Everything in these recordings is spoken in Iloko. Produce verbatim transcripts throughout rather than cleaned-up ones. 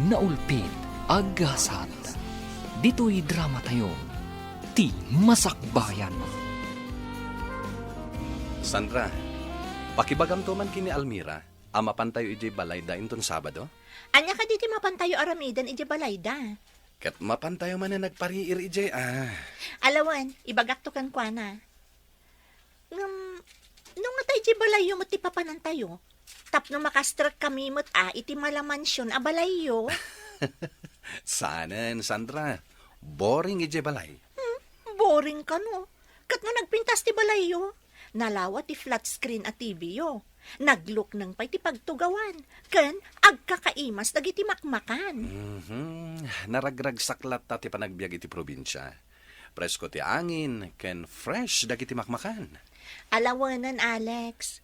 Naulpit a gasat. Ditoy dramatayo, ti Masakbayan. Sandra, pakibagamto man ken ni Almira a mapantayo idiay balayda inton Sabado? Ania kadi ti mapantayo aramiden idiay balayda? Ket mapantayo manen agpariir idiay, ah. Alawen, ibagakto kenkuana. Ngem, no nga ta idiay balayyo met ti papanantayo, tapno makastrekkami met a iti mala mansion a balayyo. Saanen, Sandra. Boring idiay balay. Hmm, boring kano. Ket no nagpintas ti balayyo, nalawa ti flat screen a T V-yo. Naglukneng pay ti pagtugawan, ken agkakaimas dagiti makmakan. Mhm. Naragragsak latta ti panagbiag iti probinsia. Presko ti angin, ken fresh dagiti makmakan. Alawenen, Alex.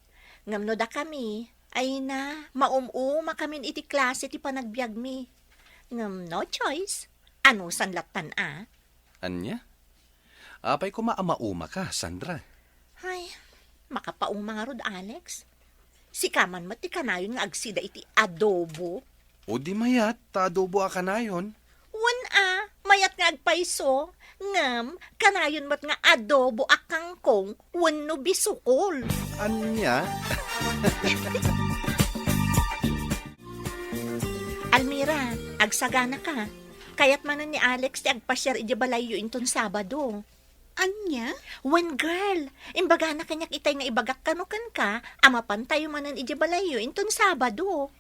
Ngem no dakami, ay na, maum-umakamin iti klase ti panagbiagmi. Ngem no choice, anusan lattan a? Ania? Apay koma a maumaka, Sandra? Ay, makapauma ngarud, Alex. Sika man met ti kanayon nga agsida iti adobo. O di mayat, ta adobo a kanayon. Wen a, mayat nga agpayso, ngem kanayon met nga adobo a kangkong wenno bisukol. Ania? Almira, agsagana ka. Kayat manen ni Alex ti agpasiar idiay balayyo inton Sabado. Ania? Wen, girl, imbagana kaniak itay nga ibagak kano kenka a mapantayo manen idiay balayyo inton Sabado.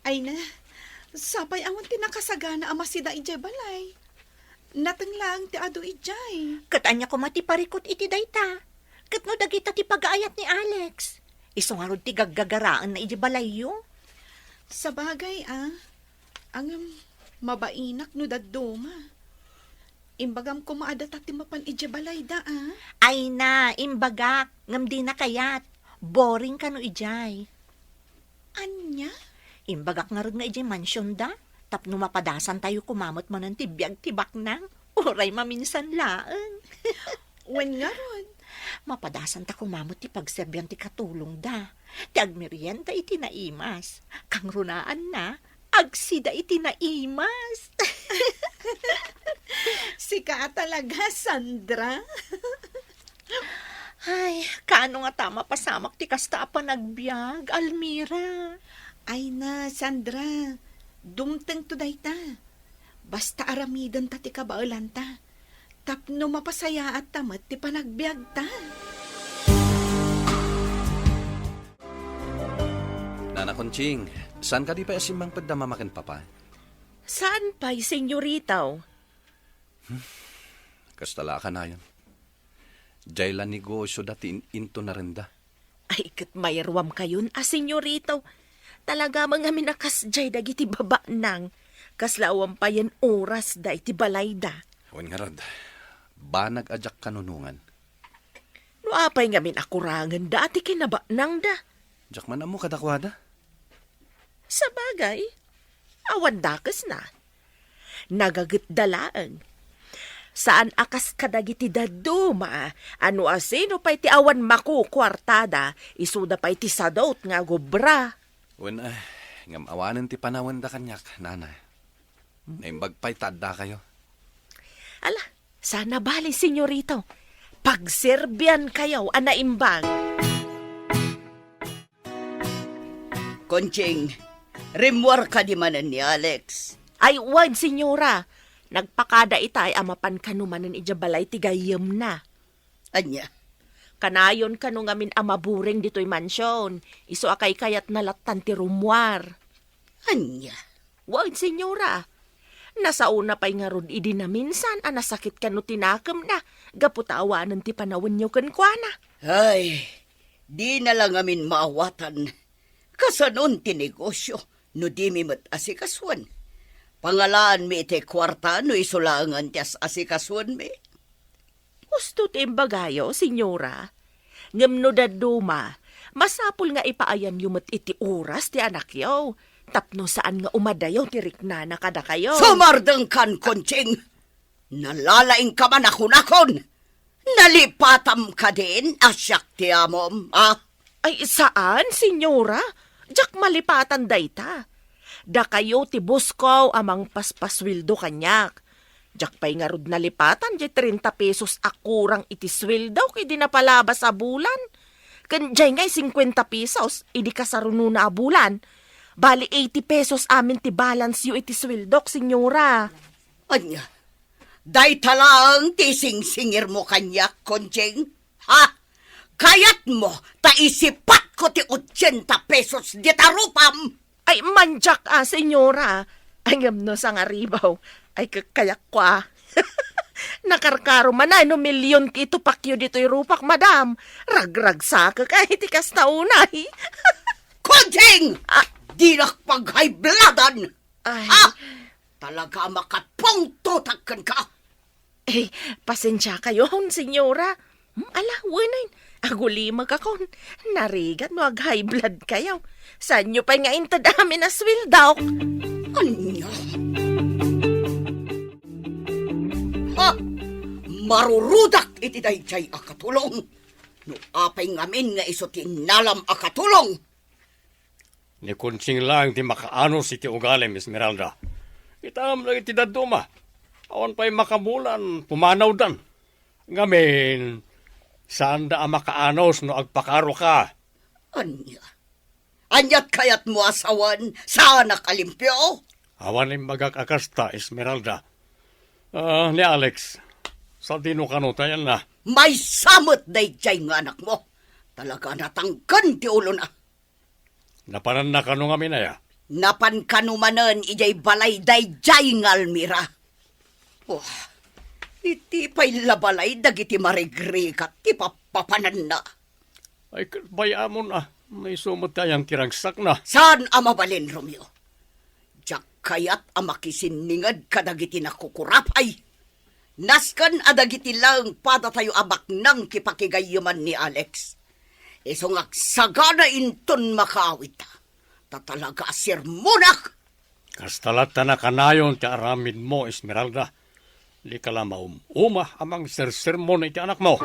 Ay na, sapay awan ti nakasagana a masida idiay balay. Nateng laeng ti adu idiay. Ket ania koma ti parikut iti dayta? Ket no dagita ti pagaayat ni Alex, isu ngarud ti gaggagaraenna idiay balayyo? Sabagay, ah. Ngem, mabainak no dadduma. Imbagam koma a data ti mapan idiay balayda, ah. Ay na, imbagak, ngem dina kayat. Boring kano idiay. Ania? Imbagak ngarud nga idiay mansionda, tapno mapadasantayo koma met manen ti biag ti baknang, uray maminsan laeng. Wen ngarud. Mapadasanta koma met ti pagserbian ti katulongda, ti agmerienda iti naimas. Kangrunaanna, agsida iti naimas. Sika a talaga, Sandra. Ay, kaano ngata mapasamak ti kasta a panagbiag, Almira? Ay na, Sandra, dumtengto dayta. Basta aramidenta ti kabaelanta. Tapno mapasayaatta met ti panagbiagta. Nana Conching, saan kadi pay a simmangpet da Mama ken Papa? Saan pay, Senyorito? Hmm, kasta la a kanayon. Diay la negosioda ti in-, intonarenda. Ay, ket mairuamkayon a, Senyorito. Talaga met ngamin a kasdiay dagiti babaknang. Kasla awan payen orasda iti balayda. Wen ngarud, banag a diak kanunongan. No apay ngamin a kurangenda ti kinabaknangda? Diak man ammo kadakuada. Sabagay, awan dakesna. Nagagetda laeng. Saan a kas kadagiti dadduma a no asino pay ti awan makukuartada, isuda pay ti sadut nga agubra. Wen, ay, ngem awanen ti panawenda kaniak, Nana. Naimbag pay ta addakayo. Ala, sana bali, Senyorito. Pagserbiankayo a naimbag. Conching, rimmuar kadi manen ni Alex? Ay, wen, Senyora. Nagpakada itay a mapan kano manen idiay balay ti gayyemna. Ania? Kanayon kano ngamin a maburing ditoy mansion, isu a kaykayatna lattan ti rummuar. Ania? Wen, Senyora. Nasaona pay ngarud idi naminsan a nasakit kano ti nakemna gapu ta awanen ti panawenyo kenkuana. Ay, dina la ngamin maawatan. Kasanon ti negosio no dimi met asikasuen? Pangalaanmi iti kuarta no isu laengen ti as-asikasuenmi. Husto ti imbagayo, Senyora. Ngem no dadduma, masapul nga ipaayanyo met iti oras ti anakyo, tapno saan nga umadayo ti riknana kadakayo. Sumardengkan, Conching! Nalalaingka man a kunakon! Nalipatam kadin a siak ti amom, a? Ay, saan, Senyora. Diak malipatan dayta. Dakayo ti boss ko a mangpaspasueldo kaniak. Diak pay ngarud nalipatan diay trenta pesos a kurang iti sueldok idi napalabas a bulan. Ken diay ngay singkuenta pesos idi kasarunona a bulan. Bali eighty pesos amin ti balance yo iti sueldok, senyora. Ania? Dayta laeng ti singsingirmo kaniak, Konjing? Ha? Kayatmo ta isipatko ti ochenta pesos dita rupam? Ay, mandiak a, senyora. Ay, ngem no sangaribaw. Ay, kakkayak ko a. Nakarkaro man ay no milyon ti itupakyo ditoy rupak, madam. Ragragsakek ay ti kasta unay. Konjing! Ah. Dinak paghaybladan! Ay. Ah! Talaga a makapungtotak kenka! Eh, pasensiakayon, senyora. Hmm, ala, wen ay, agulimekakon. Narigat no ag-high blood kayo. Saanyo pay nga inted amin a sueldok? Ania? Ha? Marurudak iti daydiay a katulong. No apay ngamin nga isu ti innalam a katulong? Ni Konjing laeng ti makaanos iti ugalim, Esmeralda. Kitam dagiti dadduma. Awan pay makabulan, pumanawdan. Ngamin, saanda a makaanos no agpakaroka. Ania? Aniat kayatmo a sawen, saanak a limpio? Awan imbagak a kasta, Esmeralda. Ah, ni Alex, sadino kano tayanna? Maysa met daydiay nga anakmo. Talaga natangken ti ulona. Napananna kano ngamin aya? Napan kano manen idiay balay daydiay nga Almira. Wah, iti pay la balay dagiti marigrigat ti pappapananna. Ay, ket bay-amon a, maysa met ti ayan ti ragsakna. Saan a mabalin, Romeo? Diak kayat a makisinninged kadagiti nakukurapay. Nasken a dagiti laeng padatayo a baknang kipakigayyeman ni Alex. Isu nga agsagana inton makaawit. Ta talaga a sermonak! Kasta latta nakanayon ti aramidmo, Esmeralda. Dika la maum-uma a mangsersermon iti anakmo.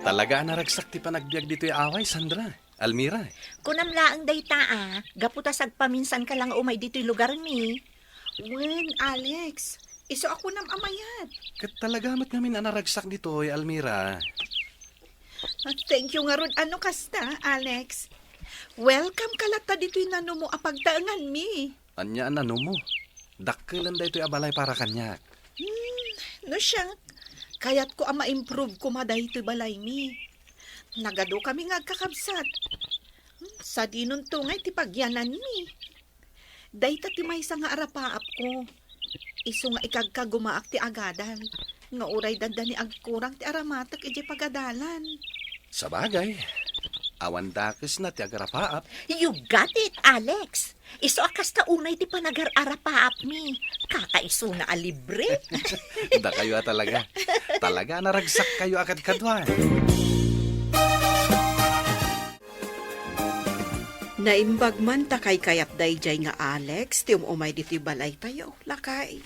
Talaga a naragsak ti panagbiag ditoy away, Sandra. Almira. Kunam laeng dayta a, gapu ta sagpaminsanka la nga umay ditoy lugarmi. Wen, Alex, isu a kunam a mayat. Ket talaga met ngamin a naragsak ditoy, Almira. Ah, thank you ngarud a no kasta, Alex. Welcome ka latta ditoy nanumo a pagtaenganmi. Ania a nanumo? Dakkelen daytoy a balay para kaniak. Hmm, no siak, kayatko a ma-improve koma daytoy balaymi. Nagadukami nga agkakabsat. Hmm, sadinonto ngay ti pagyananmi. Dayta ti maysa nga arapaapko. Isu nga ikagkagumaak ti agadal, nga uray dandani agkurang ti aramatek idiay pagadalan. Sabagay, awan dakesna ti agarapaap. You got it, Alex. Isu a kasta unay ti panagar-arapaapmi. Kakaisuna a libre. Dakayo a talaga. Talaga a naragsakkayo a kadkaduan. Naimbag man ta kaykayat daydiay nga Alex ti um-umay ditoy balaytayo, lakay.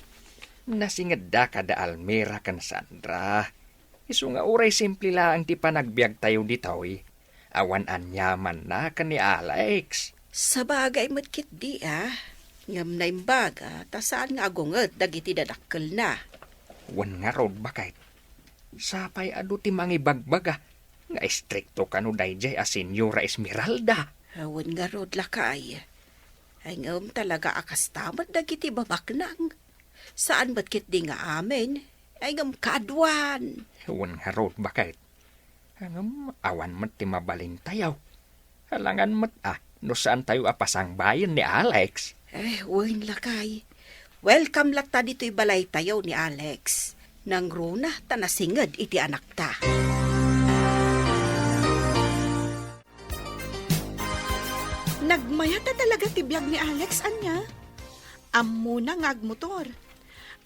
Nasingedda kada Almira ken Sandra. Isu nga uray simple laeng ti panagbiagtayo ditoy, awan aniamanna ken ni Alex. Sabagay met ketdi a, ngem naimbaga ta saan nga agunged dagiti dadakkelna. Wen ngarud, baket. Sapay adu ti mangibagbaga nga istrikto kano daydiay a Senyora Esmeralda. Awan ngarud, lakay. Ay, ngem talaga a kasta met dagiti babaknang. Saan met ketdi nga amin, ay, ngem kaaduan. Wen ngarud, baket. Ngem awan met ti mabalintayo. Alangan met a no saantayo a pasangbayen ni Alex. Eh, wen, lakay. Welcome latta ditoy balaytayo ni Alex. Nangruna ta nasinged iti anakta. Nagmayat a talaga ti biag ni Alex, ania? Ammona nga agmotor.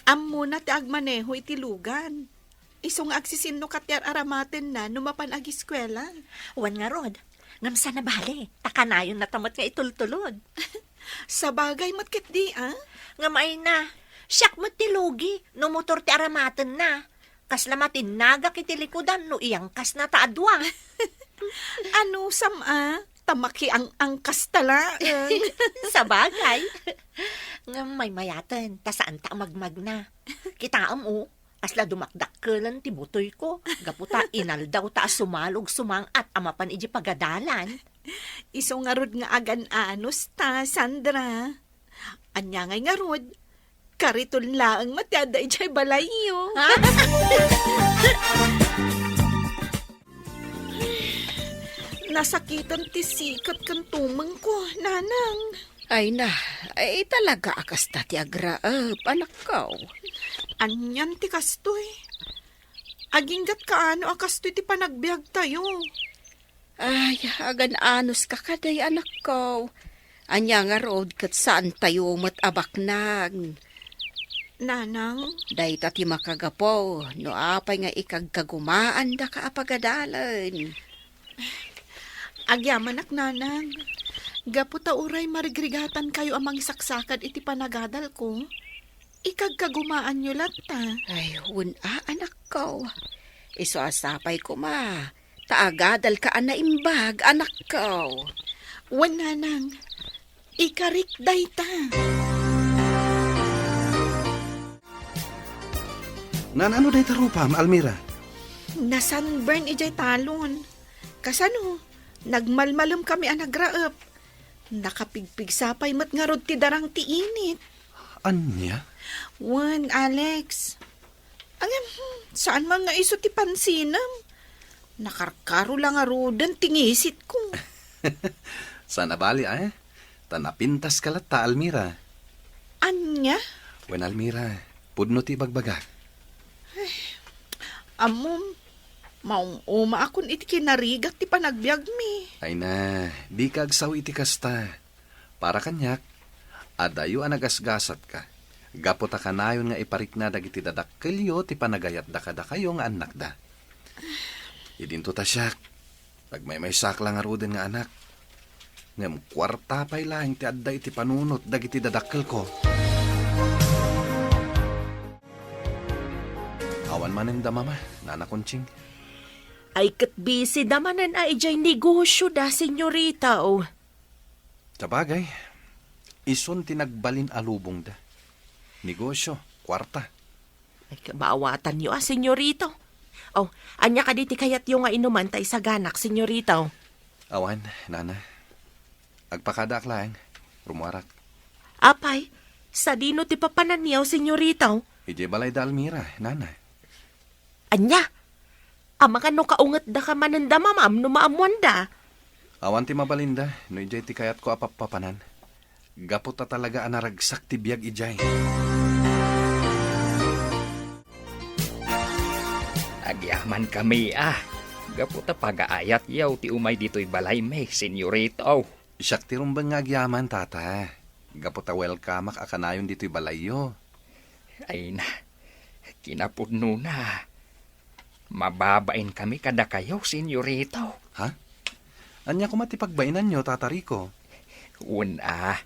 Ammona ti agmaneho iti lugan. Isu nga agsisinnukat ti ar-aramatenna no mapan agiskuela. Wen ngarud, ngem saan a bale, ta kanayonna ta met nga itultulod. Sabagay met ketdi a. Ngem ay na, siak met ti lugi no motor ti aramatenna. Kasla matinnagak iti likudan no iyangkasna ta adua. Anusam a? a makiang-angkas ta laeng. Sabagay. Ngem maymayaten, ta saanta a magmagna. Kitaem, o, asla dumakdakkelan ti butoyko, gapu ta inaldawta a sumalog sumang-at a mapan idiay pagadalan. Isu ngarud nga agan-anus ta, Sandra. Ania ngay ngarud? Kariton laeng met ti adda idiay balayyo. Nasakitan ti sikat ken tumengko, Nanang. Ay na, ay talaga a kasta ti agraep, anakko. Anian ti kastoy? Aginggat kaano a kastoy ti panagbiagtayo? Ay, agan-anuska kadi, anakko. Ania ngarud ket saantayo met a baknang? Nanang? Dayta ti makagapu no apay nga ikagkagumaandaka a pagadalen. Agyamanak, Nanang. Gapu ta uray marigrigatankayo a mangisaksakad iti panagadalko, ikagkagumaanyo latta. Ay, wen a, anakko. Isu a sapay koma ta agadalka a naimbag, anakko. Wen, Nanang, ikarik dayta. Naan-ano dayta rupam, Almira? Na-sunburn idiay talon. Kasano, nagmalmalem kami a nagraep. Nakapigpigsa pay met ngarud ti darang ti init. Ania? Wen, Alex. Ngem, hmm, saan man nga isu ti pansinem. Nakarkaro la ngaruden ti ngisitko. Saan a bali, eh? Ta napintaska latta, Almira. Ania? Wen, Almira, pudno ti ibagbagak. Ammom, maum-umaakon iti kinarigat ti panagbiagmi. Ay na, dika agsao iti kasta. Para kaniak, adayo a nagasgasatka, gapu ta kanayon nga iparikna dagiti dadakkelyo ti panagayatda kadakayo nga annakda. Idinto ta siak, nagmaymaysaak la ngaruden nga anak. Ngem kuarta pay laeng ti adda iti panunot dagiti dadakkelko. Awan manen da, Mama, Nana Conching. Ay, ket busy da manen a idiay negosyo da, senyorita, o. Sabagay, isun ti nagbalin a lubongda. Negosyo, kuarta. Ay, kabaawatanyo a, senyorito. O, ania kadi ti kayatyo nga inuman ta isaganak, senyorito? Awan, Nana. Agpakadaak laeng. Rummuarak. Apay, sadino ti papananyo, senyorito? Idiay balay da Almira, Nana. Ania? Amangan no kaungetdaka manen da Mamam no maammoanda? Awan ti mabalinda no idiay ti kayatko a pappapanan. Gapu ta talaga a naragsak ti biag idiay. Agyamankami a, gapu ta pagaayatyo ti umay ditoy balaymi, senyorito. Siak ti rumbeng nga agyaman, Tata. Gapu ta welcomeak a kanayon ditoy balayyo. Ay na, kinapudnona. Mababainkami kadakayo, senyorito. Ha? Ania koma ti pagbainanyo, Tata Rico? Wen a,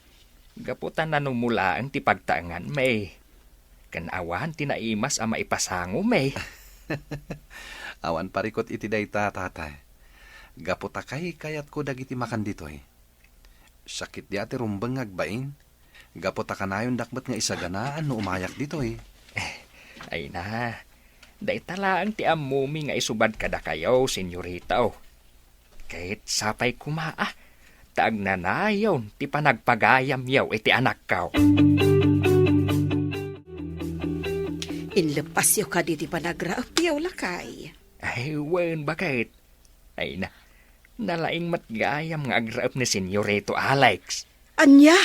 gapu ta nanumolaeng ti pagtaenganmi. Ken awan ti naimas a maipasangomi. Awan parikut iti dayta, Tata. Gapu ta kaykayatko dagiti makan ditoy. Sakit dia ti rumbeng nga agbain, gapu ta kanayondak met nga isaganaan no umayak ditoy. Ay na, dayta laeng ti ammomi nga isubad kadakayo, senyorito. Ket sapay koma a, ta agnanayon ti panagpagayamyo iti anakko. Inleppasyo kadi ti panagraepyo, lakay? Ay, wen, baket. Ay na, nalaing met gayam nga agraep ni Senyorito Alex. Ania?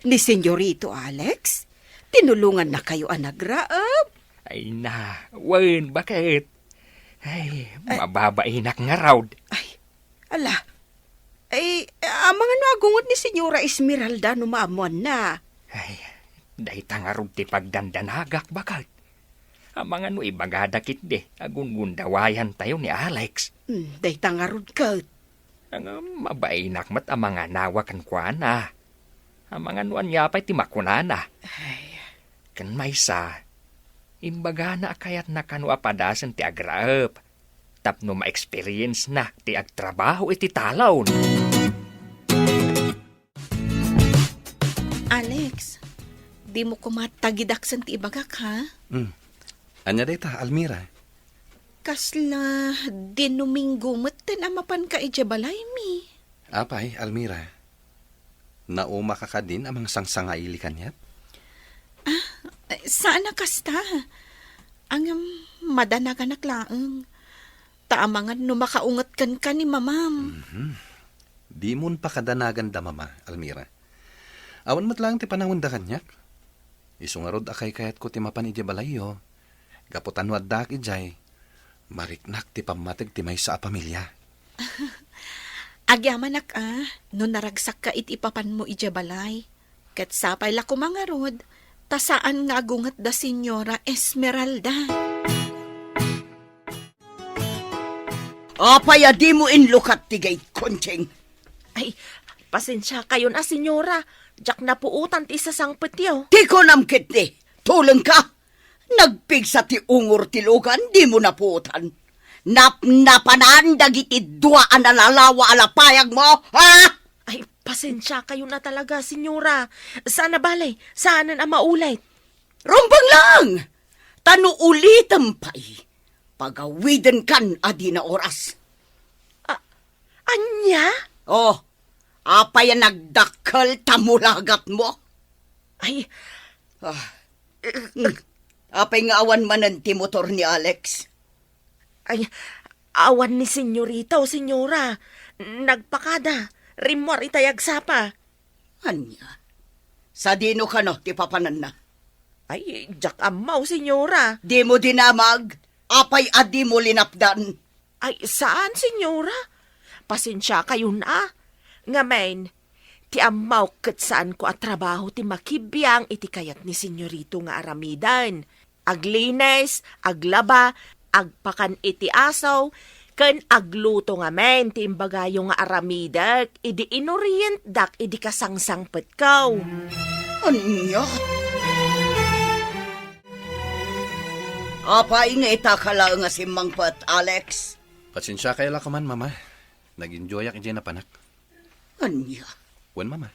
Ni Senyorito Alex? Tinulongannakayo a nagraep? Ay na, wen, baket? Ay, ay, mababainak ngarud. Ay, ala. Ay, amangan no agungot ni Senyora Esmeralda no maammoanna? Ay, dayta ngarud ti pagdandanagak, baket. Amangan no ibagada ketdi a gungundawayantayo ni Alex. Hmm, dayta ngarud ket. Ngem mabainak met a manganawa kenkuana. Amangan no ania pay ti makunana. Ay. Ken maysa, imbagana a kayatna kano a padasen ti agraep tapno ma-experience-na ti agtrabaho iti talon. Alex, dimo koma tagidaksen ti ibagak, ha? Hmm. Ania dayta, Almira? Kasla Domingo metten a mapanka idiay balaymi. Apay, Almira? Naumaka kadin a mangsangsangaili kaniak? Ah, saan a kasta. Ngem, madanaganak laeng. Ta amangan no makaunget kenka ni Mamam. Mhm. Dimon pakadanagan da Mama, Almira. Awan met laeng ti panawenda kaniak. Isu ngarud a kaykayatko ti mapan idiay balayyo. Gapu ta no addaak idiay, mariknak ti pammateg ti maysa a pamilia. Agyamanak a, no naragsakka iti ipapanmo idiay balay. Ket sapay la koma ngarud, ta saan nga agunget da Señora Esmeralda. Apay a dimo inlukat ti gate, Conching? Ay, pasensiakayon a, Señora. Diak napuotan ti isasangpetyo. Ti kunam ketdi, tulengka. Nagpigsa ti ungor ti lugan, dimo napuotan. Napnapanan dagiti dua a nalalawa a lapayagmo, ha? Ay, pasensiakayon a talaga, Señora. Saan a bale, saanen a maulit. Rumbeng laeng! Ta no ulitem pay, pagawidenkan a dina oras. A-, ania? Oh, apay a nagdakkel ta mulagatmo? Ay. Ah. Mm. Apay nga awan manen ti motor ni Alex? Ay, awan ni Senyorita o Senyora. Nagpakada. Rimmuar itay agsapa. Ania? Sadino kano ti papananna? Ay, diak ammo, Senyora. Dimo dinamag? Apay a dimo linapdan? Ay, saan, Senyora. Pasensiakayon a. Ngamin, ti ammok ket saanko a trabaho ti makibiang iti kayat ni Senyorito nga aramiden. Aglinis, aglaba, agpakan iti aso, ken agluto ngamin ti imbagayo nga aramidek idi inorientdak idi kasangsangpetko. Ania? Apay nga ita ka laeng a simmangpet, Alex? Pasensiakayo la koman, Mama. Nag-enjoyak idiay napanak. Ania? Wen, Mama.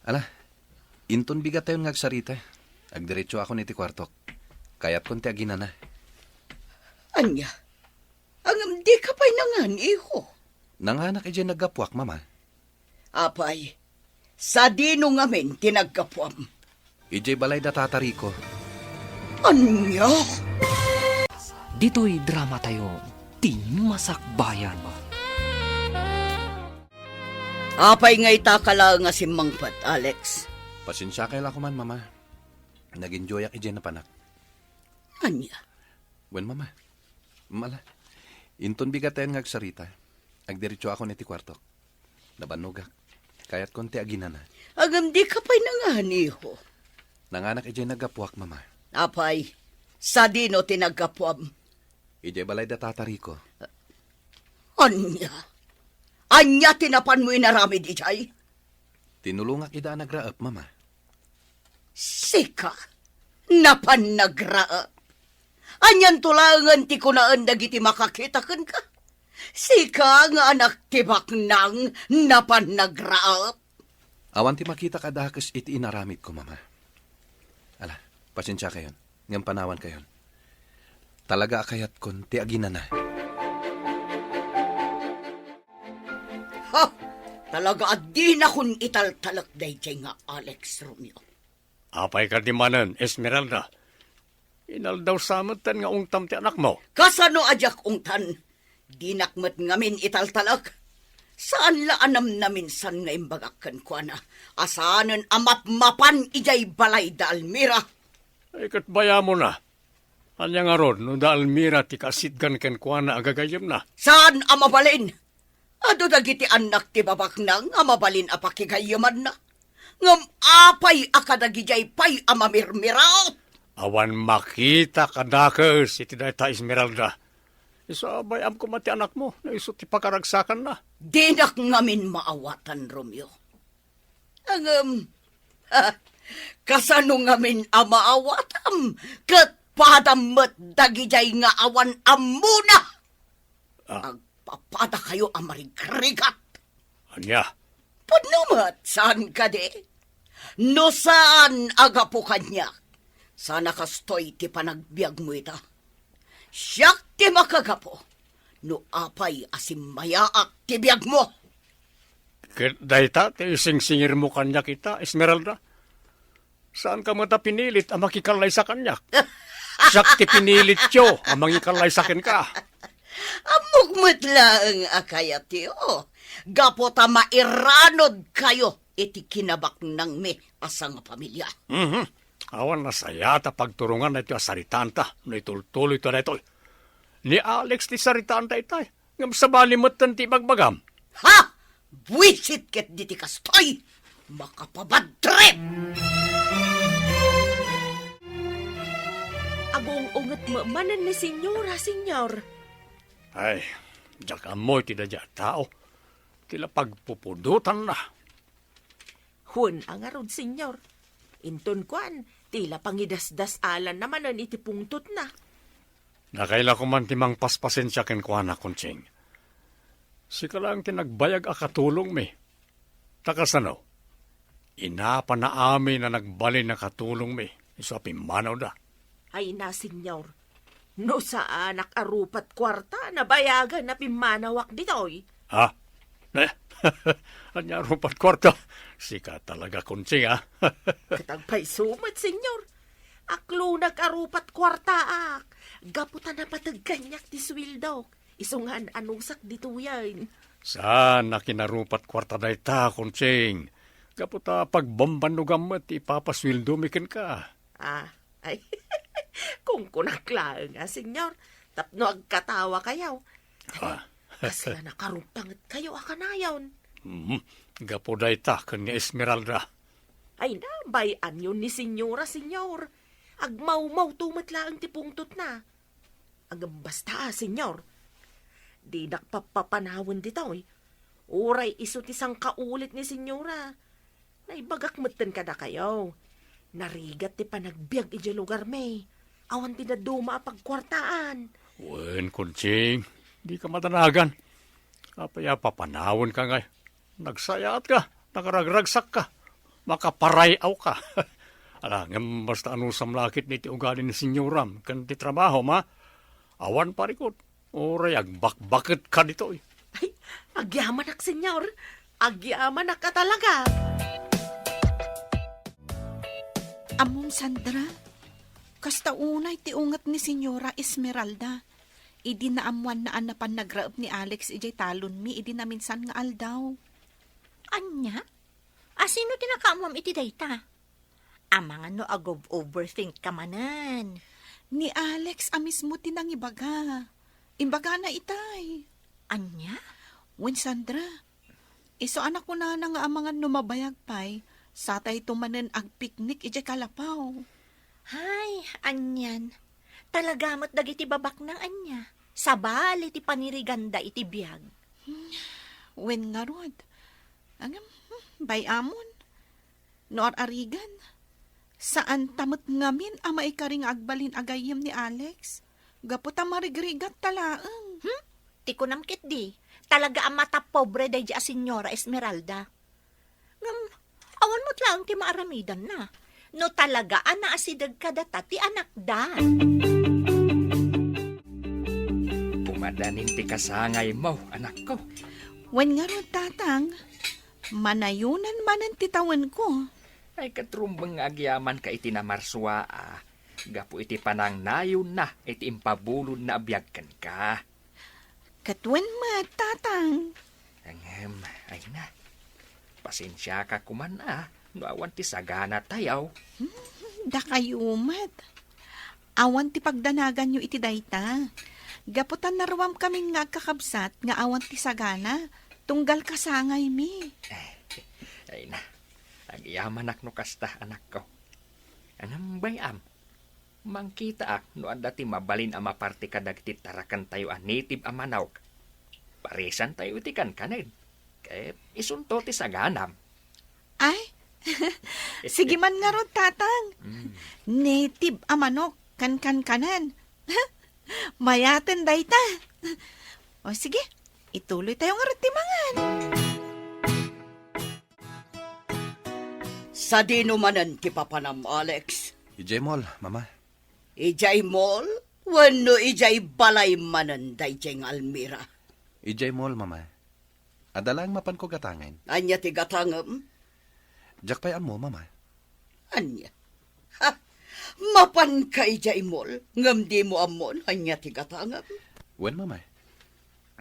Ala, inton bigatayon nga agsarita, agdiretsoakon iti kuartok. Kayatkon ti aginana. Ania? Ngem dika pay nangan, iho? Nanganak idiay naggapuak, Mama. Apay, sadino ngamin ti naggapuam? Idiay balay da Tata Rico. Ania? Ditoy dramatayo, Ti Masakbayan. Apay nga ita ka laeng a simmangpet, Alex? Pasensiakayo la koman, Mama. Nag-enjoyak idiay napanak. Ania? Wen, Mama. Mala. Inton bigatayon nga agsarita, agdiretsoakon iti kuartok. Nabannogak. Kayatkon ti aginana. Ngem dika pay nangan, iho? Nanganak idiay naggapuak, Mama. Apay, sadino ti naggapuam? Idiay balay da Tata Rico. Ania? Ania ti napanmo inaramid idiay? Tinulongak ida a nagraep, Mama. Sika? Napan nagraep? Anianto laengen ti kunaen dagiti makakita kenka? Sika nga anak ti baknang napan nagraep? Awan ti makita kadakes iti inaramidko, Mama. Ala, pasensiakayon, ngem panawankayon. Talaga a kayatkon ti aginana. Ha! Talaga a dinakon italtalek daydiay nga Alex, Romeo. Apay kadi manen, Esmeralda? Inaldaw sa metten nga ungtam ti anakmo. Kasano a diak ungtan? Dinak met ngamin italtalek. Saan la a namnaminsan nga imbagak kenkuana a saanen a mapmapan idiay balay da Almira. Ay, ket bayamona. Ania ngarud no da Almira ti kaasitgan kenkuana a gagayyemna? Saan a mabalin? Adu dagiti annak ti babaknang a mabalin a pakigayyemanna. Ngem apay a kadagidiay pay a mamirmiraot? Awan makita kadakes iti dayta, Esmeralda. Isu a bay-am koma ti anakmo, no isu ti pakaragsakanna. Dinak ngamin maawatan, Romeo. Ngem, kasano ngamin a maawatam ket padam met dagidiay nga awan ammona? Ah. Agpapadakayo a marigrigat. Ania? Pudno met, saan kadi? No saan a gapu kaniak, saan a kastoy ti panagbiagmo ita. Siak ti makagapu no apay a simmayaak ti biagmo. Ket dayta ti isingsingirmo kaniak ita, Esmeralda? Saanka met a pinilit a makikallaysa kaniak? Siak ti pinilityo a mangikallaysa kenka. Ammok met laeng a kayatyo, gapu ta mairanodkayo iti kinabaknangmi a sangapamilia. Mhm. Awan nasayaat a pagturongan daytoy a saritanta no itultuloyto daytoy. Ni Alex ti saritaan daytay, ngem sabali metten ti ibagbagam. Ha! Buisit ket diti kastoy! Makapabadtrip! Agung-unget met manen ni Senyora, Senyor. Ay, diak ammo iti daydiay a tao. Ti la pagpupudotanna. Wen a ngarud, Senyor. Inton kuan, ti la pangidasdasalanna manen iti pungtotna. Nakaila ko man ti mangpaspasensia kenkuana, Conching. Sika laeng ti nagbayag a katulongmi. Ta kasano? Inapana amin a nagbalin a katulongmi, isu a pimmanawda. Ay na, Senyor. No saanak a rupat kuarta, nabayagan a pimmanawak ditoy. Ha? Eh? Ania rupat kuarta? Sika talaga, Conching, ha? Ket agpayso met, Senyor. Aklonag a rupat kuartaak. Gapu ta napateg kaniak ti sueldok. Isu nga an-anusak ditoyen. Saan a kinarupat kuarta dayta, Conching? Gapu ta pagbambannogam met ti ipapasueldomi kenka. Ah, ay, kunkunak laeng a, Senyor, tapno agkatawakayo. Ah. Kasla nakarupangetkayo a kanayon. Mhm. Gapu dayta ken ni Esmeralda. Ay na, bay-anyo ni Senyora, Senyor. Agmawmawto met laeng ti pungtotna. Ngem basta, a, Senyor, dinak pappapanawen ditoy. Uray isu ti sangkaulit ni Senyora. Naibagak metten kadakayo. Narigat ti panagbiag idiay lugarmi. Awan ti dadduma a pagkuartaan. Wen, Conching, dika madanagan. Apay a papanawenka ngay? Nagsayaatka, nagragragsakka, makaparay-awka. Ala, ngem basta anusam la ketdi ti ugali ni senyoram ken ti trabahom, a? Awan parikut, uray agbakbaketka ditoy. Ay, agyamanak, Senyor. Agyamanak a talaga. Ammom, Sandra, kasta unay ti unget ni Senyora Esmeralda idi naammoanna a napan nagraep ni Alex idiay talonmi idi naminsan nga aldaw. Ania? A, sino ti nakaammoam iti dayta? Amangan no ag-overthink ka manen. Ni Alex a mismo ti nangibaga. Imbagana itay. Ania? Wen, Sandra, isu a nakunana nga amangan no mabayag pay, satayto manen agpiknik idiay kalapaw. Hay, anian. Talaga met dagiti babaknang ania. Sabali ti paniriganda iti biag. Wen ngarud. Ngem, hmm, bay-amon. No ar-arigan, saanta met ngamin a maikari nga agbalin a gayyem ni Alex, gapu ta marigrigatta laeng. Hmm? Ti kunam ketdi, talaga a matapobre daydi a Senyora Esmeralda. Ngem, awan met laeng ti maaramidanna. No talaga a naasideg kadata ti anakda. Pumadanin ti kasangaymo, anakko. Wen ngarud, Tatang, manayonan manen ti tawenko. Ay, ket rumbeng nga agyamanka iti namarsua, a, gapu iti panangnayonna iti impabulodna a biag kenka. Ket wen met, Tatang. Ngem, ay na. Pasensiaka koman a no awan ti saganatayo. Hmm, dakayo met. Awan ti pagdanaganyo iti dayta. Gapu ta naruamkamin nga agkakabsat nga awan ti sagana, tunggal kasangaymi. Ay na, agyamanak no kasta, anakko. Ngem bay-am, mangkitaak no adda ti mabalin a maparti kadagiti tarakentayo a native a manok. Parisantayo iti kankanen. Ket isunto ti saganam. Ay, sige man ngarud, Tatang. Mm. Native a manok, kankankanan. Mayaten dayta. O sige, ituloytayo ngarud ti mangan. Sadino manen ti papanam, Alex? Idiay mall, Mama. Idiay mall? Wenno idiay balay manen daydiay nga Almira? Idiay mall, Mama. Adda laeng mapanko gatangen. Ania ti gatangem? Diak pay ammo, Mama. Ania? Ha? Mapanka idiay mall, ngem dimo ammo no ania ti gatangem? Wen, Mama.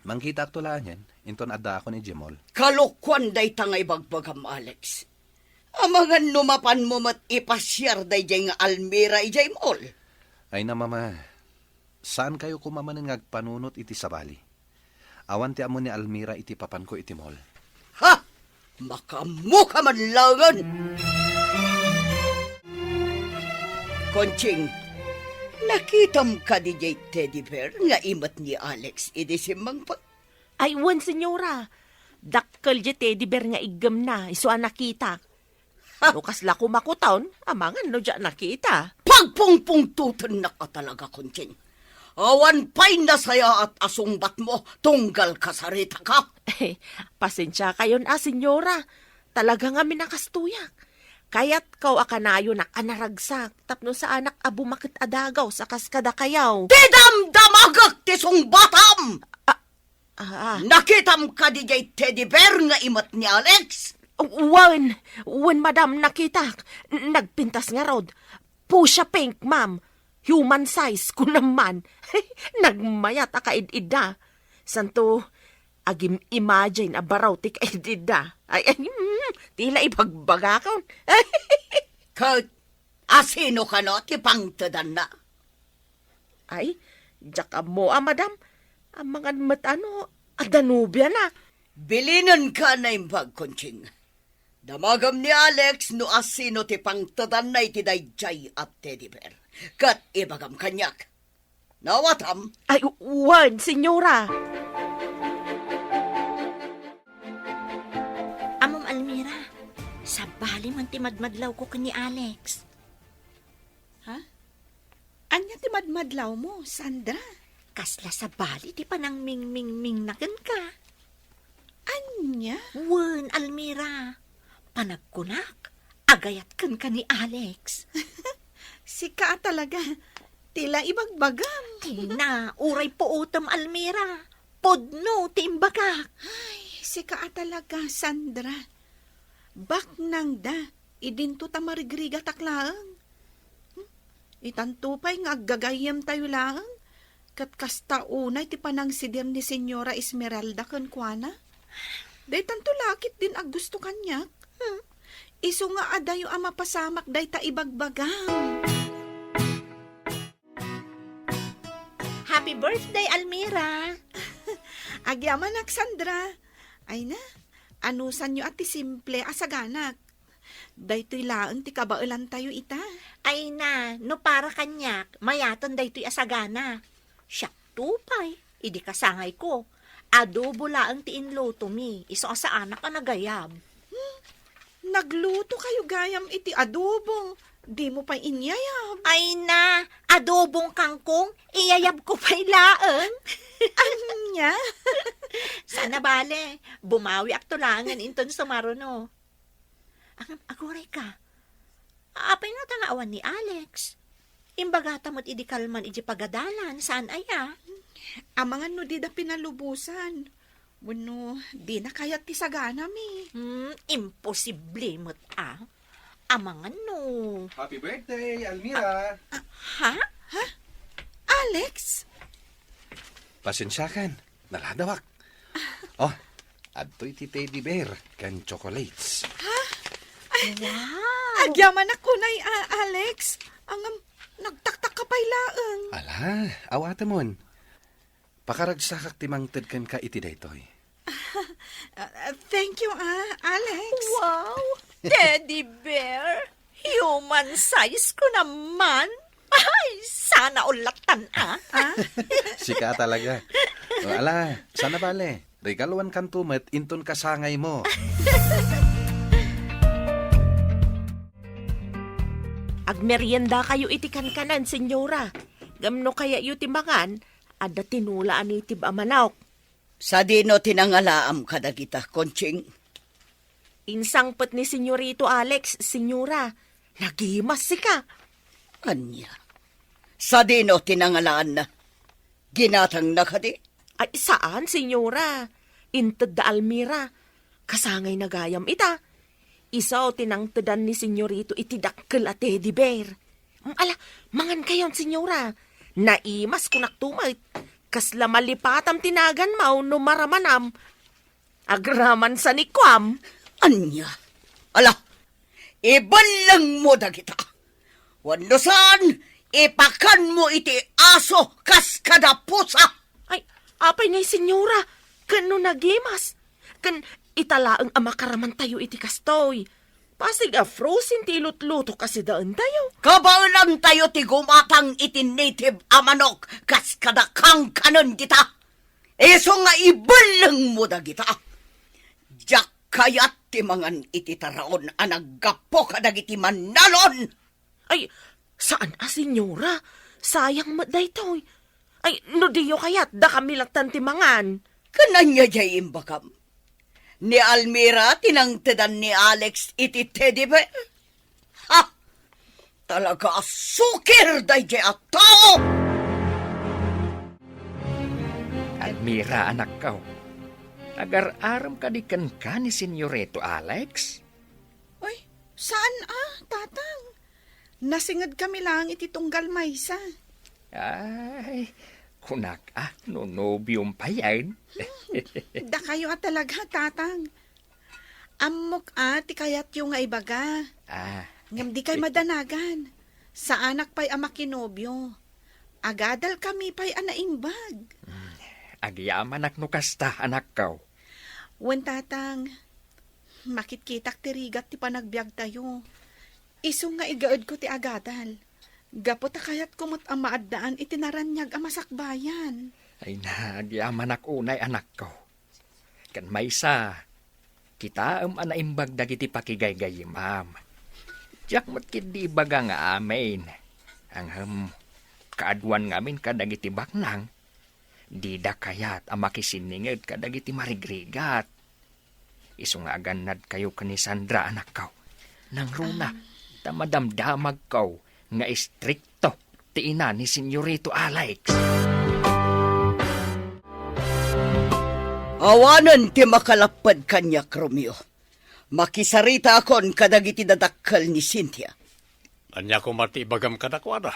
Mangkitaakto laengen, inton addaakon idiay mall. Kalokuan dayta nga ibagbagam, Alex. Amangan no mapanmo met ipasiar daydiay nga Almira idiay mall. Ay na, Mama, saankayo koma manen nga agpanunot iti sabali. Awan ti ammo ni Almira iti papanko iti mall. Ha? Makaammoka man laengen! Conching, nakitam kadi diay teddy bear nga imet ni Alex idi simmangpet? Ay, wen, senyora. Dakkel diay teddy bear nga iggemna, isu a nakitak. Ha? No kasla kumakuton, amangan no diak nakita. Pagpungpungtotennak a talaga, Conching. Awan pay nasayaat a sungbatmo tunggal kasaritaka. Pasensiakayon a, senyora. Talaga ngamin a kastoyak. Kayatko a kanayonak a naragsak tapno saanak a bumaket a dagaw a kas kadakayo. Ti damdamagek ti sungbatam! Ah, ah. Nakitam kadi diay teddy bear nga imet ni Alex? Wen, wen, madam, nakitak. Nagpintas ngarud. Fuchsia pink, ma'am. Human size, kunam man. Nagmayat a kaid-idda. Santo, agim-imagine a baro ti kaid-idda. Ay, ay, mm, tila ibagbagakon. Ket asino kano ti pangtedanna? Ay, diak ammo a, madam. Amangan met a no, adda nobiana. Bilinenka a naimbag, Conching. Damagem ni Alex no asino ti pangtedanna iti daydiay a teddy bear. Ket ibagam kaniak. Naawatam? Ay, wen, senyora. Amom, Almira, sabali man ti madmadlawko ken ni Alex. Ha? Ania ti madmadlawmo, Sandra? Kasla sabali ti panangmingmingmingna kenka. Ania? Wen, Almira. Panagkunak, agayat kenka ni Alex. Sika a talaga. Tila ibagbagam. Ay na, uray puotem, Almira. Pudno ti imbagak. Ay, sika a talaga, Sandra. Baknangda, idinto ta marigrigatak laeng. Hmm? Itanto pay nga aggagayyemtayo laeng, ket kasta unay ti panangsidir ni Senyora Esmeralda kenkuana. Daytanto la ketdin aggusto kaniak. Hmm? Isu nga adayo a mapasamak dayta ibagbagam. Happy birthday, Almira! Agyamanak, Sandra. Ay na, anusanyo a ti simple a saganak. Daytoy laeng ti kabaelantayo ita. Ay na, no para kaniak, mayaten daytoy a sagana. Siakto pay, idi kasangayko, adobo laeng ti inlutomi, isu a saanak a nagayab. Hmm, naglutokayo gayam iti adobo, dimo pay inyayab. Ay na, adobong kangkong, iyayabko pay laeng. Ania? Saan a bale, bumawiakto laengen inton sumaruno. Ngem, agurayka, apay ngata nga awan ni Alex? Imbagata met idi kalman idiay pagadalan, saan aya? Amangan no dida pinalubosan. Wenno, dina kayat ti saganami. Hmm, imposible met a. Amangan no. Happy birthday, Almira! Ah, ha? Ha? Alex? Pasensiakan. Naladawak. Oh, adtoy ti teddy bear ken chocolates. Ha? Ay, wow! Agyamanak unay a, Alex. Ngem, nagtaktak ka pay laeng. Ala, awatemon. Pakaragsakak ti mangted kenka iti daytoy. Ah, thank you, ah, Alex. Wow! Teddy bear! Human size ko naman. Ay, sana all lattan, ah. Ah? Sika talaga. O, ala, saan a bale. Regaluankanto met inton kasangaymo. Agmeriendakayo iti kankanan, senyora. Ngem no kayatyo ti mangan, adda tinola a native a manok. Sadino ti nangalaam kadagita, Conching? Insangpet ni Senyorito Alex, Senyora. Nagimas sika. Ania? Sadino ti nangalaanna? Ginatangna kadi? Ay, saan, Senyora. Inted da Almira. Kasangayna gayam ita. Isu ti nangtedan ni Senyorito iti dakkel a teddy bear. Mm, ala, mangankayon, Senyora. Naimas, kunakto met. Kasla malipatam ti naganmo no maramanam. Agraman sa ni kuam. Ania? Ala, ibellengmo dagita. Wenno saan, ipakanmo iti aso kas kada pusa. Ay, apay ngay, Senyora? Ken no nagimas? Ken ita laeng a makaramantayo iti kastoy. Pasig a frozen ti ilutluto kasidaentayo. Kabaelantayo ti gumatang iti native a manok kas kada kankanen dita. Isu nga ibellengmo dagita. Diak kayat ti mangan iti taraon a naggapu kadagiti mannalon. Ay, saan a, Senyora. Sayang met daytoy. Ay, no diyo kayat, dakami lattan ti mangan. Ken ania diay imbagam? Ni Almira ti nangtedan ni Alex iti teddy bear? Ha! Talaga a sukir daydiay a tao! Almira, anakko, agar-arem kadi kenka ni Senyorito Alex? Ay, saan a, Tatang? Nasinged kami laeng iti tunggal maysa. Ay, kunak a, no nobiom payen. Dakayo a talaga, Tatang. Ammok a ti kayatyo nga ibaga. Ah. Ngem dikay madanagan. Saanak pay a makinobio. Agadal kami pay a naimbag. Hmm. Agyamanak no kasta, anakko. Wen, Tatang, makitkitak ti rigat ti panagbiagtayo. Isu nga igaedko ti agadal. Gapu ta kayatko met a maaddaan iti naraniag a masakbayan. Ay na, agyamanak unay, anakko. Ken maysa, kitaem a naimbag dagiti pakigaygayyemam. Diak met ketdi ibaga nga amin. Ngem, kaaduan ngamin kadagiti baknang, dida kayat a makisinninged kadagiti marigrigat. Isu nga agannadkayo ken ni Sandra, anakko. Nangruna, ah, ta madamdamagko nga istrikto ti ina ni Senyorito Alex. Awanen ti makalapped kaniak, Romeo. Makisaritaakon kadagiti dadakkel ni Cynthia. Ania koma ti ibagam kadakuada?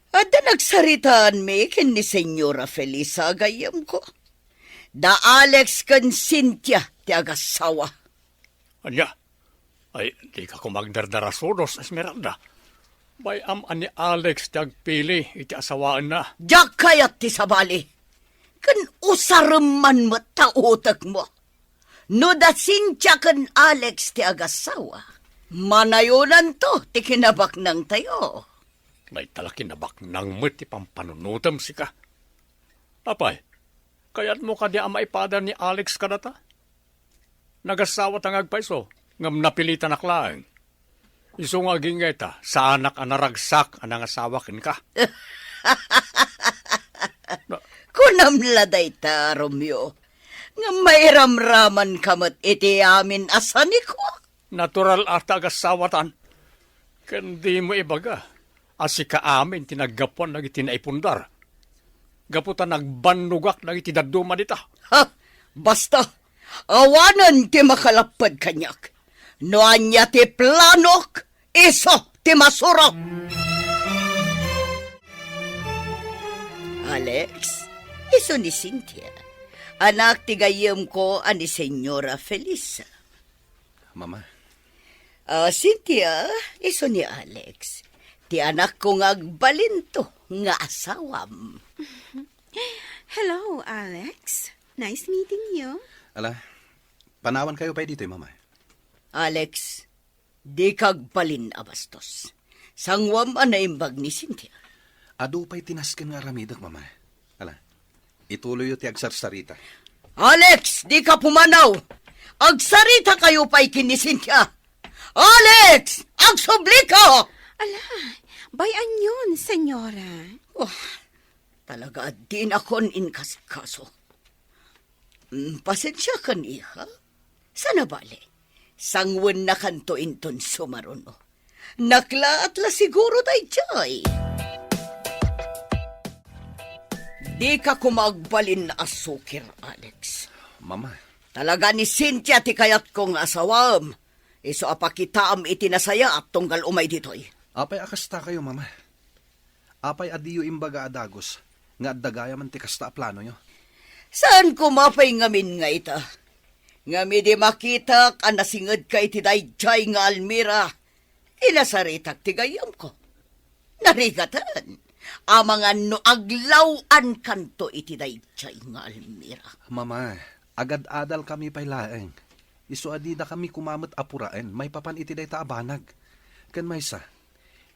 Adda nagsaritaanmi ken ni Senyora Felisa, gayyemko. Da Alex ken Cynthia ti agassawa. Ania? Ay, dika koma agdardarasudos, Esmeralda. Bay-am a ni Alex ti agpili iti asawaenna. Diak kayat ti sabali. Ken usarem man met ta utekmo. No da Cynthia ken Alex ti agassawa, manayonanto ti kinabaknangtayo. Nay, talaga kinabaknang met ti pampanunotem, sika. Apay, kayatmo kadi a maipada ni Alex kadata? Nagassawata nga agpayso, ngem napilitanak laeng. Isu nga agingga ita, saanak a naragsak a nangasawa kenka. Na- Kunam la dayta, Romeo, nga mairamramanka met iti amin a sanikuak. Natural a ta agassawatan. Ken dimo ibaga a sika amin ti naggapuan dagiti naipundar. Gapu ta nagbannogak dagiti dadduma dita. Ha! Basta, awanen ti makalapped kaniak. No ania ti planok, isu ti masurok. Alex, isu ni Cynthia. Anak ti gayyemko a ni Senyora Felisa. Mama. Ah, Cynthia, isu ni Alex. Ti anakko nga agbalinto nga asawam. Hello, Alex. Nice meeting you. Ala, panawankayo pay ditoy, Mama. Alex, dika agbalin a bastos. Sanguam a naimbag ni Cynthia. Adu pay ti nasken nga aramidek, Mama. Ala, ituloyyo ti agsarsarita. Alex, dika pumanaw! Agsaritakayo pay ken ni Cynthia! Alex! Agsublika! Ala, bay-anyon, senyora. Oh, talaga a dinakon inkasikaso. Mm, pasensiakan, iha. Saan a bale, Sangwennakanto inton sumaruno. Naklaat la siguro daydiay. Dika koma agbalin a sukir, Alex. Mama. Talaga ni Cynthia ti kayatko nga asawaem. Isu a pakitaam iti nasayaat tunggal umay ditoy. Apay a kastakayo, Mama? Apay a diyo imbaga a dagus nga adda gayam ti kasta a planoyo? Saan koma pay ngamin nga ita? Ngem idi makitak a nasingedka iti daydiay nga Almira, inasaritak ti gayyemko. Narigaten, amangan no aglaw-ankanto iti daydiay nga Almira. Mama, agad-adalkami pay laeng. Isu a didakami koma met a puraen maipapan iti dayta a banag. Ken maysa,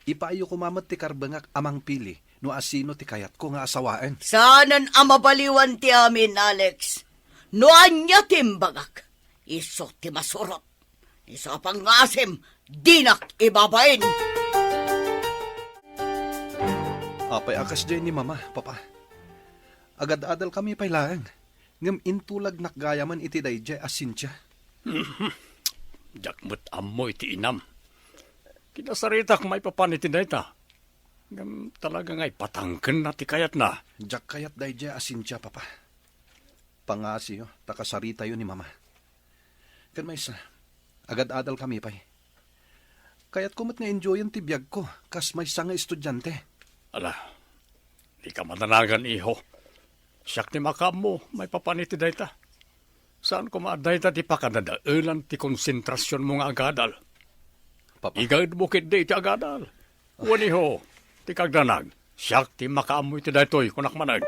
ipaayyo koma met ti karbengak a mangpili no asino ti kayatko nga asawaen. Saanen a mabaliwan ti amin, Alex. No ania ti imbagak, isu ti masurot. Isu a pangngaasim, dinak ibabain. Apay a kasdiay ni Mama, Papa? Agad-adalkami pay laeng, ngem intulagnak gayamen iti daydiay a Cynthia. Diak met ammo iti inam. Kinasaritak maipapan iti dayta. Ngem talaga nga ipatangkenna ti kayatna. Diak kayat daydiay a Cynthia, Papa. Pangngaasim ta kasaritayo ni Mama. Ken maysa, agad-adalkami pay. Kayatko met nga enjoyen ti biagko kas maysa nga estudiante. Ala, dika madanagan, iho. Siak ti makaammo maipapan iti dayta. Saan koma a dayta ti pakadadaelan ti konsentrasionmo nga agadal. Papa. Igaedmo ketdi iti agadal. Wen, iho, ti kagdanag, siak ti makaammo iti daytoy, kunak manen.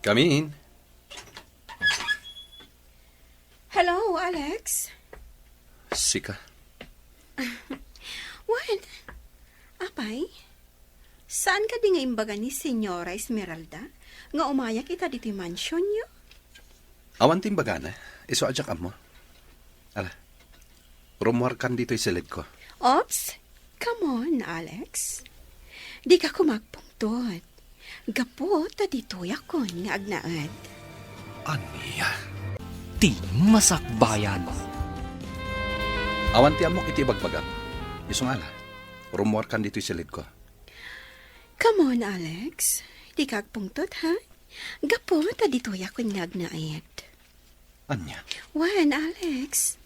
Come in. Hello, Alex. Sika. Wen, apay? Saan kadi nga imbaga ni Señora Esmeralda nga umayak ita ditoy mansionyo? Awan ti imbagana, isu a diak ammo. Ala, rummuarkan ditoy silidko. Oops, come on, Alex. Dika koma agpungtot. Gapu ta ditoyakon nga agnaed. Ania? Ti masakbayan. Awan ti ammok iti ibagbagam. Isu nga ala, rummuarkan ditoy silidko. Come on, Alex. Dika agpungtot, ha? Gapu ta ditoyakon nga agnaed. Ania? Wen, Alex.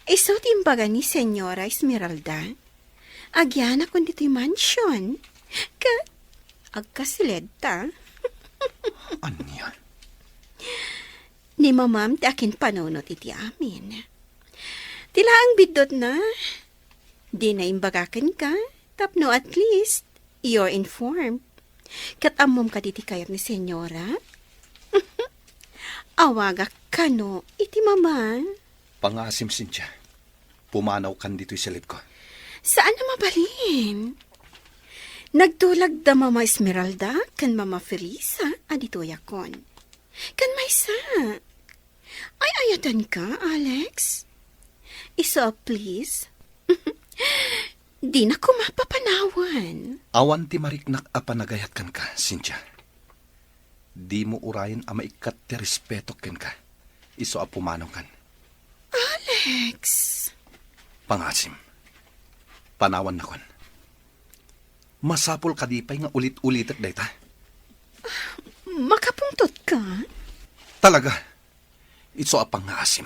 Isu ti imbaga ni Señora Esmeralda. Agyanakon ditoy mansion. Ket agkasiled ta. Ania? Ni mamam ti akinpanunot iti amin. Ti laeng biddutna, dina imbaga kenka, tapno at least, you're informed. Ket ammom kadi ti kayat ni Señora? Awagak kano iti mama. Pangngaasim, Cynthia. Pumanawkan ditoy silidko. Saan a mabalin. Nagtulag da Mama Esmeralda ken Mama Felisa a ditoyakon. Ken maysa, ay-ayatenka, Alex? Isu a please. Dina koma papanawan. Awan ti mariknak a panagayat kenka, Cynthia. Dimo urayen a maikkat ti respetok kenka. Isu a pumanawkan. Alex! Pangngaasim. Panawannakon. Masapul kadi pay nga ulit-ulitek dayta? Makapungtot ka? Talaga. Isu a pangngaasim.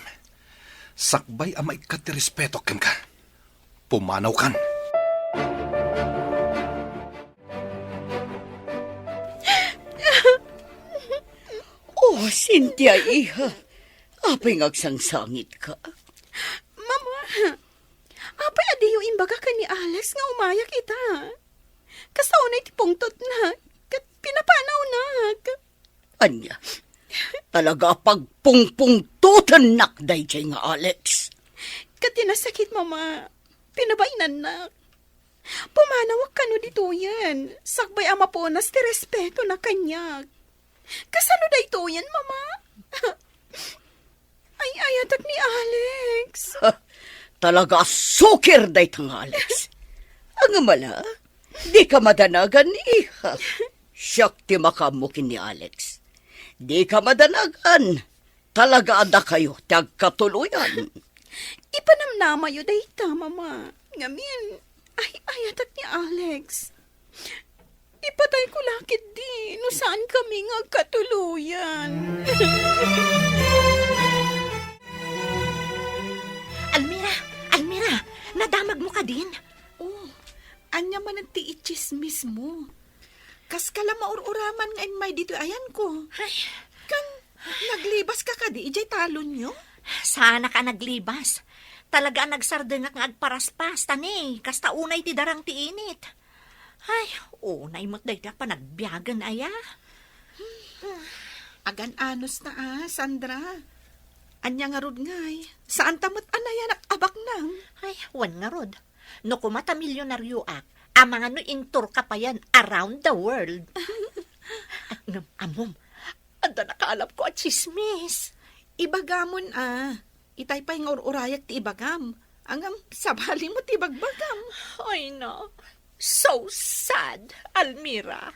Sakbay a maikkat ti respetok kenka. Pumanawkan. Oh, Cynthia, iha. Apay nga agsangsangitka? Mama, apay a diyo imbaga ken ni Alex nga umayak ita? Kasta unay ti pungtotna, ket pinapanawnak. Ania? Talaga a pagpungpungtotennak daydiay nga Alex. Ket ti nasakit, Mama, pinabainannak. Pumanawak kano ditoyen, sakbay a mapunas ti respetona kaniak. Kasano daytoyen, Mama? Ay-ayatek ni Alex. Ha, talaga a sukir dayta nga Alex. Ngem ala, dika madanagan, iha. Siak ti makaammo ken ni Alex. Dika madanagan. Talaga a dakayo ti agkatuloyan. Ipanamnamayo dayta, Mama. Ngamin, ay-ayatak ni Alex. Ipatayko la ketdi no saan kami nga agkatuloyan. Almira! Almira! Nadamagmo kadin? Oh, ania manen ti itsismismo? Kaska la maur-uraman nga immay ditoy ayanko. Ay. Kan, naglibaska kadi idiay talonyo? Saanak a naglibas. Talaga a nagsardengak nga agparaspas, ta ni, kasta unay ti darang ti init. Ay, unay met daytoy a panagbiagen aya. Agan-anos ta a, Sandra. Ania ngarud ngay? Saanta met a nayanak a baknang? Ay, wen ngarud. No kuma ta milyonarioak, amangan no intourka payen around the world. Ngem, ammom, adda nakaalapko a tsismis. Ibagamon a. Itay pay nga ur-urayak ti ibagam. Ngem, sabali met ti ibagbagam. Ay na, so sad, Almira.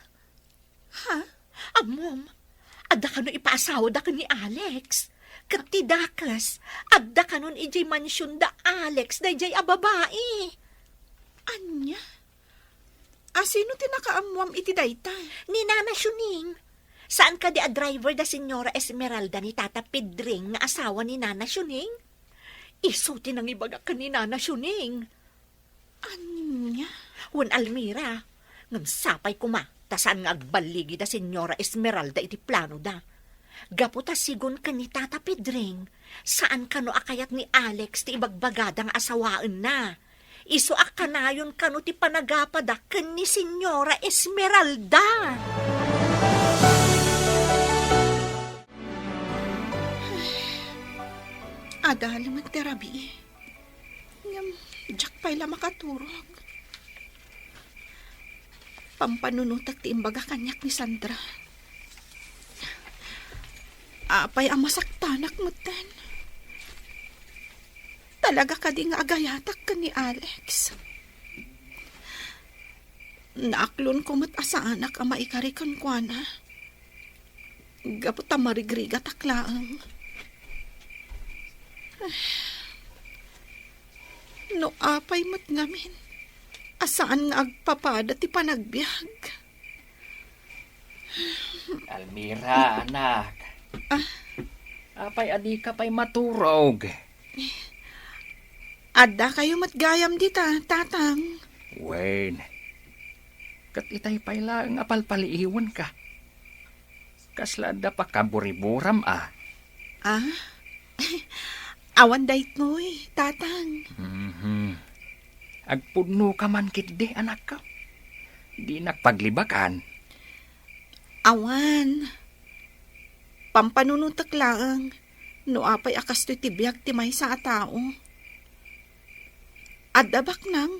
Ha? Ammom, adda kano ipaasawada ken ni Alex. Ket ti dakes, adda kanon idiay mansion da Alex daydiay a babai. Ania? A, sino ti nakaammoam iti dayta? Ni Nana Shuning. Saan kadi a driver da Senyora Esmeralda ni Tata Pedring nga asawa ni Nana Shuning? Isu ti nangibagak ken ni Nana Shuning. Ania? Wen, Almira, ngem sapay koma ta saan nga agballigi da Senyora Esmeralda iti planoda. Gapu ta sigun ken ni Tata Pedring, saan kano a kayat ni Alex ti ibagbagada nga asawaenna. Isu a kanayon kano ti panagapada ken ni Senyora Esmeralda. Adalem ti rabii. Ngem, diak pay la makaturog. Pampanunotek ti imbaga kaniak ni Sandra. Apay a masaktanak metten? Talaga kadi nga agayatak ken ni Alex? Naaklonko met a saanak a maikari kenkuana. Gapu ta marigrigatak laeng. No apay met ngamin a saan nga agpapada ti panagbiag. Almira, anak. Ah? Apay a dika pay maturog? Adda kayo met gayam dita, Tatang. Wen, ket itay pay laeng a palpaliiwenka. Kasla adda pakaburiburam a? Ah? Awan daytoy, Tatang. Mhm. Agpudnoka man ketdi, anakko? Dinak paglibakan. Awan. Pampanunotek laeng no apay a kastoy ti biag ti maysa a tao. Adda baknang,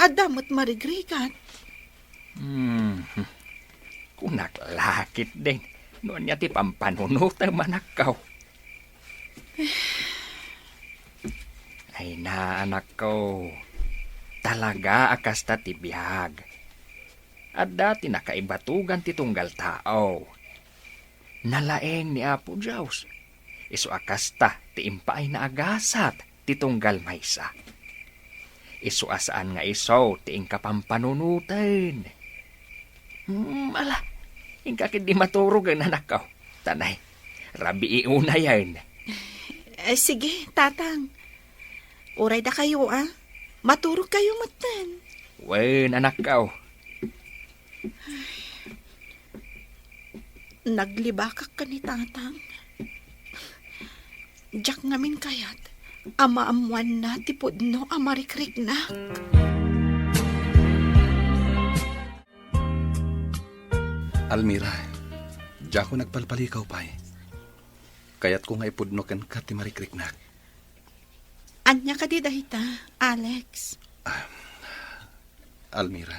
adda met marigrigat. Hmm. Kunak la ketdin no ania ti pampanunotem, anakko. Ay na, anakko. Talaga a kasta ti biag. Adda ti nakaibatugan ti tunggal tao. Nalaing ni Apo Dios. Isu a kasta ti impaayna a gasat ti tunggal maysa. Isu a saan nga isu ti inka pampanunoten. Hmm, ala, inka ketdi maturogen, anakko. Tanay, rabii unayen. Eh, sige, Tatang. Uray dakayo, a. Maturog kayo metten. Wen, anakko. Naglibakak ken ni Tatang. Diak ngamin kayat a maammoanna ti pudno a marikriknak. Almira, diak nagpalpalikaw pay. Kayatko nga ipudno kenka ti marikriknak. Ania kadi dayta, Alex? Ah, Almira,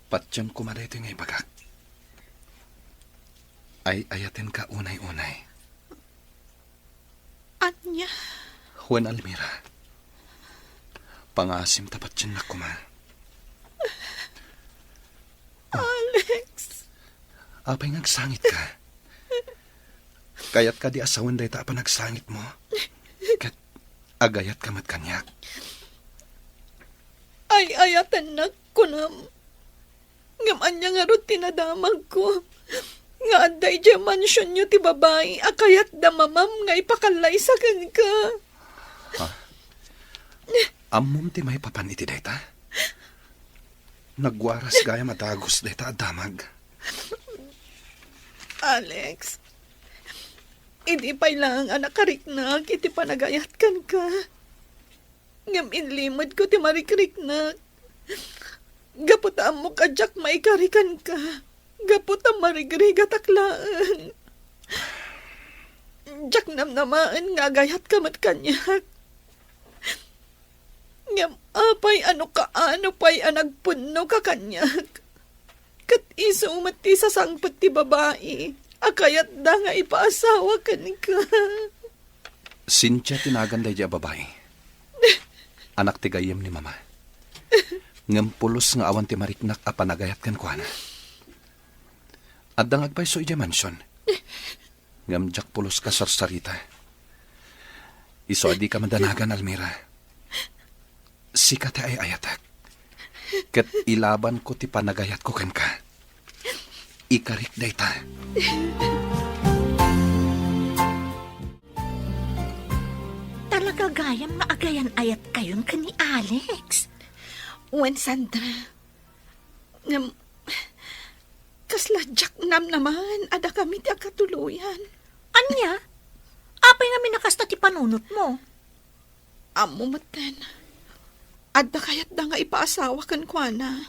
patiem koma daytoy nga ibagak. Ay-ayatenka unay-unay. Ania? Wen, Almira, pangaasim ta patiennak koma. Alex. Apay nga agsangitka? Kayat kadi a sawen dayta a panagsangitmo? Ket agayatka met kaniak? Ay-ayatennak, kunam. Ngem ania ngarud ti nadamagko? Nga adda idiay mansionyo ti babai a kayat da mamam nga ipakallaysa kenka. Ha? Ammom ti maipapan iti dayta? Nagwaras gayam a dagus dayta a damag. Alex, idi pay laeng a nakariknak iti panagayat kenka, ngem inlimedko ti marikriknak. Gapu ta ammok a diak maikari kenka, gapu ta marigrigatak laeng. Diak namnamaen nga agayatka met kaniak. Ngem apay a no kaano pay a nagpunnoka kaniak? Ket isu met ti sasangpet ti babai a kayatda nga ipaasawa kenka. Cynthia ti nagan daydiay a babai. Anak ti gayyem ni Mama. Ngem pulos nga awan ti mariknak a panagayat kenkuana. Adda nga agpayso idiay mansion. Ngem diak pulos kasarsarita. Isu a dika madanagan, Almira. Sika ti ay-ayatek. Ket ilabanko ti panagayatko kenka. Ikarik dayta. Talaga gayam nga agayan-ayatkayon ken ni Alex. Wen, Sandra. Ngem, kasla diak namnamaen a dakami ti agkatuloyan. Ania? Apay ngamin a kasta ti panunotmo? Ammo metten, adda kayatda nga ipaasawa kenkuana.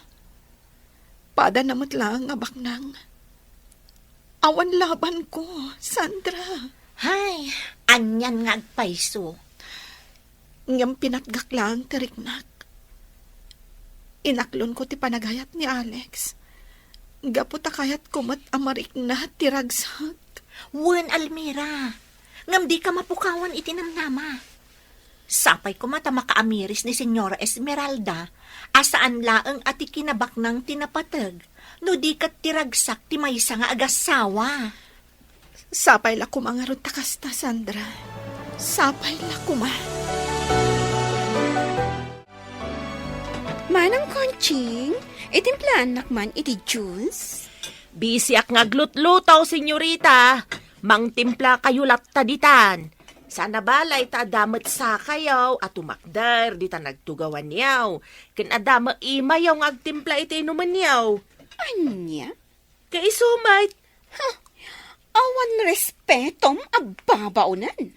Padana met laeng a baknang. Awan labanko, Sandra. Hay, anian nga agpayso. Ngem pinatgak laeng ti riknak. Inaklonko ti panagayat ni Alex. Gapu ta kayatko met a marikna ti ragsak. Wen, Almira, ngem dika mapukawan iti namnama. Sapay koma ta makaamiris ni Señora Esmeralda a saan laeng a ti kinabaknang ti napateg, no di ket ti ragsak ti maysa nga agassawa. Sapay la koma ngarud ta kasta, Sandra. Sapay la koma. Manang Conching, itimplaannak man iti juice? Bisiak nga aglutluto, senyorita. Mangtimpla kayo latta ditan. Sana balay ta adda met sakayo a tumakder ditan agtugawanyo. Ken adda met imayo nga agtimpla iti inumenyo. Ania? Kaisu met. Huh, awan respetom a babaonen.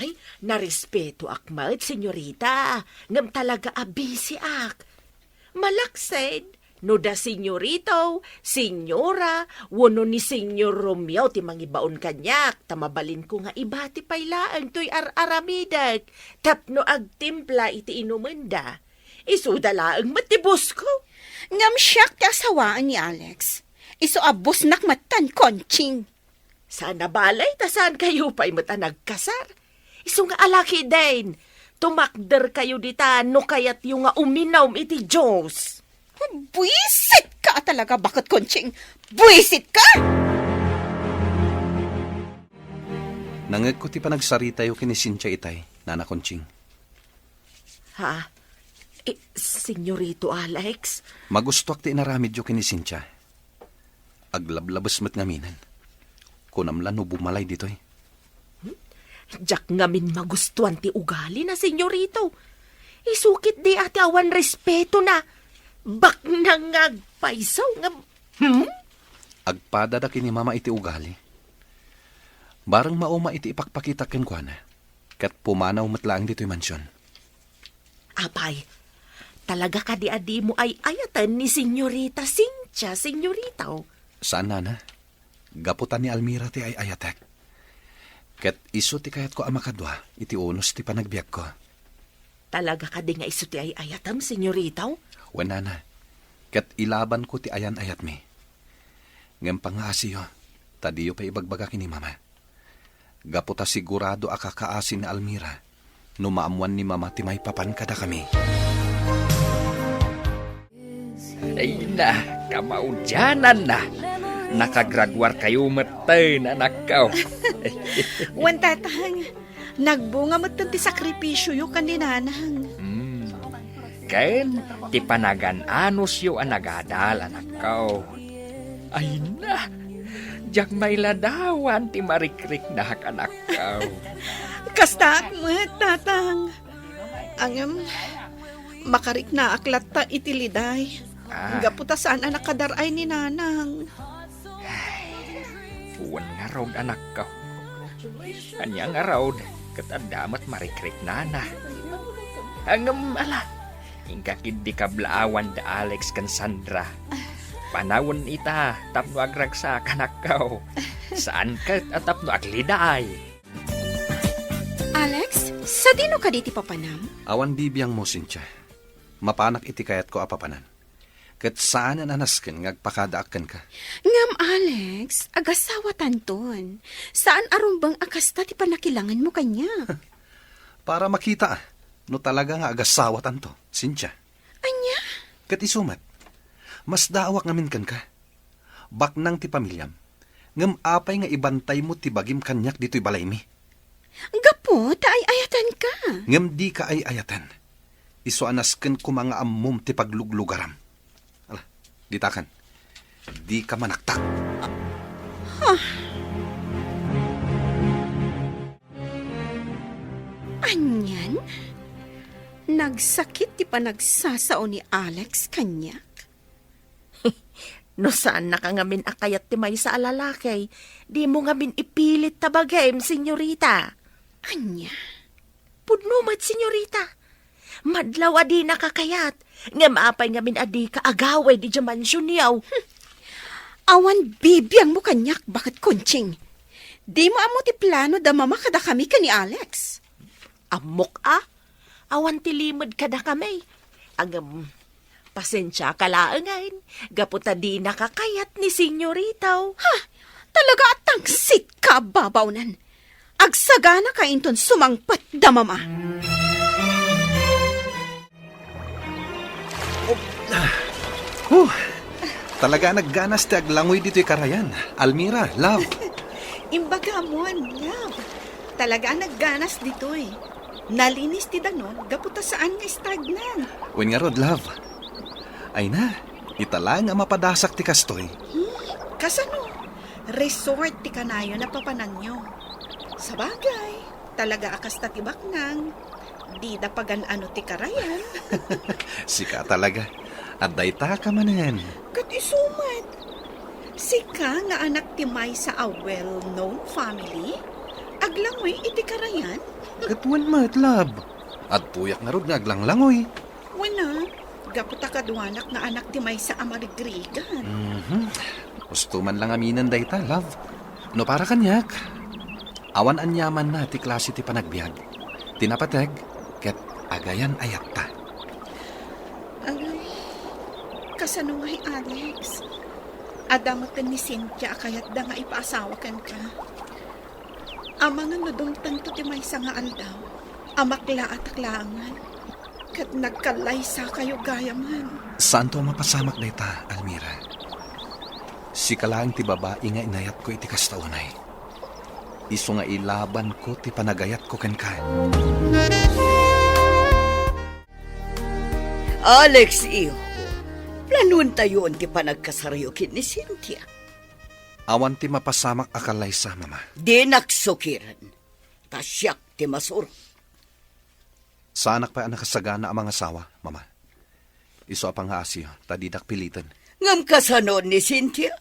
Ay, narespetoak met, senyorita. Ngem talaga a bisiak. Malaksid, no da senyorito, senyora, wenno ni Senyor Romeo ti mangibaon kaniak, ta mabalinko nga ibati pay laeng toy ar-aramidek tapno agtimpla iti inumenda. Isuda laeng met ti bosko. Ngem siak ti asawaen ni Alex. Isu a bosnak metten, Conching. Sana balay ta saan kayo pay met a nagkasar. Isu nga alakiden, tumakder kayo dita no kayatyo nga uminom iti juice. Buisit ka talaga, baket Conching! Buisit ka! Nangegko ti panagsaritayo ken ni Cynthia itay, Nana Conching. Ha? Eh, Senyorito Alex? Magustuak ti inaramidyo ken ni Cynthia. Aglablabes met ngaminen. Kunam la no bumalay ditoy. Hmm? Diak ngamin magustuan ti ugali na, senyorito. Isukit di ati awan respeto na. Baknang nga agpayso nga, hmm? Agpada da ken ni Mama iti ugali. Bareng mauma iti ipakpakita kenkuana. Ket pumanaw met laeng ditoy mansion. Apay, talaga kadi a dimo ay-ayaten ni Senyorita Cynthia, senyorito? Saan, Nana. Gapu ta ni Almira ti ay-ayatek. Ket isu ti kayatko a makadua iti unos ti panagbiagko. Talaga kadi nga isu ti ay-ayatem, senyorito? Wen, Nana. Ket ilabanko ti ayan-ayatmi. Ngem pangngaasiyo, ta diyo pay ibagbaga ken ni Mama. Gapu ta sigurado a kakaasi ni Almira no maammoan ni Mama ti maipapan kadakami. Ay na, kamaudiananna. Nakagraduarkayo metten, anakko. Wen, Tatang, nagbunga metten ti sakripisioyo ken ni Nanang. Hmm. Ken ti panagan-anosyo a nagadal, anakko. Ay na, diak mailadawan ti marikriknak, anakko. Kastaak met, Tatang. Ngem, makariknaak latta iti liday. Ah. Gapu ta saan a nakadar-ay ni Nanang. Ay, wen ngarud, anakko. Ania ngarud, ket adda met marikriknana. Ngem, ala, inka ketdi kablaawan da Alex ken Sandra. Panawen ita tapno agragsak, anakko. Saan ket a tapno agliday. Alex, sadino kadi ti papanam? Awan bibiangmo, Cynthia. Mapanak iti kayatko a papanan. Ket saanen a nasken nga agpakadaak kenka. Ngem, Alex, agasawatanton. Saan a rumbeng a kasta ti pannakilangenmo kaniak. Para makita no talaga nga agasawatanto, Cynthia. Ania? Ket isu met, masdaawak ngamin kenka. Baknang ti pamiliam. Ngem apay nga ibantaymo ti bagim kaniak ditoy balaymi? Gapu ta ay-ayatenka. Ngem dika ay-ayaten. Isu a nasken koma nga ammom ti pagluglugaram. Ala, ditakan. Dika manaktak. Huh. Anian? Nagsakit ti panagsasao ni Alex kaniak. No saannaka ngamin a kayat ti maysa a lalaki, dimo ngamin ipilit ta bagim, senyorita. Ania? Pudno met, senyorita. Madlaw a dinaka kayat, ngem apay ngamin a dika agawid idiay mansionyo? Awan bibiangmo kaniak, baket Conching. Dimo ammo ti plano da Mama kadakami ken ni Alex. Ammok a, awan ti limed kadakami. Ngem, pasensiaka laengen, gapu ta dinaka kayat ni senyorita. Ha? Talaga a tangsit ka a babawnan. Agsaganaka inton sumangpet da Mama. Huh, talaga a nagganas ti aglangoy ditoy karayan. Almira, love. Imbagamon, love. Talaga a nagganas ditoy. Nalinis ti danum gapu ta saan nga stagnan. Wen ngarud, love. Ay na, ita laeng a mapadasak ti kastoy. Hmm, kasano? Resort ti kanayon a papananyo. Sabagay, talaga a kasta ti baknang. Dida pagan-ano ti karayan. Sika talaga. Adda ita ka manen. Ket isu met. Sika nga anak ti maysa a well-known family? Aglangoy iti karayan? Ket wen met, love. Adtoyak ngarud nga aglanglangoy. Wen a, gapu ta kaduanak nga anak ti maysa a marigrigan. Mhm. Usto man lang aminen dayta, love. No para kaniak, awan aniamanna ti klase ti panagbiag. Ti napateg, ket agayan-ayatta. Agay, kasano ngay, Alex? Adda met ni Cynthia a kayatda nga ipaasawa kenka. Amangan no dumtengto ti maysa nga aldaw, a maklaatak laengen, ket nagkallaysakayo gayamen. Saanto a mapasamak dayta, Almira. Sika laeng ti babai nga inayatko iti kasta unay. Isu nga ilabanko ti panagayatko kenka. Alex, iho, planuentayon ti panagkasaryo ken ni Cynthia. Awan ti mapasamak a kallaysa, Mama. Dinak sukiren, ta siak ti masuro. Saanak pay a nakasagana a mangasawa, Mama. Isu a pangngaasiyo, ta didak piliten. Ngem kasano ni Cynthia?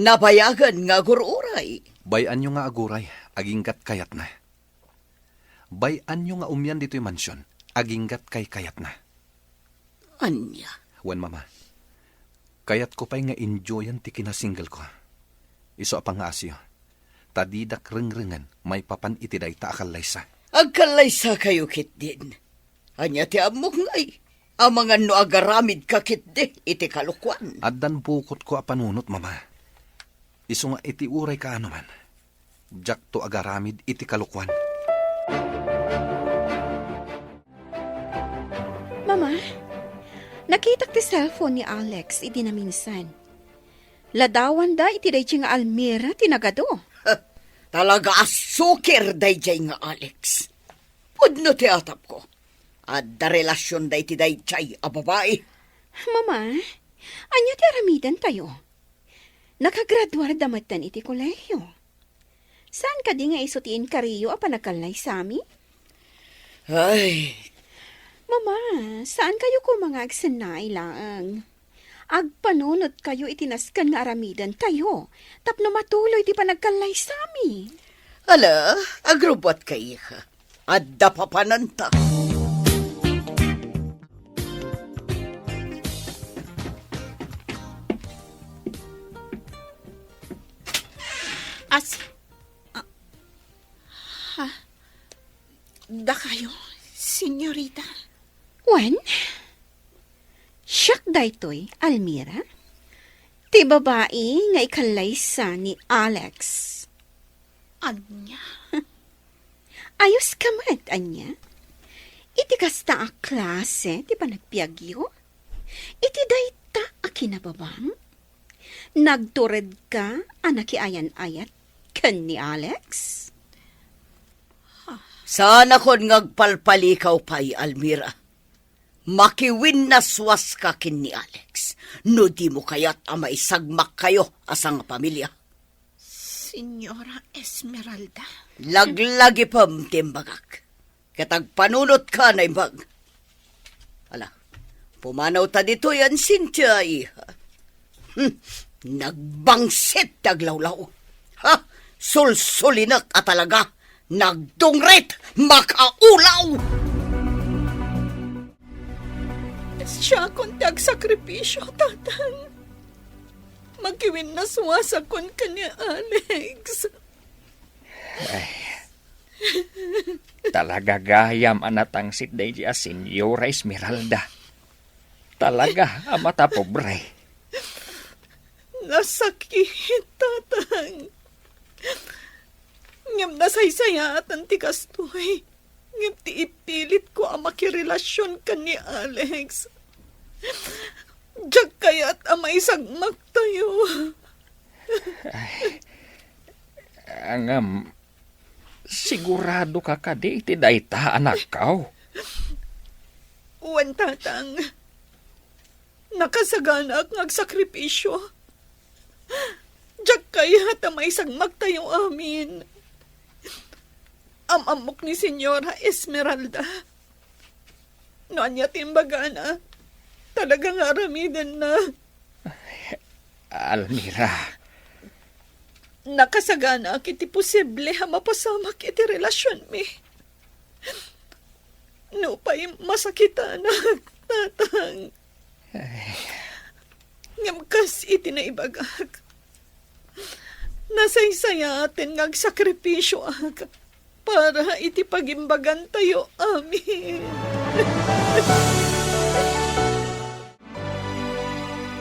Nabayagen nga agur-uray. Bay-anyo nga aguray, aginggat kayatna. Bay-anyo nga umian ditoy mansion, aginggat kaykayatna. Ania? Wen, Mama. Kayatko pay nga enjoyan ti kinasinggelko. Isu a pangngaasiyo, ta didak rengrengen maipapan iti dayta a kallaysa. Agkallaysakayo ketdin. Ania ti ammok ngay? Amangan no agaramidka ketdi iti kalokuan. Addan bukotko a panunot, Mama. Isu nga iti uray kaano man, diakto agaramid iti kalokuan. Mama, nakitak ti cellphone ni Alex idi naminsan. Ladawanda iti daydiay nga Almira ti nagadu. Talaga a sukir daydiay nga Alex. Pudno ti atapko. Adda relasionda iti daydiay a babai. Mama, ania ti aramidentayo? Nakagraduarda metten iti kolehio. Saan kadi nga isu ti inkariyo a panagkallaysami? Ay. Mama, saan kayo koma nga agsennaay laeng? Agpanunotkayo iti nasken nga aramidentayo tapno matuloy ti panagkallaysami. Ala, agrubbuatka, iha. Adda papananta. As-, ah, ha? Dakayo, senyorita? Wen, siak daytoy, Almira. Ti babai nga ikallaysa ni Alex. Ania? Ayoska met, ania? Iti kasta a klase ti panagbiagyo? Iti dayta a kinababang? Nagturedka a nakiayan-ayat ken ni Alex? Saanakon nga agpalpalikaw pay, Almira. Makiwinnaswaska ken ni Alex no dimo kayat a maisagmakkayo a sangapamilia. Señora Esmeralda. Laglagipem ti imbagak. Ket agpanunotka a naimbag. Ala, pumanawta ditoy a Cynthia, iha. Hmm, nagbangsit ti aglawlaw. Ha? Sulsulinek a talaga. Nagdungrit, makaulaw! Siakon ti agsakripisio, Tatang. Makiwinnaswasakon ken ni Alex. Ay, talaga gayam a natangsit daydi a Señora Esmeralda. Talaga a matapobre. Nasakit, Tatang. Ngem nasaysayaaten ti kastoy. Ngem ti ipilitko a makirelasion ken ni Alex, diak kayat a maisagmaktayo. Ay, ngem, siguradoka kadi iti dayta, anakko? Wen, Tatang. Nakasaganaak nga agsakripisio. Diak kayat a maisagmaktayo amin. Am-ammok ni Señora Esmeralda. No ania ti imbagana, talaga nga aramidenna. Almira. Nakasaganaak iti posible a mapasamak iti relasionmi. Nupay masakitanak, Tatang. Ay. Ngem kas iti naibagak, nasaysayaaten nga agsakripisioak para iti pagimbagantayo amin.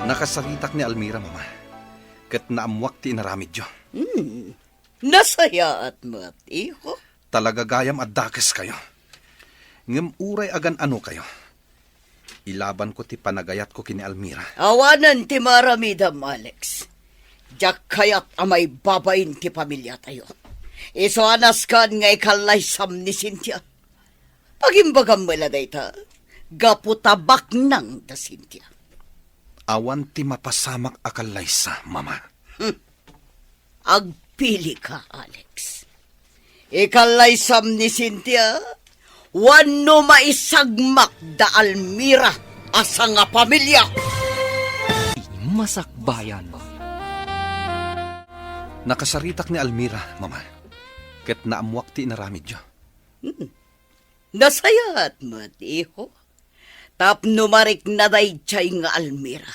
Nakasaritak ni Almira, Mama, ket naammoak ti inaramidyo. Hmm. Nasayaat met, iho. Talaga gayam a dakeskayo. Ngem uray agan-anokayo, ilabanko ti panagayatko ken ni Almira. Awanen ti maaramidem, Alex. Diak kayat a maibabain ti pamiliatayo. Isu a nasken nga ikallaysam ni Cynthia. Pagimbagam met la dayta, gapu ta baknang da Cynthia. Awan ti mapasamak a kallaysa, Mama. Hmm. Agpilika, Alex. Ikallaysam ni Cynthia, wenno maisagmak da Almira a sangapamilia. Masakbayan. Nakasaritak ni Almira, Mama, ket naammoak ti inaramidyo. Hmm. Nasayaat met, iho. Tapno marikna daydiay nga Almira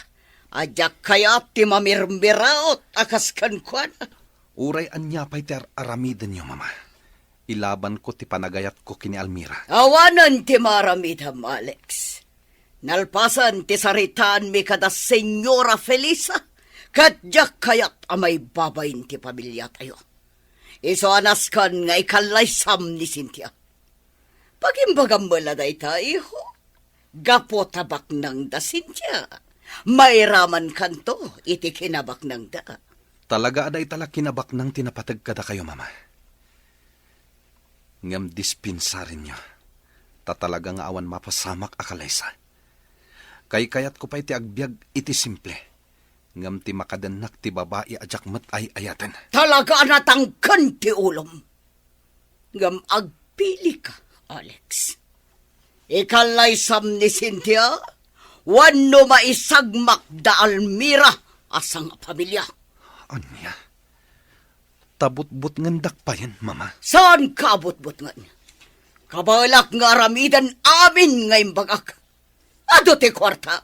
a diak kayat ti mamirmiraot a kas kenkuana. Uray ania pay ti ar-aramidenyo, Mama, ilabanko ti panagayatko ken ni Almira. Awanen ti maaramidem, Alex. Nalpasen ti saritaanmi kada Señora Felisa, ket diak kayat a maibabain ti pamiliatayo. Isu a nasken nga ikallaysam ni Cynthia. Pagimbagam met la dayta, iho. Gapu ta baknang da Cynthia, Mairamankanto iti kinabaknangda. Talaga a dayta la kinabaknang ti napateg kadakayo, Mama. Ngem dispensarenyo, ta talaga nga awan mapasamak a kalaysa. Kaykayatko pay ti agbiag iti simple, ngem ti makadennak ti babai a diak met ay-ayaten. Talaga a natangken ti ulom. Ngem agpilika, Alex. Ikallaysam ni Cynthia, wenno maisagmak da Almira a sangapamilia. Ania? Ta butbutngendak payen, Mama? Saanka a butbutngen. Kabaelak nga aramiden amin nga imbagak. Adu ti kuarta.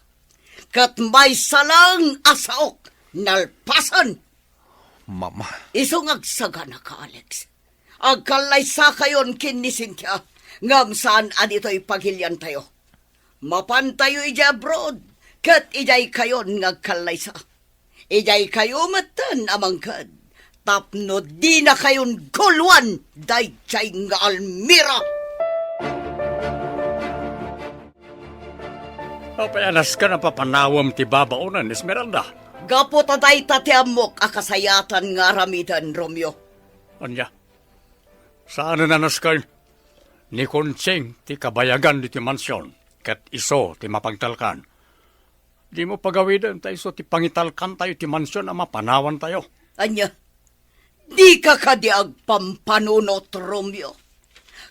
Ket maysa lang a saok, nalpasen. Mama. Isu nga agsaganaka, Alex. Agkallaysakayon ken ni Cynthia, ngem saan a ditoy pagiliantayo. Mapantayo idiay abroad, ket idiay kayon nga agkallaysa. Idiay kayo metten a mangked, tapno dinakayon guluan daydiay nga Almira. Apay a nasken a papanawem ti babaonen, Esmeralda? Gapu ta dayta ti ammok a kasayaatan nga aramiden, Romeo. Ania? Saanen a nasken? Ni Conching ti kabayagan ditoy mansion, ket isu ti mapagtalkan. Dimo pagawiden ta isu ti pangitalkantayo ti mansion a mapanawantayo. Ania? Dika kadi agpampanunot, Romeo?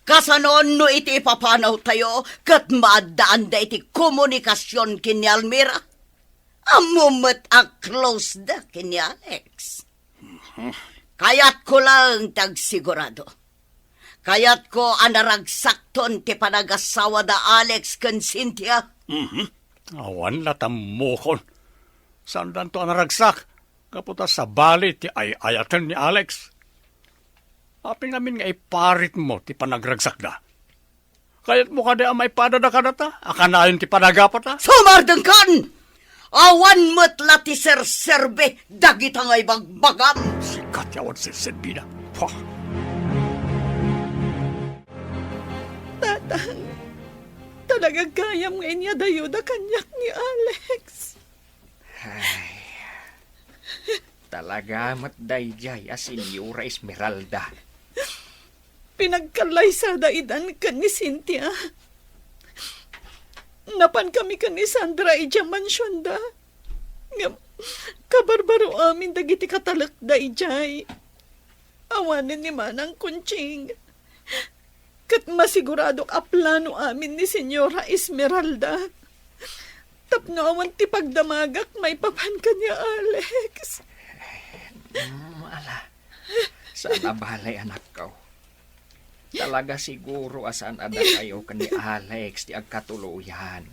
Kasano no iti ipapanawtayo ket maaddaanda iti komunikasion ken ni Almira? Ammom met a close da ken ni Alex. Kayatko laeng ti agsigurado. Kayatko a naragsakton ti panagasawa da Alex ken Cynthia. Mhm. Awan la tammokon. Saandanto a naragsak, gapu ta sabali ti ay-ayaten ni Alex. Apay ngamin nga iparitmo ti panagragsakda? Kayatmo kadi a maipadada kadata a kanayon ti panagapata? Sumardengkan! Awan met la ti serserbi dagita nga ibagbagam. Sika ti awan serserbina. Pah! Tatang, talaga gayam nga inyadayoda kaniak ni Alex. Ay, talaga met daydiay a Senyora Esmeralda. Pinagkallaysada idan ken ni Cynthia. Napankami ken ni Sandra idiay mansionda. Ngem, kabarbaro amin dagiti katalekda idiay. Awanen ni Manang Conching. Ket masiguradok a plano amin ni Senyora Esmeralda tapno awan ti pagdamagak maipapan ken ni Alex. Mm, ala. Saan a bale, anakko. Talaga siguro a saan a dakayo ken ni Alex ti agkatuloyan.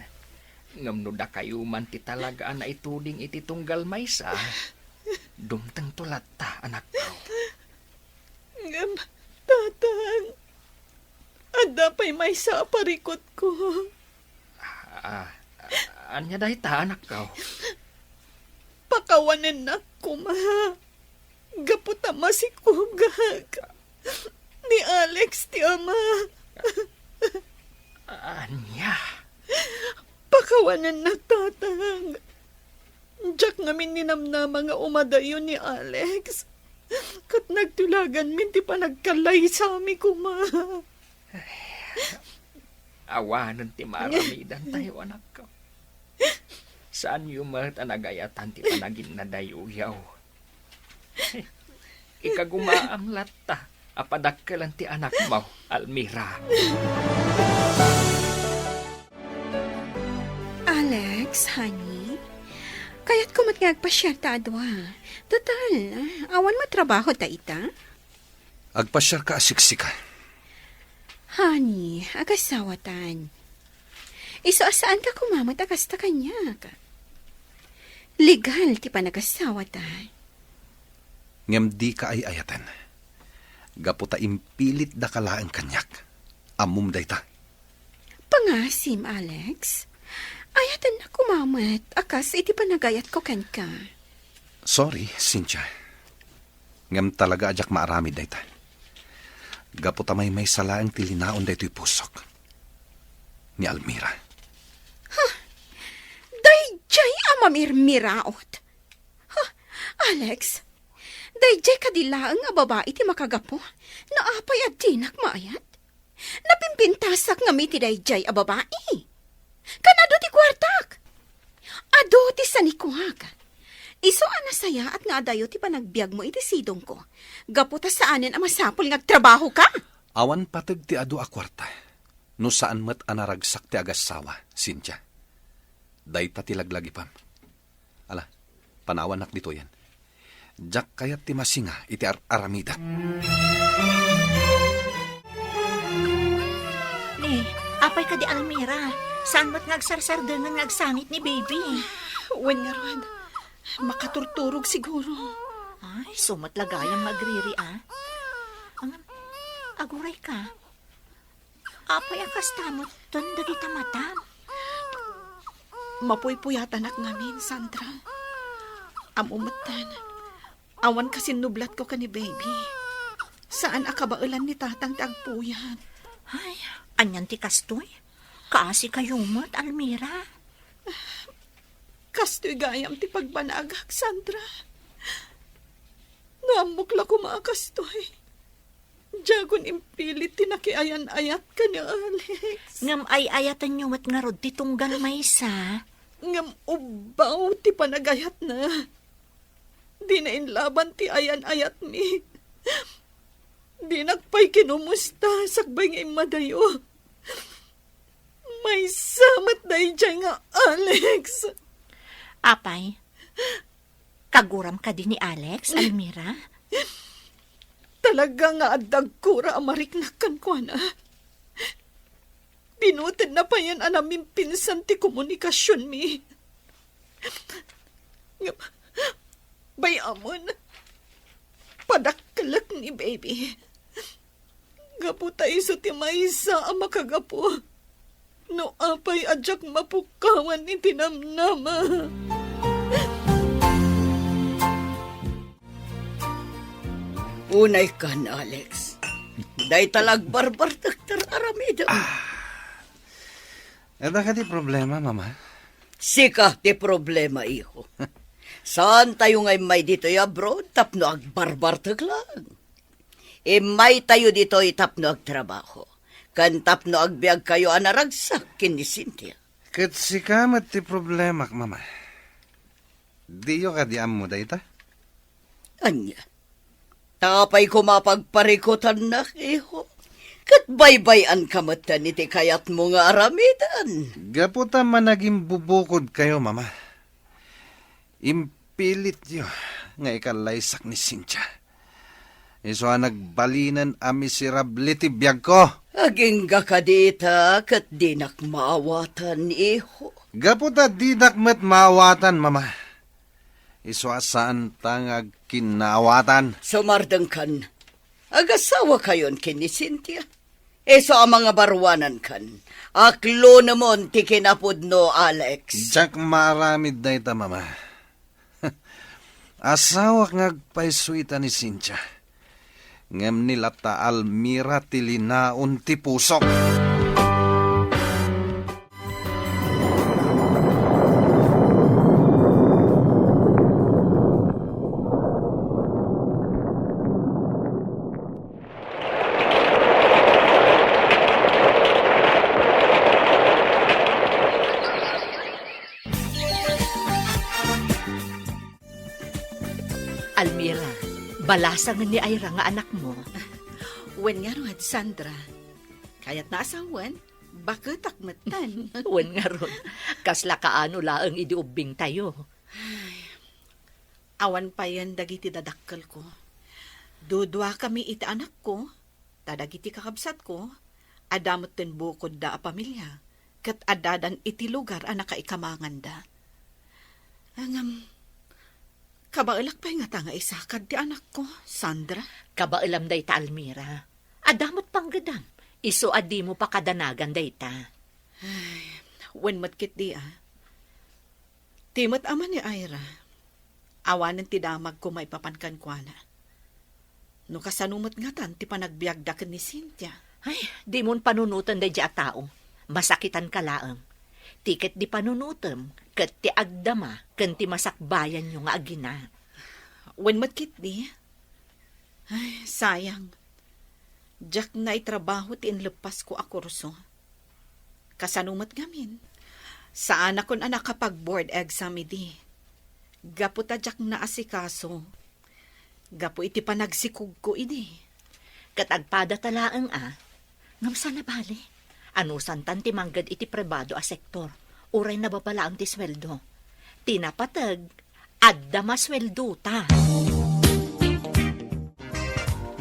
Ngem no dakayo man ti talaga a naituding iti tunggal maysa, dumtengto latta, anakko. Ngem, Tatang, adda pay maysa a parikutko. Ah, ania dayta, anakko? Pakawanennak koma. Gapu ta masikugak. Ni Alex ti ama. Ania? Pakawanennak, Tatang. Diak ngamin ninamnama nga umadayo ni Alex. Ket nagtulaganmin ti panagkallaysami koma. Awanen ti maaramidantayo, anakko. Saanyo met a nagayatan ti panaginnadayoyo. Ikagumaam latta a padakkelen ti anakmo, Almira. Alex, honey, kayatko met nga agpasiarta a dua. Total, awan met trabaho ta ita. Agpasiarka a siksika. Honey, agasawatan. Isu a saanka koma met a kasta kaniak. Legal ti panagasawata. Ngem dika ay-ayaten. Gapu ta impilitdaka laeng kaniak. Ammom dayta. Pangasim, Alex. Ayatennak koma met a kas iti panagayatko kenka. Sorry, Cynthia. Ngem talaga a diak maaramid dayta. Gapu ta maymaysa laeng ti linaon daytoy pusok. Ni Almira. Huh! Daydiay a Pamirmiraot. Ha, Alex, daydiay kadi laeng a babai ti makagapu no apay a dinak maayat? Napimpintasak ngami ti daydiay a babai. Kan adu ti kuartak. Adu ti sanikuak. Isu a nasayaat nga adayo ti panagbiagmo iti sidongko. Gapu ta saanen a masapul nga agtrabahoka. Awan pateg ti adu a kuarta. No saan met a naragsak ti agassawa, Cynthia. Dayta ti laglagipam. Ala, panawannak ditoyen. Diak kayat ti masinga iti ar-aramidek. Ni, apay kadi Almira? Saan met nga agsarsardengen nga agsangit ni baby? Wen ngarud, makaturturog siguro. Ay, isu met la gayam nga agriri, a. Ngem, aguray ka. Apay a kasta metten dagita matam? Mapuypuyatanak ngamin, Sandra. Ammo metten, awan kasinnublatko ken ni baby. Saan a kabaelan ni tatang ti agpuyat. Ay, anian ti kastoy? Kaasi kayo met, Almira. Kastoy gayam ti pagbanagak, Sandra. No ammok la koma a kastoy, diakon impilit ti nakiayan-ayat ken ni Alex. Ngem ay-ayatenyo met ngarud ti tunggal maysa. Ngem ubbaw ti panagayatna. Dina inlaban ti ayan-ayatmi. Dinak pay kinumusta sakbay nga immadayo. Maysa met daydiay nga Alex. Apay, kaguram kadi ni Alex, Almira? Talaga nga adda agkura a mariknak kenkuana. Binutedna payen a namimpinsan ti komunikasionmi. Ngem, bay-amon, padakkelek ni baby. Gapu ta isu ti maysa a makagapu no apay a diak mapukawan iti namnama. Unay kan, Alex. Dayta la agbarbartek ti ar-aramidem. Ah. Adda kadi problema, Mama? Sika ti problema, iho. Saantayo nga immay ditoy abroad tapno agbarbartek lang. Immaytayo ditoy tapno agtrabaho, ken tapno agbiagkayo a naragsak ken ni Cynthia. Ket sika met ti problemak, Mama. Diyo kadi ammo dayta? Ania? Ta apay koma pagparikutannak, iho? Ket baybay-anka metten iti kayatmo nga aramiden. Gapu ta managimbubukodkayo, Mama. Impilityo nga ikallaysak ni Cynthia. Isu a nagbalinen a miserable ti biagko. Agingga kadita ket dinak maawatan, iho. Gapu ta dinak met maawatan, Mama. Isu a saanta nga agkinnaawatan. Sumardengkan. Agasawakayon ken ni Cynthia. Isu a mangabaruanankan. Aklonemon ti kinapudno, Alex. Diak maaramid dayta, Mama. Asawak nga agpayso ita ni Cynthia. Ngem ni latta Almira ti linaon ti pusok. Almira, balasangen ni Ira nga anakmo. Wen ngarud, Sandra. Kayatna a sawen, baketak metten. Wen ngarud, kasla kaano laeng idi ubbingtayo. Ay, awan payen dagiti dadakkelko. Duduakami iti anakko, ta dagiti kakabsatko, adda metten bukodda a pamilia, ket addadan iti lugar a nakaikamanganda. Ngem, kabaelak pay ngata nga isakad ti anakko, Sandra. Kabaelam dayta, Almira. Adda met panggedam, isu a dimo pakadanagan dayta. Ay, wen met ketdi, a. Ti met ama ni Ira, awanen ti damagko maipapan kenkuana. No kasano met ngatan ti panagbiagda ken ni Cynthia? Ay, dimon panunoten daydiay a tao. Masakitanka laeng. Ti ketdi panunotem, ket ti agdama ken ti masakbayanyo nga agina. Wen met ketdi. Ay, sayang. Diak naitrabaho ti inleppasko a kurso. Kasano met ngamin? Saanakon a nakapag-board exam idi. Gapu ta diak naasikaso. Gapu iti panagsikogko idi. Ket agpadata laeng a, ngem saan a bali. Anusantan ti mangged iti pribado a sektor, uray nababa laeng ti sueldo. Ti napateg, adda masueldota.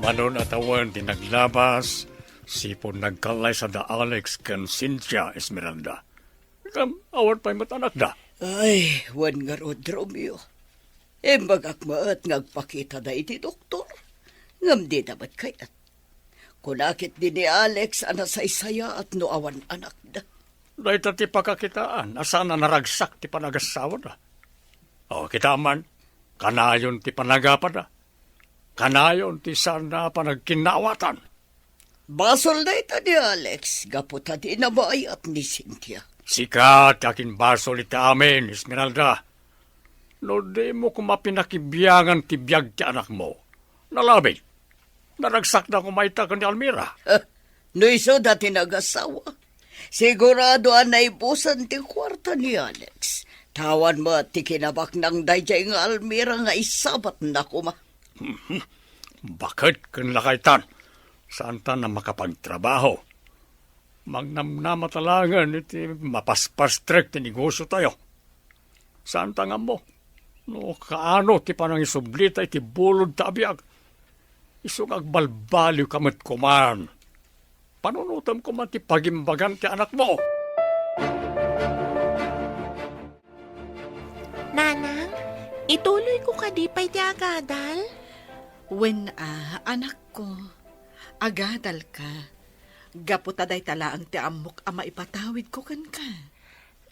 Manon a tawen ti naglabas, sipud nagkallaysada Alex ken Cynthia, Esmeralda. Ngem awan pay met anakda. Ay, wen ngarud, Romeo. Imbagak met nga agpakitada iti doktor, ngem dida met kayat. Kuna ketdi ni Alex a nasaysayaat no awan anakda. Dayta ti pakakitaan a saan a naragsak ti panagasawada. O, kita man, kanayon ti panagapada. Kanayon ti saan a panagkinnaawatan. Basol dayta ni Alex, gapu ta dina maayat ni Cynthia. Sika ti akinbasol iti amin, Esmeralda. No dimo koma pinakibiangan ti biag ti anakmo, nalabit. Naragsakda koma ita ken ni Almira. No isuda ti nagasawa, sigurado a naibusan ti kuarta ni Alex. Ta awan met ti kinabaknang daydiay nga Almira nga isabatna koma. Baket ken lakaytan, saantan a makapagtrabaho. Mangnamnamata laengen iti mapaspastrek ti negosiotayo. Saanta nga ammo no kaano ti panangisublita iti bulod ta abiag. Isu nga agbalbaliwka met koman. Panunotem koman ti pagimbagan ti anakmo. Nanang, ituloyko kadi pay ti agadal? Wen a, anakko, agadalka. Gapu ta dayta laeng ti ammok a maipatawidko kenka.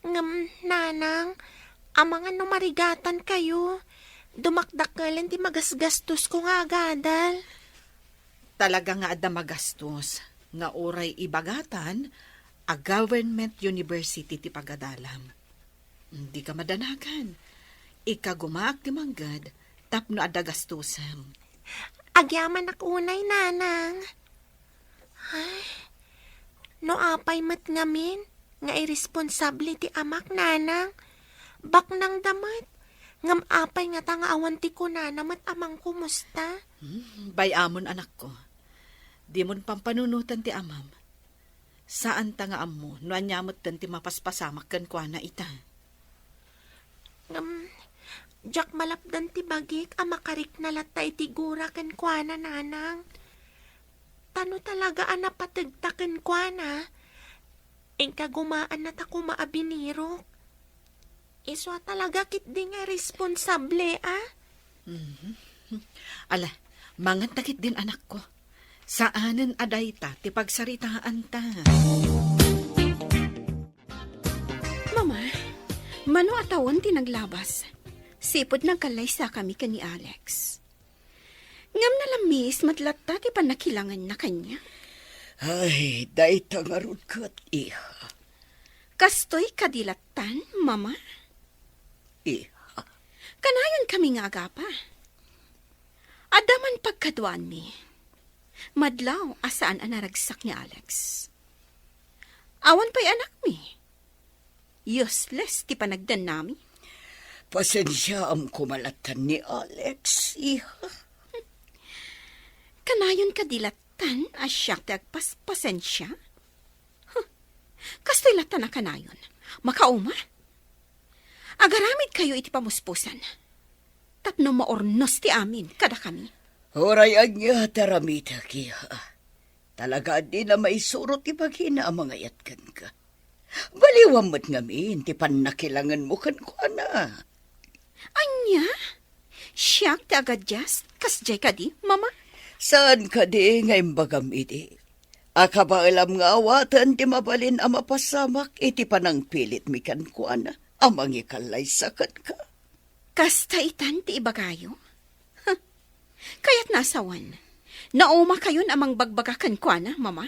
Ngem, nanang, amangan no marigatankayo, dumakdakelen ti magasgastosko nga agadal. Talaga nga adda magastos nga uray ibagatan a government university ti pagadalam. Dika madanagan. Ikagumaak ti mangged tapno adda gastusem. Agyamanak unay, nanang. Ay, no apay met ngamin nga iresponsable ti amak, nanang. Baknangda met. Ngem apay ngata nga awan ti kunana met a mangkumusta? Hmm, bay-amon, anakko. Dimon pampanunotan ti amam. Saanta nga ammo no ania metten ti mapaspasamak kenkuana ita. Ngem, diak malapdan ti bagik a makarikna latta iti gura kenkuana, nanang. Ta no talaga a napategta kenkuana, inkagumaanna ta koma a binirok. Isu a talaga ketdi nga responsable, a? Mhm. Ala, manganta ketdin, anakko. Saanen a dayta ti pagsaritaanta. Mama, mano a tawen ti naglabas? Sipud nagkallaysakami ken ni Alex. Ngem nalammis met latta ti pannakilangenna kaniak. Ay, dayta ngarud ket, iha. Kastoy kadi lattan, Mama? Iha. Kanayonkami nga agapa. Adda man pagkaduaanmi. Madlaw a saan a naragsak ni Alex. Awan pay anakmi. Useless ti panagdannami. Pasensiaam koma lattan ni Alex, iha. Kanayon kadi lattan a siak ti agpaspasensia? Huh. Kastoy lattan a kanayon. Makauma? Agaramidkayo iti pamuspusan. Tapno maurnos ti amin kadakami. Uray ania ti aramidek, iha. Talaga a dina maisuro ti bagina a mangayat kenka. Baliwam met ngamin ti pannakilangenmo kenkuana. Ania? Siak ti agadias? Kasdiay kadi, Mama? Saan kadi nga imbagam idi a kabaelam nga awaten ti mabalin a mapasamak iti panangpilitmi kenkuana a mangikallaysa kenka? Kasta itan ti ibagayo? Huh. Kayatna a sawen, naumakayon a mangbagbaga kenkuana, Mama?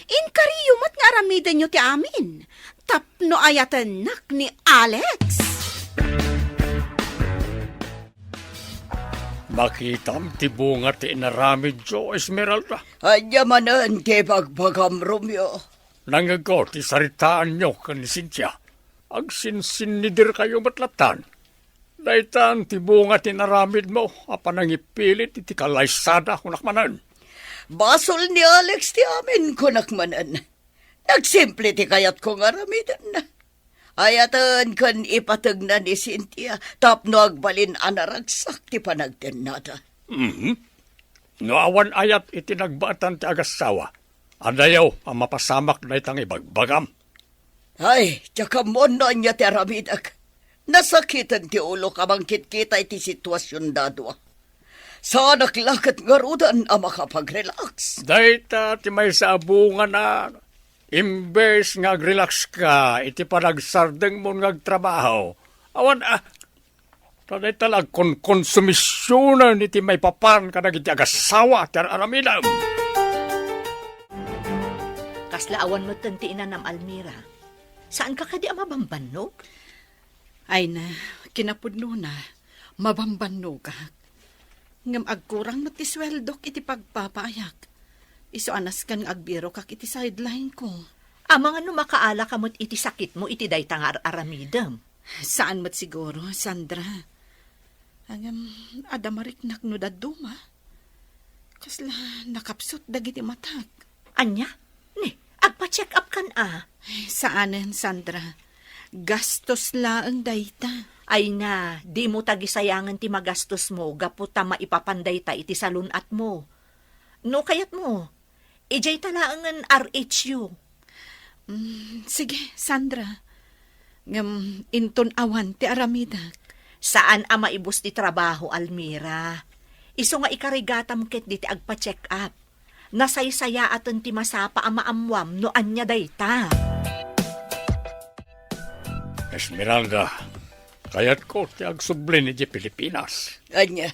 Inkariyo met nga aramidenyo ti amin tapno ayatennak ni Alex. Makitam ti bunga ti inaramidyo, Esmeralda. Ania manen ti ibagbagam, Romeo? Nangngegko ti saritaanyo ken ni Cynthia. Agsinsinnidirkayo met lattan. Daytan ti bunga ti inaramidmo a panangipilit iti kalaysada, kunak manen. Basol ni Alex ti amin, kunak manen. Nagsimple ti kayatko nga aramiden. Ayaten ken ipategna ni Cynthia tapno agbalin a naragsak ti panagtennada. Mhm. No awan ayat iti nagbaetan ti agassawa, adayo a mapasamak dayta nga ibagbagam. Ay, diak ammo no ania ti aramidek. Nasakiten ti ulok a mangkitkita iti situasionda a dua. Saanak la ket ngaruden a makapag-relax. Dayta ti maysa a bungana. Imbes nga ag-relax ka iti panagsardengmo nga agtrabaho, awan a, ta dayta la agkonkonsumisionen iti maipapan kadagiti agassawa ti ar-aramidem. Kasla awan metten ti inanam, Almira. Saanka kadi a mabambannog? Ay na, kinapudnona, mabambannogak. Ngem agkurang met ti sueldok iti pagpapaayak. Isu a nasken nga agbirokak iti sideline ko. Amangan no makaalaka met iti sakitmo iti dayta nga ar-aramidem. Saan met siguro, Sandra. Ngem adda mariknak no dadduma. Kasla nakapsut dagiti matak. Ania? Ni, agpa-check up kan a? Ay, saanen, Sandra. Gastos laeng dayta. Ay na, dimo tagisayangen ti magastosmo gapu ta maipapan dayta iti salun-atmo. No kayatmo, idiay ta laengen R H U. Mm, sige, Sandra. Ngem inton awan ti aramidek. Saan a maibus ti trabaho, Almira. Isu nga ikarigatam ket diti agpa-check up. Nasaysayaaten ti masapa a maammuam no ania dayta. Esmeralda, kayatko ti agsublin idiay Pilipinas. Ania?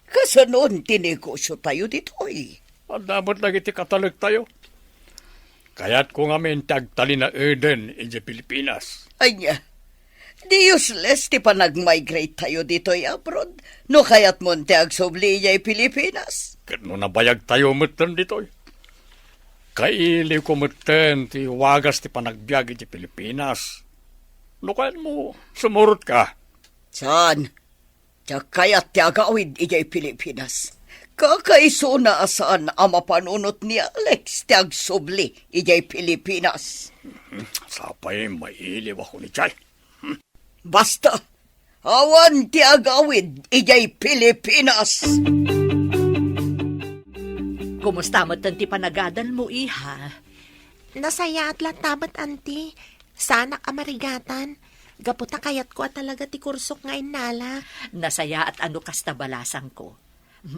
Kasanon ti negosiotayo ditoy? Adda met dagiti katalektayo. Kayatko ngamin ti agtalinaeden idiay Pilipinas. Ania? Di useless ti panag-migrate tayo ditoy abroad no kayatmon ti agsubli idiay Pilipinas. Ket no nabayagtayo metten ditoy, kailiwko metten ti wagas ti panagbiag idiay Pilipinas. No kayatmo, sumurotka. Saan? Diak kayat ti agawid idiay Pilipinas. Kakaisuna a saan a mapanunot ni Alex ti agsubli idiay Pilipinas. Sapay mailiw a kunitiay. Basta, awan ti agawid idiay Pilipinas. Kumusta met ti panagadalmo, iha? Nasayaat latta met, Auntie. Saanak a marigatan. Gapu ta kayatko a talaga ti kursok nga innala. Nasayaat a no kasta, balasangko.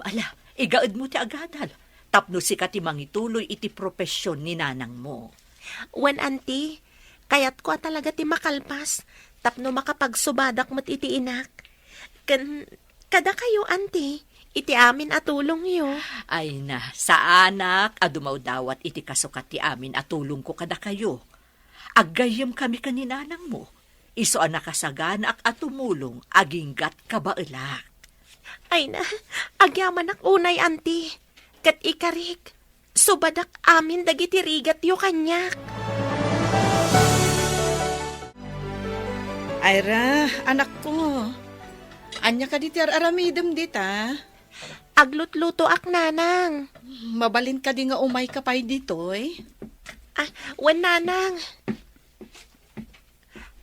Ala, igaedmo ti agadal. Tapno sika ti mangituloy iti profesion ni nanangmo. Wen, Auntie, kayatko a talaga ti makalpas tapno makapagsubadak met iti inak. Ken kadakayo, Auntie, iti amin a tulongyo. Ay na, saanak a dumawdawat iti kasukat ti amin a tulongko kadakayo. Aggayyemkami ken ni nanangmo, isu a nakasaganaak a tumulong aginggat kabaelak. Ay na, agyamanak unay, Auntie. Ket ikarik, subadak amin dagiti rigatyo kaniak. Ayra, anakko, ania kadi ti ar-aramidem dita? Aglutlutoak, Nanang. Mabalin kadi nga umayka pay ditoy? Ah, wen, Nanang.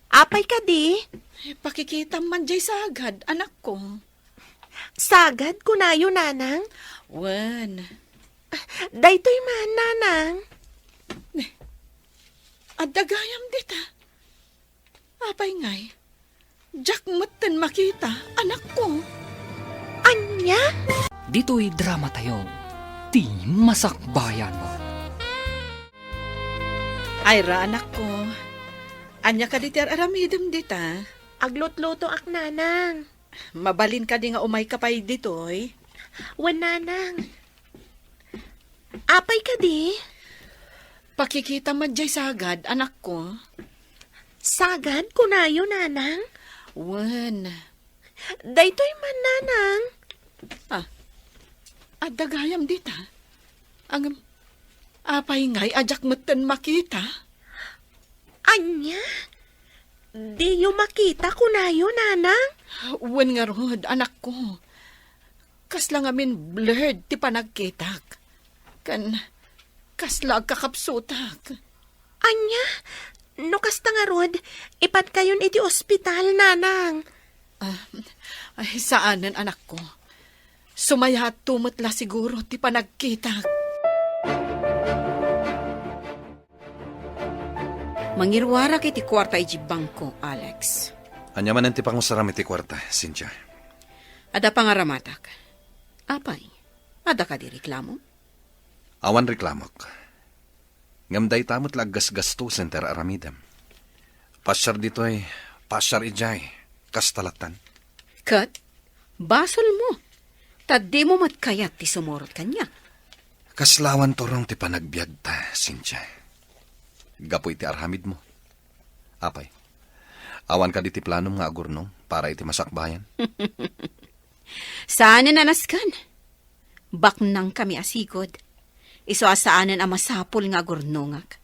Apay kadi? Pakikitam man jay sagad, anakko. Sagad, kunayo, Nanang? Wen. Daytoy man, Nanang. Adda gayam dita. Apay ngay? Diak metten makita, anakko. Ania? Ditoy dramatayo, ti Masakbayan. Ayra, anakko. Ania kadi ti ar-aramidem dita? Aglutlutoak, Nanang. Mabalin kadi nga umayka pay ditoy? Wen, Nanang. Apay kadi? Pakikita met jay sagad, anakko. Sagad, kunayo, nanang? Wen. Daytoy man, nanang. Ah, adda gayam dita. Ang, apay ngay, a diak metten makita? Ania? Diyo makita, kunayo, nanang? Wen ngarud, anakko. Kasla ngamin blurred ti panagkitak. Ken kasla agkakapsutak. Ania? No kasta ngarud, ipankayon iti ospital, nanang. Ah, ay, saanen, anakko. Sumayaat met la siguro ti panagkitak. Mangiruarak iti kuarta iti bangko, Alex. Ania manen ti pangusaram iti kuarta, Cynthia? Adda pangaramatak. Apay, adda kadi reklamo? Awan reklamok. Ngem dayta met la aggasgastosen ti ar-aramidem. Pasiar ditoy, pasiar idiay, kasta lattan. Ket, basolmo, ta dimo met kayat ti sumurot kaniak. Kasla awan turong ti panagbiagta, Cynthia. Gapu iti aramidmo. Apay, awan kadi ti planom nga agurnong para iti masakbayan? Saanen a nasken. Baknangkami a sigud. Isu a saanen a masapul nga agurnongak.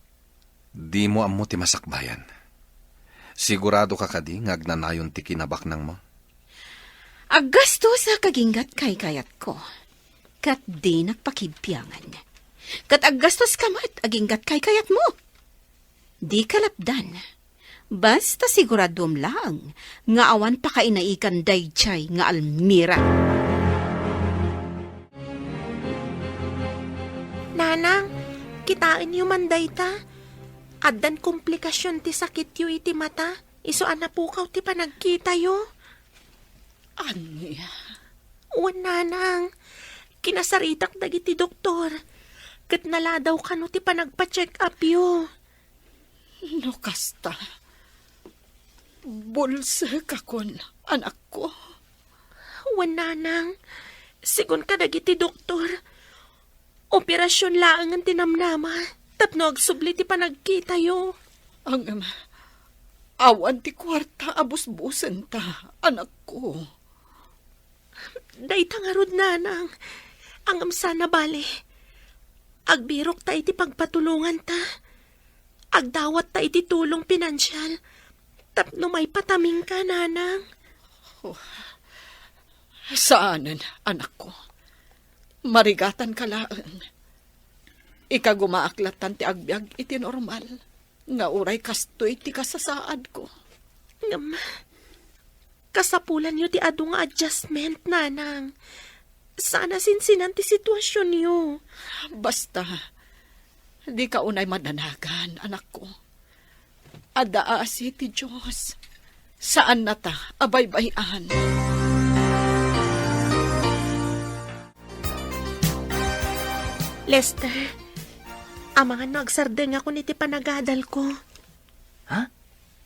Dimo ammo ti masakbayan. Sigurado ka kadi nga agnanayon ti kinabaknangmo? Aggastosak aginggat kaykayatko. Ket dinak pakibiangan. Ket aggastoska met aginggat kaykayatmo. Di kalapdan. Basta siguraduem laeng nga awan pakainaikan daydiay nga Almira. Nanang, kitaenyo man dayta. Addan komplikasion ti sakityo iti mata, isu a napukaw ti panagkitayo. Ania? Wen, nanang, kinasaritak dagiti doktor, ket naladaw kano ti panagpa-check-upyo. No kasta, bulsekakon, anakko. Wen, nanang, sigun kadagiti doktor, operasion laengen ti namnama tapno agsubli ti panagkitayo. Ngem, awan ti kuarta a busbusenta, anakko. Dayta ngarud, nanang, ngem saan a bale. Agbirokta iti pagpatulonganta. Agdawatta iti tulong pinansial tapno maipataminka, nanang. Oh, saanen, anakko. Marigatanka laeng. Ikagumaak lattan ti agbiag iti normal nga uray kastoy ti kasasaadko. Ngem, kasapulanyo ti adu nga adjustment, nanang. Saan a sinsinan ti situasionyo. Basta, dika unay madanagan, anakko. Adda aasi ti Dios. Saannata a baybay-an. Lester, amangan no agsardengakon iti panagadalko. Ha?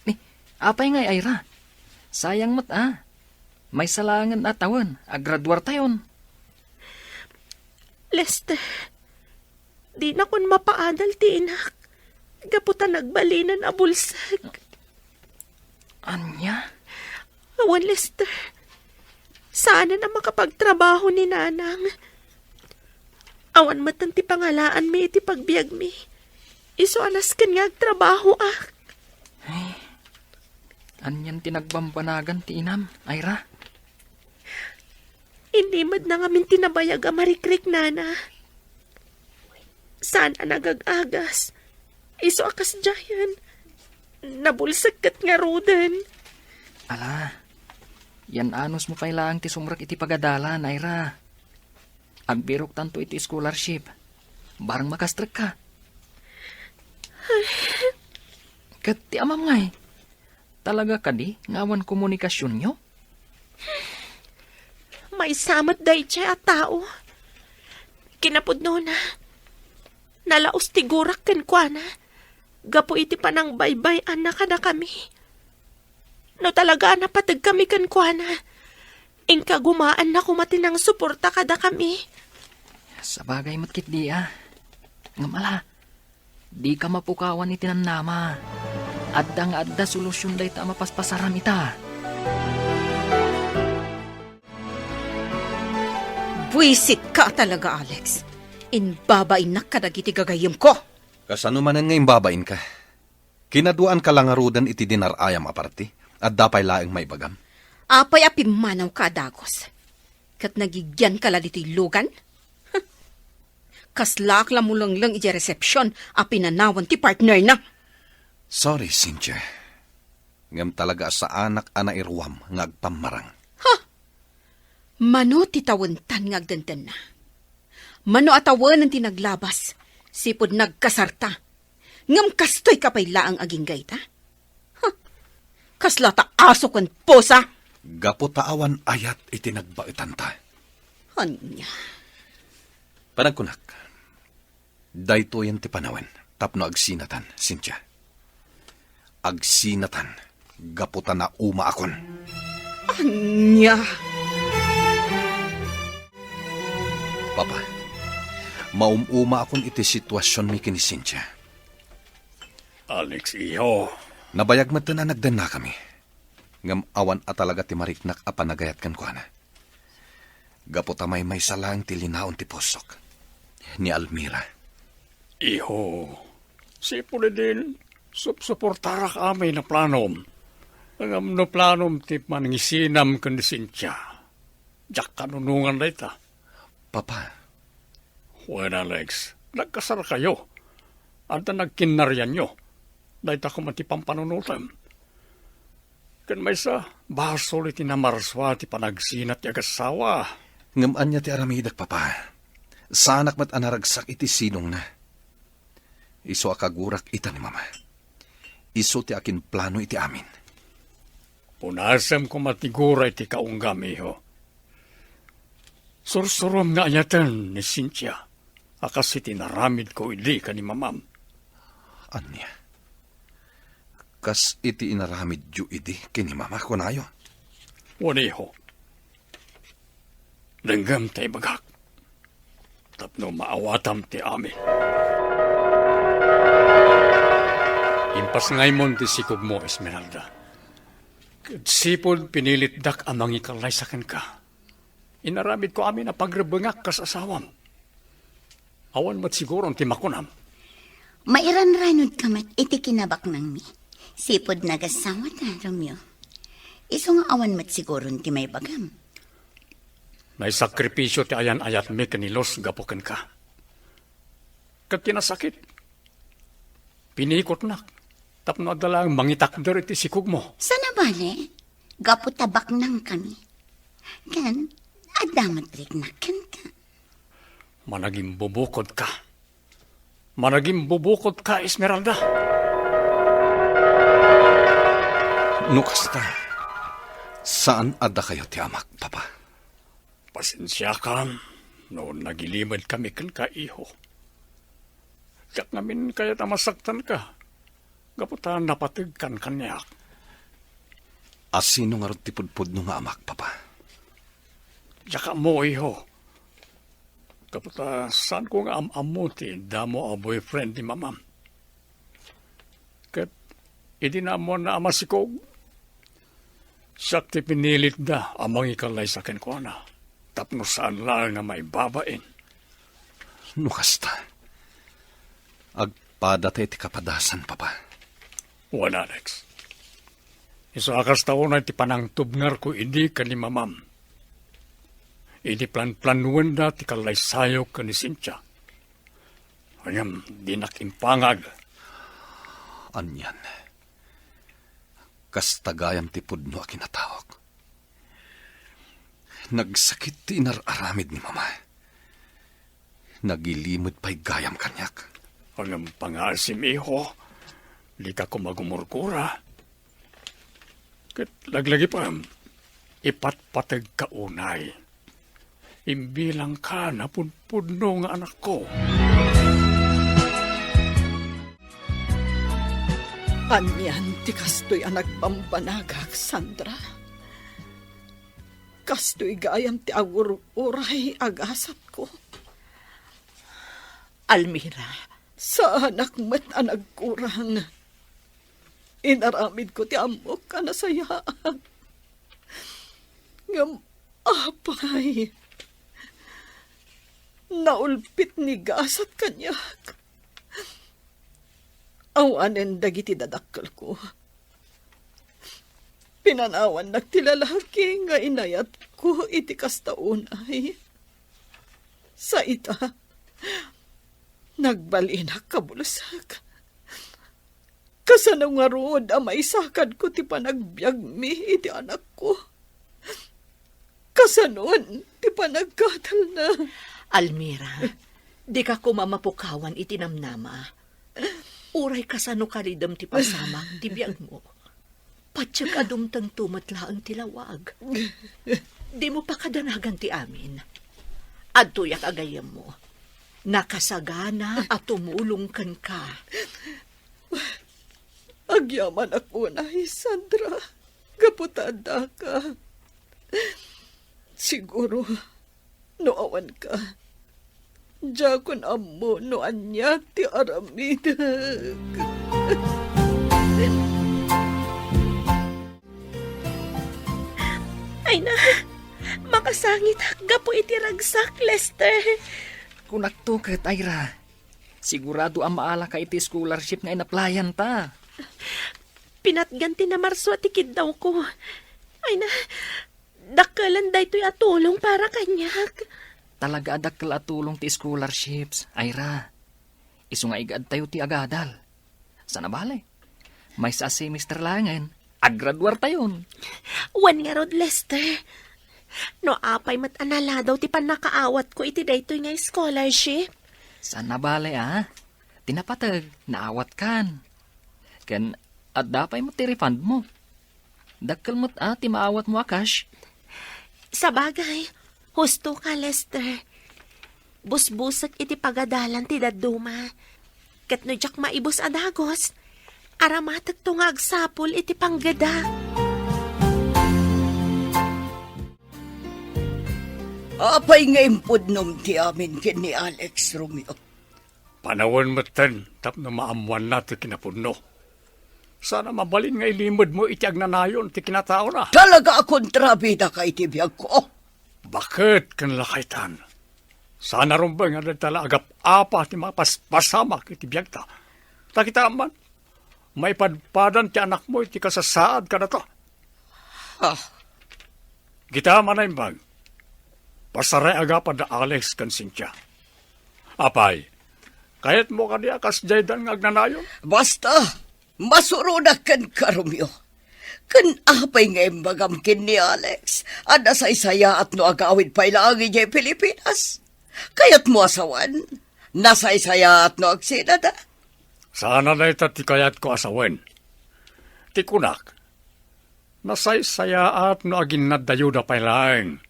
Ni, apay ngay, Ira? Sayang met a. Maysa laengen a tawen, agraduartayon. Lester, dinakon mapaadal ti inak gapu ta nagbalinen a bulsek. Ania? Awan, Lester. Saanen a makapagtrabaho ni nanang. Awan metten ti pangalaanmi iti pagbiagmi. Isu a nasken nga agtrabahoak. Ay, anian ti nagbambanagan ti inam, Ira? Inimed na ngamin ti nabayag a marikriknana. Saan a nagag-agas. Isu a kasdiayen, nabulsek ket ngaruden. Ala, yan-anosmo pay laeng ti sumrek iti pagadalan, Ira. Agbiroktanto iti scholarship. Barang makastrekka. Ket ti amam ngay, talaga kadi nga awan komunikasionyo? Maysa met daydiay a tao. Kinapudnona, nalaos ti gurak kenkuana gapu iti panangbaybay-anna kadakami. No talaga a napategkami kenkuana, inkagumaanna koma ti nangsuporta kadakami. Sabagay met ketdi a. Ngem ala, Dika mapukawan iti namnama. Adda nga adda solusion dayta a mapaspasaram ita. Buisitka talaga, Alex. Imbabainak kadagiti gagayyemko. Kasano manen nga imbabainka? Kinaduaanka la ngaruden iti dinar-ayam a parti? Adda pay laeng maibagam? Apay a pimmanawka a dagus? Ket nagigianka la ditoy lugan? Kaslaak la mulengleng idiay resepsion a pinanawan ti partnerna. Sorry, Cynthia. Ngem talaga a saanak a nairuam nga agpammarang. Ha? Mano ti tawentan nga agdendenna? Mano a tawenen ti naglabas, sipud nagkasarta? Ngem kastoyka pay laeng agingga ita? Huh! Kasla ta aso ken pusa! Gapu ta awan ayat iti nagbaetanta. Ania? Panagkunak, daytoyen ti panawen tapno agsinatan, Cynthia. Agsinatan, gapu ta naumaakon. Ania? Papa, maum-umaakon iti situasionmi ken ni Cynthia. Alex, iho. Nabayag metten a nagdennakami. Ngem awan a talaga ti mariknak a panagayat kenkuana. Gapu ta maymaysa laeng ti linaon ti pusok. Ni Almira. Iho, sipud idin, supsuportarak amin a planom. Ngem no planom ti mangisinam ken ni Cynthia, diak kanunongan dayta. Papa. Wen, Alex, nagkasarkayo. Adda nagkinnarianyo. Dayta koma ti pampanunotem. Ken maysa, basol iti namarsua ti panagsina ti agassawa. Ngem ania ti aramidek, Papa? Saanak met a naragsak iti sidongna. Isu a kagurak ita ni Mama. Isu ti akinplano iti amin. Punasem koma ti gura iti kaunggam, iho. Sursurom nga ayaten ni Cynthia a kas iti inaramidko idi ken ni Mamam. Ania? Kas iti inaramidyo idi ken ni Mama, kunayo? Wen, iho. Denggem ta ibagak tapno maawatam ti amin. Impasngaymon ti sikogmo, Esmeralda. Ket sipud pinilitdak a mangikallaysa kenka, inaramidko amin a pagrebbengak kas asawam. Awan met siguron ti makunam. Mairanranodka met iti kinabaknangmi. Sipud nagasawata, Romeo. Isu nga awan met siguron ti maibagam. Naisakripisio ti ayan-ayatmi ken ni Luz gapu kenka. Ket ti nasakit, pinikotnak tapno adda laeng mangitakder iti sikogmo. Saan a bale, gapu ta baknangkami. Ken adda met riknak kenka. Managimbubukodka. Managimbubukodka, Esmeralda. No kasta, saan a dakayo ti amak, Papa. Pasensiakam no nagilimedkami kenka, iho. Diak ngamin kayat a masaktanka gapu ta napategkan kaniak. A sino ngarud ti pudpudno nga amak, Papa? Diak ammo, iho. Gapu ta saanko nga am-ammo ti damo a boyfriend ni Mamam. Ket idi naammoanna a masikog, siak ti pinilitda a mangikallaysa kenkuana tapno saan laeng a maibabain. No kasta, agpadata iti kapadasan, Papa. Wen, Alex. Isu a kasta unay ti panangtubngarko idi ken ni Mamam. Idi planplanuenda ti kallaysayok ken ni Cynthia. Ngem dinak impangag. Anian? Kasta gayam ti pudno a kinataok. Nagsakit ti inar-aramid ni Mama. Nagilimed pay gayam kaniak. Ngem pangaasim, iho, dika koma gumurgura. Ket laglagipem, ipatpategka unay. Imbilangka a pudpudno nga anakko. Anian ti kastoy a nagbanbanagak, Sandra? Kastoy gayam ti agur-uray a gasatko. Almira, Saanak met a nagkurang. Inaramidko ti ammok a nasayaat. Ngem apay, naulpit ni gasat kaniak. Awanen dagiti dadakkelko. Pinanawannak ti lalaki nga inayatko iti kasta unay. Sa ita, nagbalinak kabulsek. Kasano ngarud a maisakadko ti panagbiagmi iti anakko? Kasanon ti panagkatelna? Almira, dika koma mapukawan iti namnama. Uray kasano karidem ti pasamak ti biagmo. Patiek a dumtengto met laeng ti lawag. Dimo pakadanagan ti amin. Adtoyak a gayyemmo. Nakasagana a tumulong kenka. Agyamanak unay, Sandra, gapu ta addaka. Siguro, no awanka, diakon ammo no ania ti aramidek. Ay na, makasangitak gapu iti ragsak, Lester. Kunakto ket, Ira. Sigurado a maalaka iti scholarship nga inaplayanta. Pinatgan ti namarsua ti kiddawko. Ay na, dakkelen daytoy a tulong para kaniak. Talaga a dakkel a tulong ti scholarships, Ira. Isu nga igaadtayo ti agadal. Sana bale. Maysa a semester laengen, aggraduartayon. Wen ngarud, Lester. No apay met a naladaw ti pannakaawatko iti daytoy nga scholarship? Sana bale, a. Ti napateg, naawatkan. Ken adda pay met ti refund mo. Dakkel met a ti maawatmo a cash. Sabagay, husto ka, Lester. Busbusek iti pagadalan ti dadduma. Ket no diak maibus a dagus, aramatekto nga agsapul iti panggeda. Apay nga impudnom ti amin ken ni Alex, Romeo? Panawen metten tapno maammoanna ti kinapudno. Sana mabalin nga ilimedmo iti agnanayon ti kinataona. Talaga a kontrabidaka iti biagko. Baket ken lakaytan. Sana rumbeng nga dagita la agap-apa ti mapaspasamak iti biagta. Ta kitaem man, maipadpadan ti anakmo iti kasasaad kadata. Ah. Kitaem a naimbag. Pasaray agapa da Alex ken Cynthia. Apay, kayatmo kadi a kasdiaydan nga agnanayon? Basta, masuronak kenka, Romeo. Ken apay nga imbagam ken ni Alex a nasaysayaat no agawid pay laeng idiay Pilipinas? Kayatmo a sawen? Nasaysayaat no agsinada? Sana dayta ti kayatko a sawen. Ti kunak, nasaysayaat no aginnad dayuda pay laeng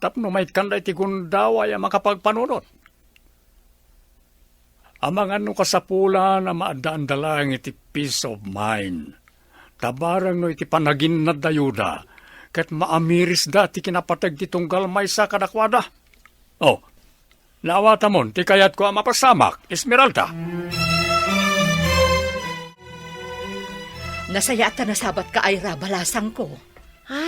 tapno maikkanda iti gundaway a makapagpanunot. Amangan no kasapulan a maaddaanda laeng iti peace of mind. Ta bareng no iti panaginnad dayuda, ket maamirisda ti kinapateg ti tunggal maysa kadakuada. Oh, naawatamon ti kayatko a mapasamak, Esmeralda. Nasayaat ta nasabatka, Ira, balasangko. Ha?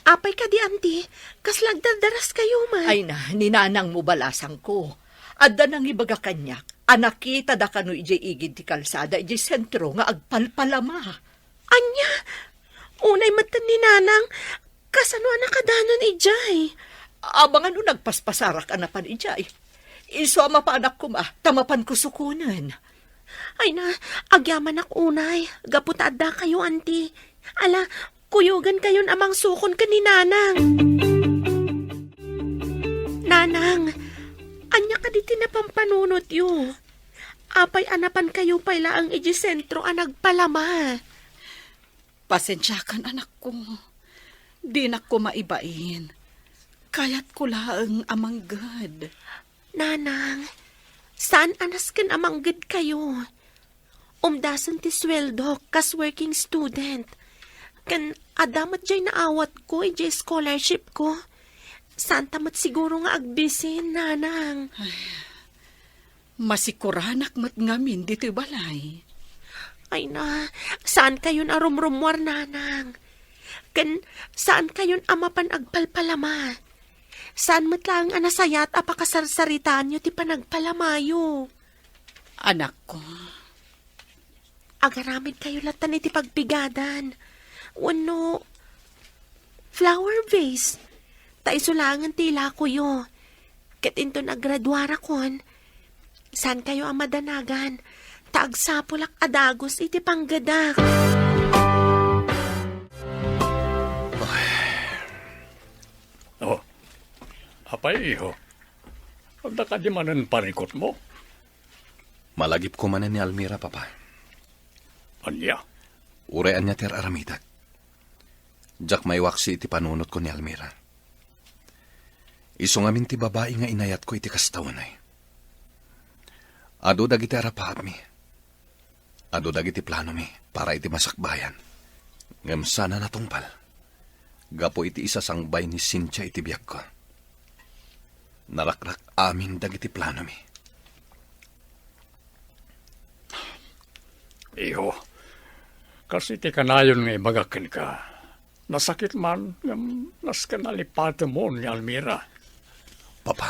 Apay kadi, Auntie? Kasla agdardaraskayo man? Ay na, ni nanangmo balasangko. Adda nangibaga kaniak a nakitada kano idiay igid ti kalsada idiay sentro nga agpalpalama. Ania? Unay metten ni Nanang, kasano a nakadanon idiay? Amangan no nagpaspasarak a napan idiay. Isu a mapanak koma, ta mapanko sukonen. Ay na, agyamanak unay, gapu ta addakayo, Auntie. Ala, kuyogankayon a mangsukon ken ni Nanang. Nanang, ania kadi ti napampanunotyo? Apay a napankayo pay laeng idiay sentro a nagpalama? Pasensiakan, anakko. Dinak koma ibain. Kayatko laeng a mangged. Nanang, saan a nasken a manggedkayo? Umdasen ti sueldok kas working student. Ken adda met diay naawatko idiay scholarship ko. Saanta met siguro nga agbisin, Nanang. Ay, Masikuranak met ngamin ditoy balay. Ay na, saankayon a rumrummuar, nanang. Ken saankayon a mapan agpalpalama. Saan met laeng a nasayaat a pakasarsaritaanyo ti panagpalamayo. Anakko. Agaramidkayo latta iti pagpigadan. Wenno flower vase. Ta isu laengen ti ilakoyo. Ket inton aggraduarakon, saankayo a madanagan, ta agsapulak a dagus iti panggedak. Oh, apay, iho? Adda kadi manen parikutmo? Malagipko manen ni Almira, Papa. Ania? Uray ania ti ar-aramidek, diak maiwaksi iti panunotko ni Almira. Isu ngamin ti babai nga inayatko iti kasta unay. Adu dagiti arapaapmi. Adu dagiti planomi para iti masakbayan. Ngem saan a natungpal gapu iti isasangbay ni Cynthia iti biagko. Narakrak amin dagiti planomi. Iho, kas iti kanayon nga ibagak kenka, nasakit man ngem nasken a lipatemon ni Almira. Papa.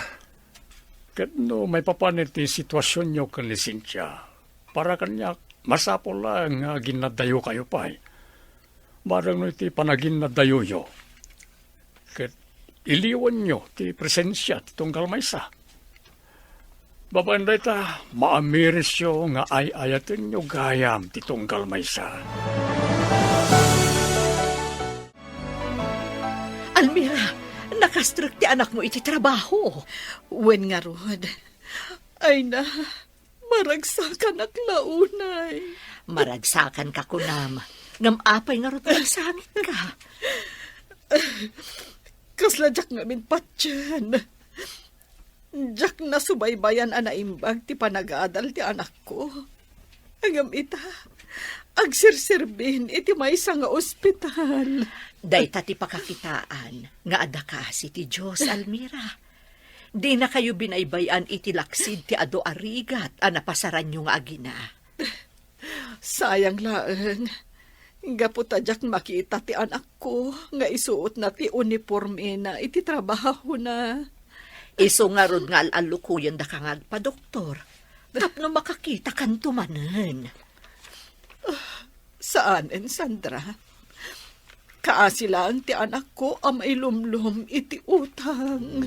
Ket no maipapan iti situasionyo ken ni Cynthia, para kaniak, masapul laeng nga aginnadayokayo pay. Bareng no iti panaginnadayoyo, ket iliwanyo ti presensia ti tunggal maysa. Babaen dayta, maamirisyo nga ay-ayatenyo gayam ti tunggal maysa. Almira, nakastrek ti anakmo iti trabaho. Wen ngarud, ay na, maragsakanak la unay. Maragsakanka, kunam. Ngem apay ngarud nga nasangitka? Kasla diak ngamin patien. Diak nasubaybayan a naimbag ti panagadal ti anakko. Ngem ita, agserserbin iti maysa nga ospital. Dayta ti pakakitaan nga adda kaasi ti Dios, Almira. Dinakayo binaybay-an iti laksid ti adu a rigat a napasaranyo nga agina. Sayang laeng, gapu ta diak makita ti anakko nga isuotna ti unipormena iti trabahona. Isu ngarud nga al-allukoyendaka nga agpadoktor tapno makakitakanto manen. Saanen, Sandra. Kaasi laeng ti anakko a mailumlom iti utang.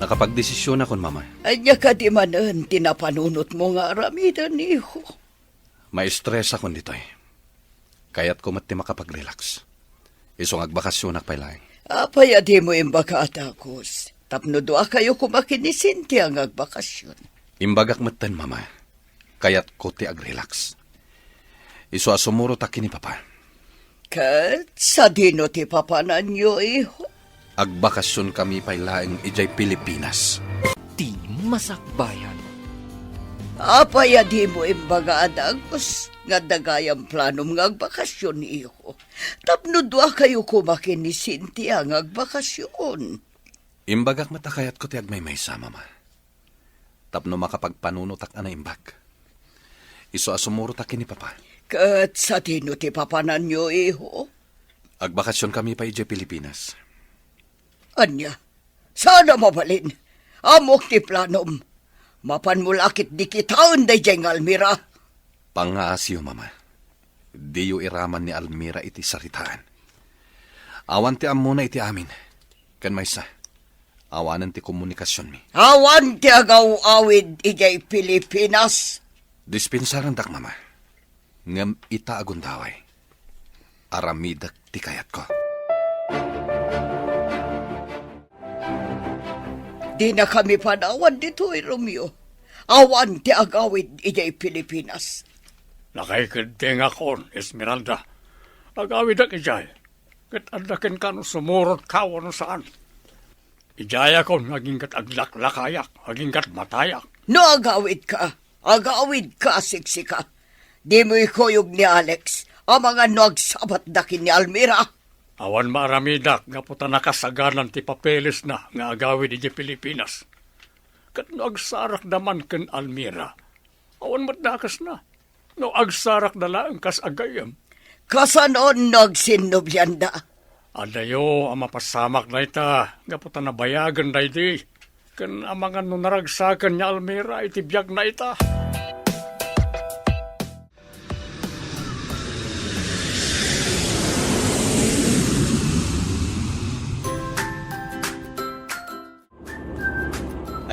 Nakapagdesisionakon, Mama. Ania kadi manen ti napanunotmo nga aramiden, iho? Maestresakon ditoy. Kayatko met ti makapag-relax. Isu nga agbakasionak pay laeng. Apay a dimo imbaga a dagus? Tapno duakayo koma ken ni Cynthia nga agbakasion. Imbagak metten, Mama. Kayatko ti ag-relax. Isu a sumurotak ken ni Papa. Ket sadino ti papananyo, iho? Agbakasionkami pay laeng idiay Pilipinas. Ti Masakbayan. Apay a dimo imbaga a dagus nga adda gayam planom nga agbakasion, iho? Tapno duakayo koma ken ni Cynthia nga agbakasion. Imbagak met a kayatko ti agmaymaysa, Mama. Tapno makapagpanunotak a naimbag. Isu a sumurotak ken ni Papa. Ket sadino ti papananyo, iho? Agbakasionkami pay idiay Pilipinas. Ania? Saan a mabalin? Ammok ti planom. Mapanmo la ketdi kitaen daydiay nga Almira. Pangngaasiyo, Mama. Diyo iraman ni Almira iti saritaan. Awan ti ammona iti amin. Ken maysa, awanen ti komunikasionmi. Awan ti agaw-awid idiay Pilipinas. Dispensarendak, Mama. Ngem ita a gundaway, aramidek ti kayatko. Dinakami panawan ditoy, Romeo. Awan ti agawid idiay Pilipinas. Nakaikeddengakon, Esmeralda. Agawidek idiay. Ket adda kenka no sumurotka wenno saan. Idiayakon, aginggat aglaklakayak, aginggat matayak. No agawidka, agawidka a siksika. Dimo ikuyog ni Alex, amangan no agsabatda ken ni Almira. Awan maaramidak gapu ta nakasaganan ti papelesna nga agawid idiay Pilipinas. Ket no agsarakda man ken Almira, awan met dakesna. No agsarakda laeng kas agayyem. Kasano no agsinnobianda? Adayo a mapasamak dayta gapu ta nabayagen daydi, ken amangan no naragsaken ni Almira iti biagna ita.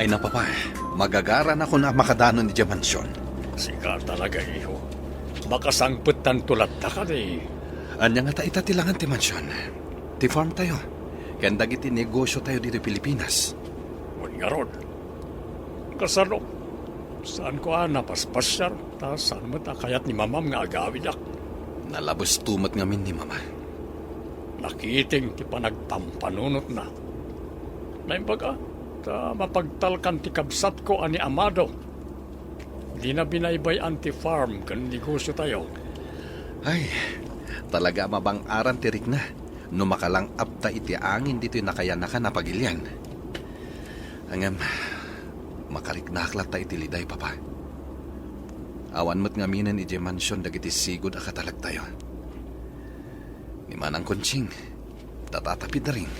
Ay na, Papa, magagaranakon a makadanon idiay mansion. Sika talaga, iho. Makasangpettanto latta kadi? Ania ngata ita ti langan ti mansion? Ti farm tayo, ken dagiti negosio tayo ditoy Pilipinas. Wen ngarud, kasano? Saanko a napaspasiar, ta saan met a kayat ni Mamam nga agawidak. Nalabesto met ngamin ni Mama. Nakiting ti panagpampanunotna. Naimbag a, ta mapagtalkan ti kabsatko a ni Amado. Dina binaybay-an ti farm ken negosio tayo. Ay, talaga a mabang-aran ti rikna no makalang-apta iti angin ditoy nakayanakan a pagilian. Ngem, makariknaak latta iti liday, Papa. Awan met ngaminen idiay mansion dagiti sigud a katalektayo. Ni Manang Conching, ta Tata Pedring.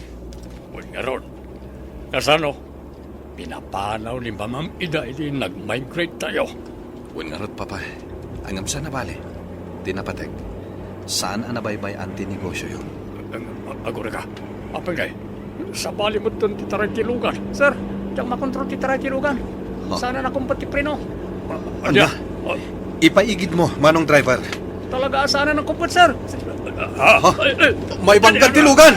Wen ngarud, kasano? Pinapanaw ni Mamam ida idi nag-migrate tayo. Wen ngarud, Papa. Ngem saan a bale ti napateg. Saan a nabaybay-an ti negosioyo. Ag-, agurayka. Apay ngay? Sabali met ti taray ti lugan. Sir, diak makontrol ti taray ti lugan. Ha? Saan a nakumpet ti preno. Ania? Ania? Ipaigidmo, manong driver. Talaga a saan a nakumpet, sir. Ha? Ay, ay. May bangkad ti lugan!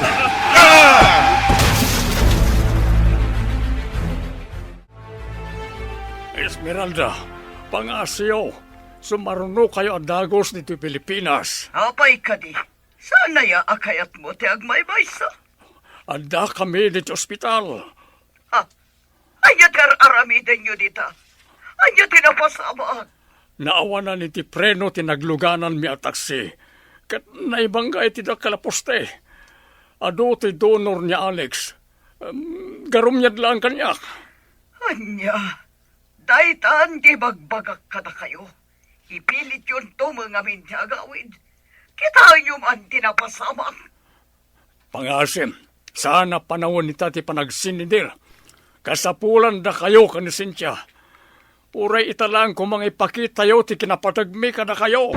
Esmeralda, pangasiyo, sumarunokayo a dagus ditoy Pilipinas. Apay kadi? Saan aya a kayatmo ti agmaymaysa? Addakami ditoy ospital. Ha? Ania ti ar-aramidenyo dita? Ania ti napasamak? Naawanan iti preno ti naglugananmi a taksi, ket naibangga iti dakkel a poste. Adu ti donor ni Alex. Em, garumiad laeng kaniak. Ania? Daytan ti ibagbagak kadakayo. Ipilityonto met ngamin ti agawid. Kitaenyo man ti napasamak. Pangaasim, saan a panawen ita ti panagsinnidir. Kasapulandakayo ken ni Cynthia. Uray ita laeng koma nga ipakitayo ti kinapategmi kadakayo.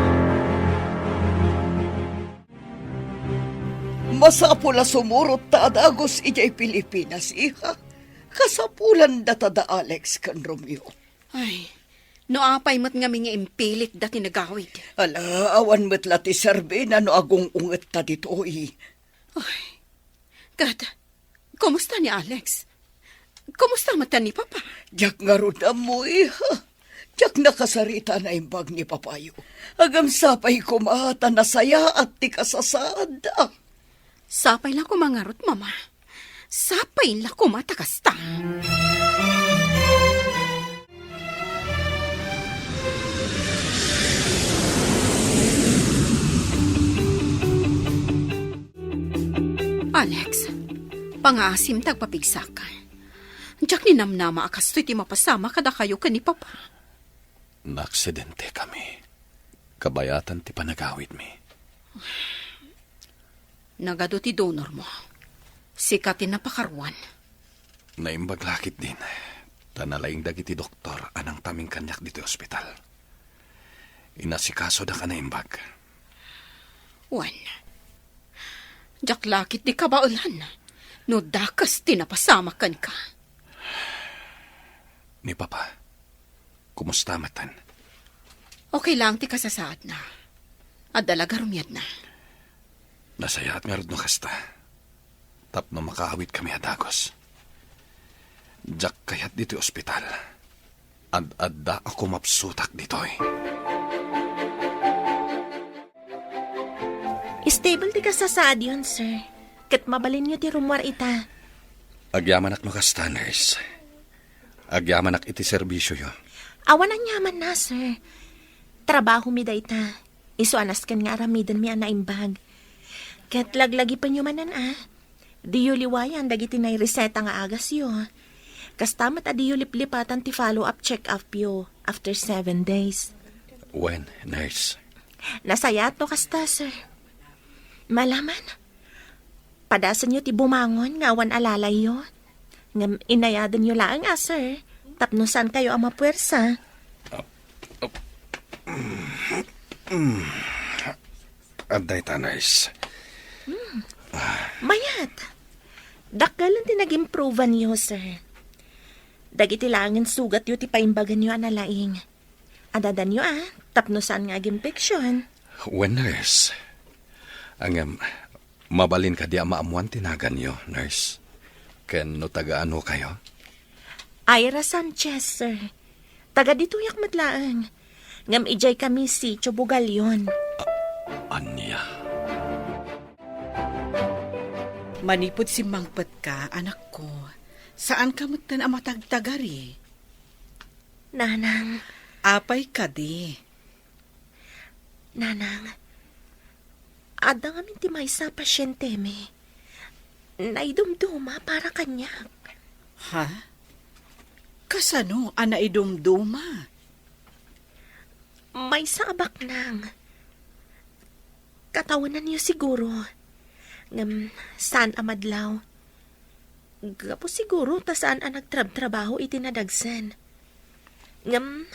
Masapul a sumurot ta a dagus idiay Pilipinas, iha. Kasapulanda ta da Alex ken Romeo. Ay, no apay met ngamin nga impilitda ti nagawid. Ala, awan met la ti serbina no agung-ungetta ditoy. Ay, ket, kumusta ni Alex? Kumusta met ni Papa? Diak ngarud ammo, iha. Diak nakasarita a naimbag ni Papayo. Ngem sapay koma ta nasayaat ti kasasaadda. Sapay la koma ngarud, Mama. Sapay la koma ta kasta. Alex, pangaasim ta agpapigsak. Diak ninamnama a kastoy ti mapasamak kadakayo ken ni Papa. Naaksidente kami. Kabayatan ti panagawidmi. Nagadu ti donormo. Sika ti napakaruan. Naimbag la ketdin, ta nalaing dagiti doktor a nangtamin kaniak ditoy ospital. Inasikasodak a naimbag. Wen, diak la ketdi kabaelan no dakes ti napasamak kenka. Ni Papa, kumusta metten? Okay lang ti kasasaadna. Adda la garumiadna. Nasayaat ngarud no kasta. Tapno makaawidkami a dagus. Diak kayat ditoy ospital. Ad-adda a kumapsutak ditoy. Stable ti kasasaadyon, sir. Ket mabalinyo ti rummuar ita. Agyamanak no kasta, nurse. Agyamanak iti serbisioyo. Awan aniamanna, sir. Trabahomi dayta. Isu a nasken nga aramidenmi a naimbag. Ket laglagipenyo manen a, diyo liwayan dagiti naireseta nga agasyo. Kasta met a diyo liplipatan ti follow-up check-upyo after seven days. Wen, nurse. Nasayaat no kasta, sir. Malaman, padasenyo ti bumangon nga awan alalayyo. Ngem inayadenyo laeng a, sir, tapno saankayo a mapuersa. Adda ita, nurse. Mayat. Dakkel ti nag-improveanyo, sir. Dagiti laengen sugatyo ti paimbaganyo a nalaing. Adadanyo a, tapno saan nga aginfection. Wen, nurse. Ngem, mabalin kadi a maammoan ti naganyo, nurse? Ken no taga-ano kayo? Ira Sanchez, sir. Taga ditoyak met laeng. Ngem idiay kami sitio Bugalion. Ania? Manipud simmangpetka, anakko, saanka metten a matagtagari. Nanang. Apay kadi? Nanang, adda ngamin ti maysa a pasientemi. Naidumduma para kaniak. Ha? Kasano a naidumduma? Maysa a baknang. Katawenanyo siguro. Ngem saan a madlaw. Gapu siguro ta saan a nagtrabtrabaho iti nadagsen. Ngem,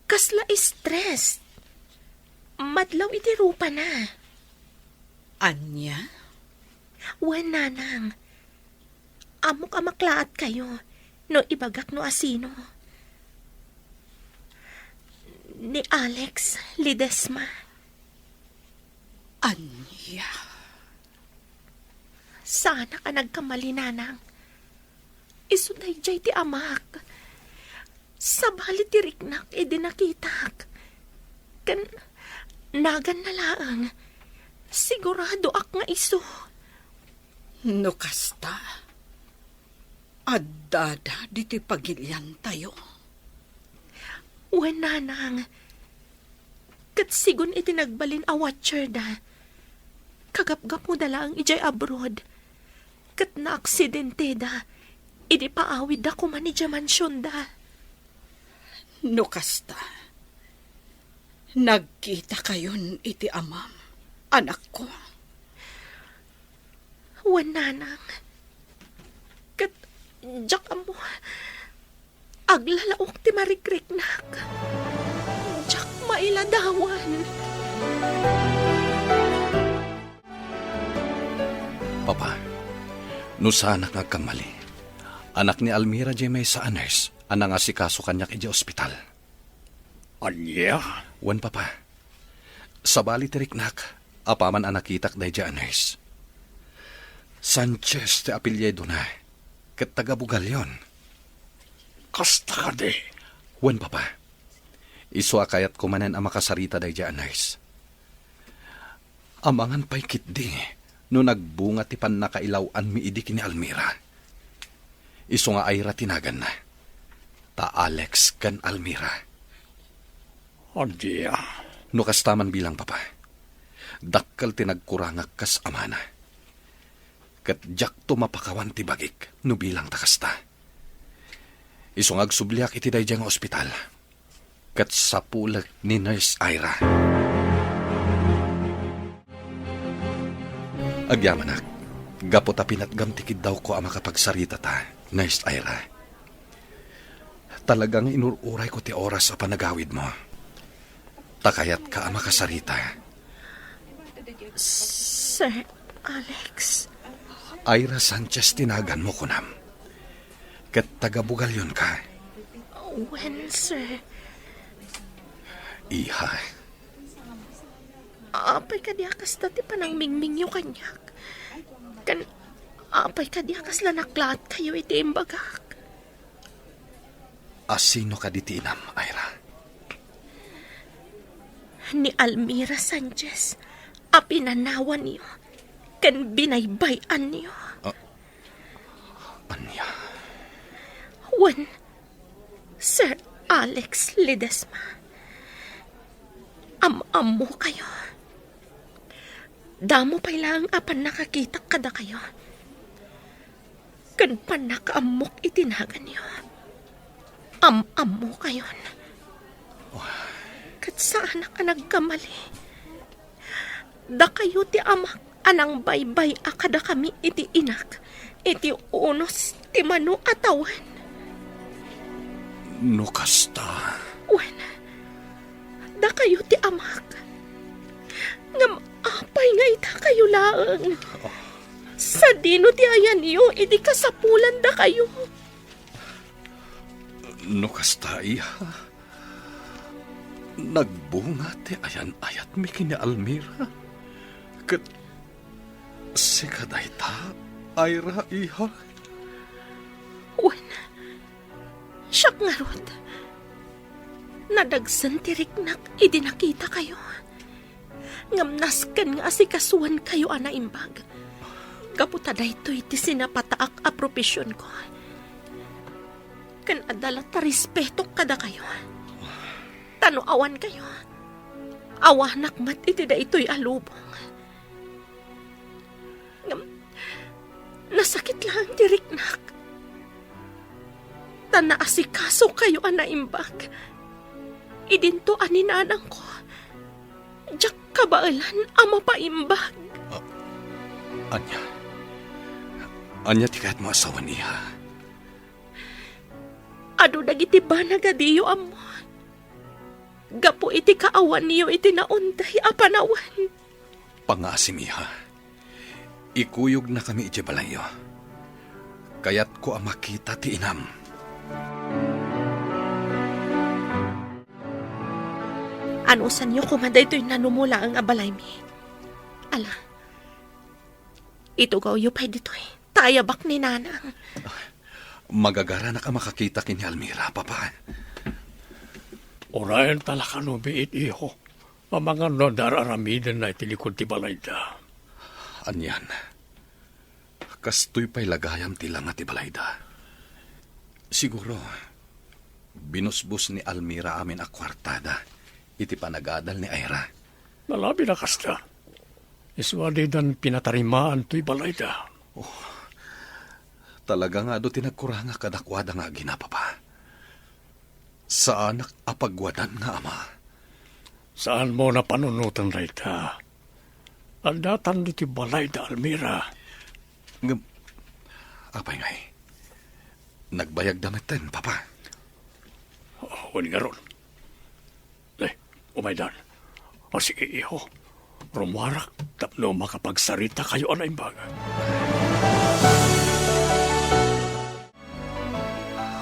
kasla stress. Madlaw iti rupana. Ania? Wen, nanang. Ammok a maklaatkayo no ibagak no asino. Ni Alex Ledesma. Ania? Saanak a nagkamali, nanang. Isu daydiay ti amak. Sabali ti riknak idi nakitak. Ken naganna laeng, siguradoak nga isu. No kasta, addada ditoy pagiliantayo. Wen, nanang. Ket sigun iti nagbalin a watcherda, kagapgapmoda laeng idiay abroad, ket naaksidenteda idi paawidda koma idiay mansionda. No kasta, nagkitakayon iti amam, anakko. Wen, nanang. Ket diak ammo. Aglalaok ti marikriknak. Diak mailadawan. Papa, no saanak nga agkamali, anak ni Almira diay maysa a nurse a nangasikaso kaniak idiay ospital. Ania? Wen, Papa. Sabali ti riknak, apaman a nakitak daydiay a nurse. Sanchez ti apelyidona, ket taga-Bugalion. Kasta kadi? Wen, Papa. Isu a kayatko manen a makasarita daydiay a nurse. Amangan pay ketdi no nagbunga ti pannakailaw-anmi idi ken ni Almira. Isu nga Ira ti naganna, ta Alex ken Almira. Ania? No kasta man bilang, Papa, dakkel ti nagkurangak kas amana. Ket diakto mapakawan ti bagik no bilang ta kasta. Isu nga agsubliak iti daydiay nga ospital, ket sapulek ni Nurse Ira. Agyamanak, gapu ta pinatgam ti kiddawko a makapagsaritata, Nurse Ira. Talaga nga inur-urayko ti oras a panagawidmo. Ta kayatka a makasarita. Sir Alex. Ira Sanchez ti naganmo, kunam. Ket taga-Bugalion ka. Wen, sir. Iha. Apay kadi a kasta ti panangmingmingyo kaniak? Ken apay kadi a kasla naklaatkayo iti imbagak? Asino kadi ti inam, Ira? Ni Almira Sanchez a pinanawanyo ken binaybay-anyo. Ah, ania? Wen, Sir Alex Ledesma. Am-ammokayo. Damo pay laeng a pannakakitak kadakayo. Ken pannakaammok iti naganyo. Am-ammokayon. Ket saanak a nagkamali. Dakayo ti amak a nangbaybay-a kadakami iti inak, iti unos ti mano a tawen. No kasta. Wen, dakayo ti amak. Ngem apay nga itakayo laeng? Sadino ti ayanyo idi kasapulan dakayo? No kasta, iha, nagbunga ti ayan-ayatmi ken ni Almira. Ket sika dayta, Ira, iha? Wen, siak ngarud. Nadagsen ti riknak idi nakitakayo. Ngem nasken nga asikasuenkayo a naimbag. Gapu ta daytoy ti sinapataak a profesionko. Ken adda la ta respetok kadakayo. Ta no awankayo, awanak met iti daytoy a lubong. Ngem nasakit laeng ti riknak. Ta naasikasokayo a naimbag. Idinto a ni nanangko, diak kabaelan a mapaimbag. Ah, ania? Ania ti kayatmo a sawen, iha? Adu dagiti banag a diyo ammo. Gapu iti kaawanyo iti naunday a panawen. Pangaasim, iha. Ikuyognakami idiay balayyo. Kayatko a makita ti inam. Anusanyo koma daytoy nanumo laeng a balaymi. Ala, itugawyo pay ditoy. Ta ayabak ni nanang. Magagaranak a makakita ken ni Almira, Papa. Uray ta la kano biit, iho. Amangan no adda ar-aramidenna iti likod ti balayda. Anian, kastoy pay la gayam ti langa ti balayda. Siguro, binusbos ni Almira amin a kuartada iti panagadal ni Ira. Nalabi na kasta. Isu a didan pinatarimaan toy balayda. Oh, talaga nga adu ti nagkurangak kadakuada nga agina, Papa. Saanak a paguadan nga ama. Saanmo a panunoten dayta. Addatan ditoy balayda, Almira. Ngem, apay ngay? Nagbayagda metten, Papa. Oh, wen ngarud. Eh, umaydan. O sige, iho. Rummuarak tapno makapagsaritakayo a naimbag.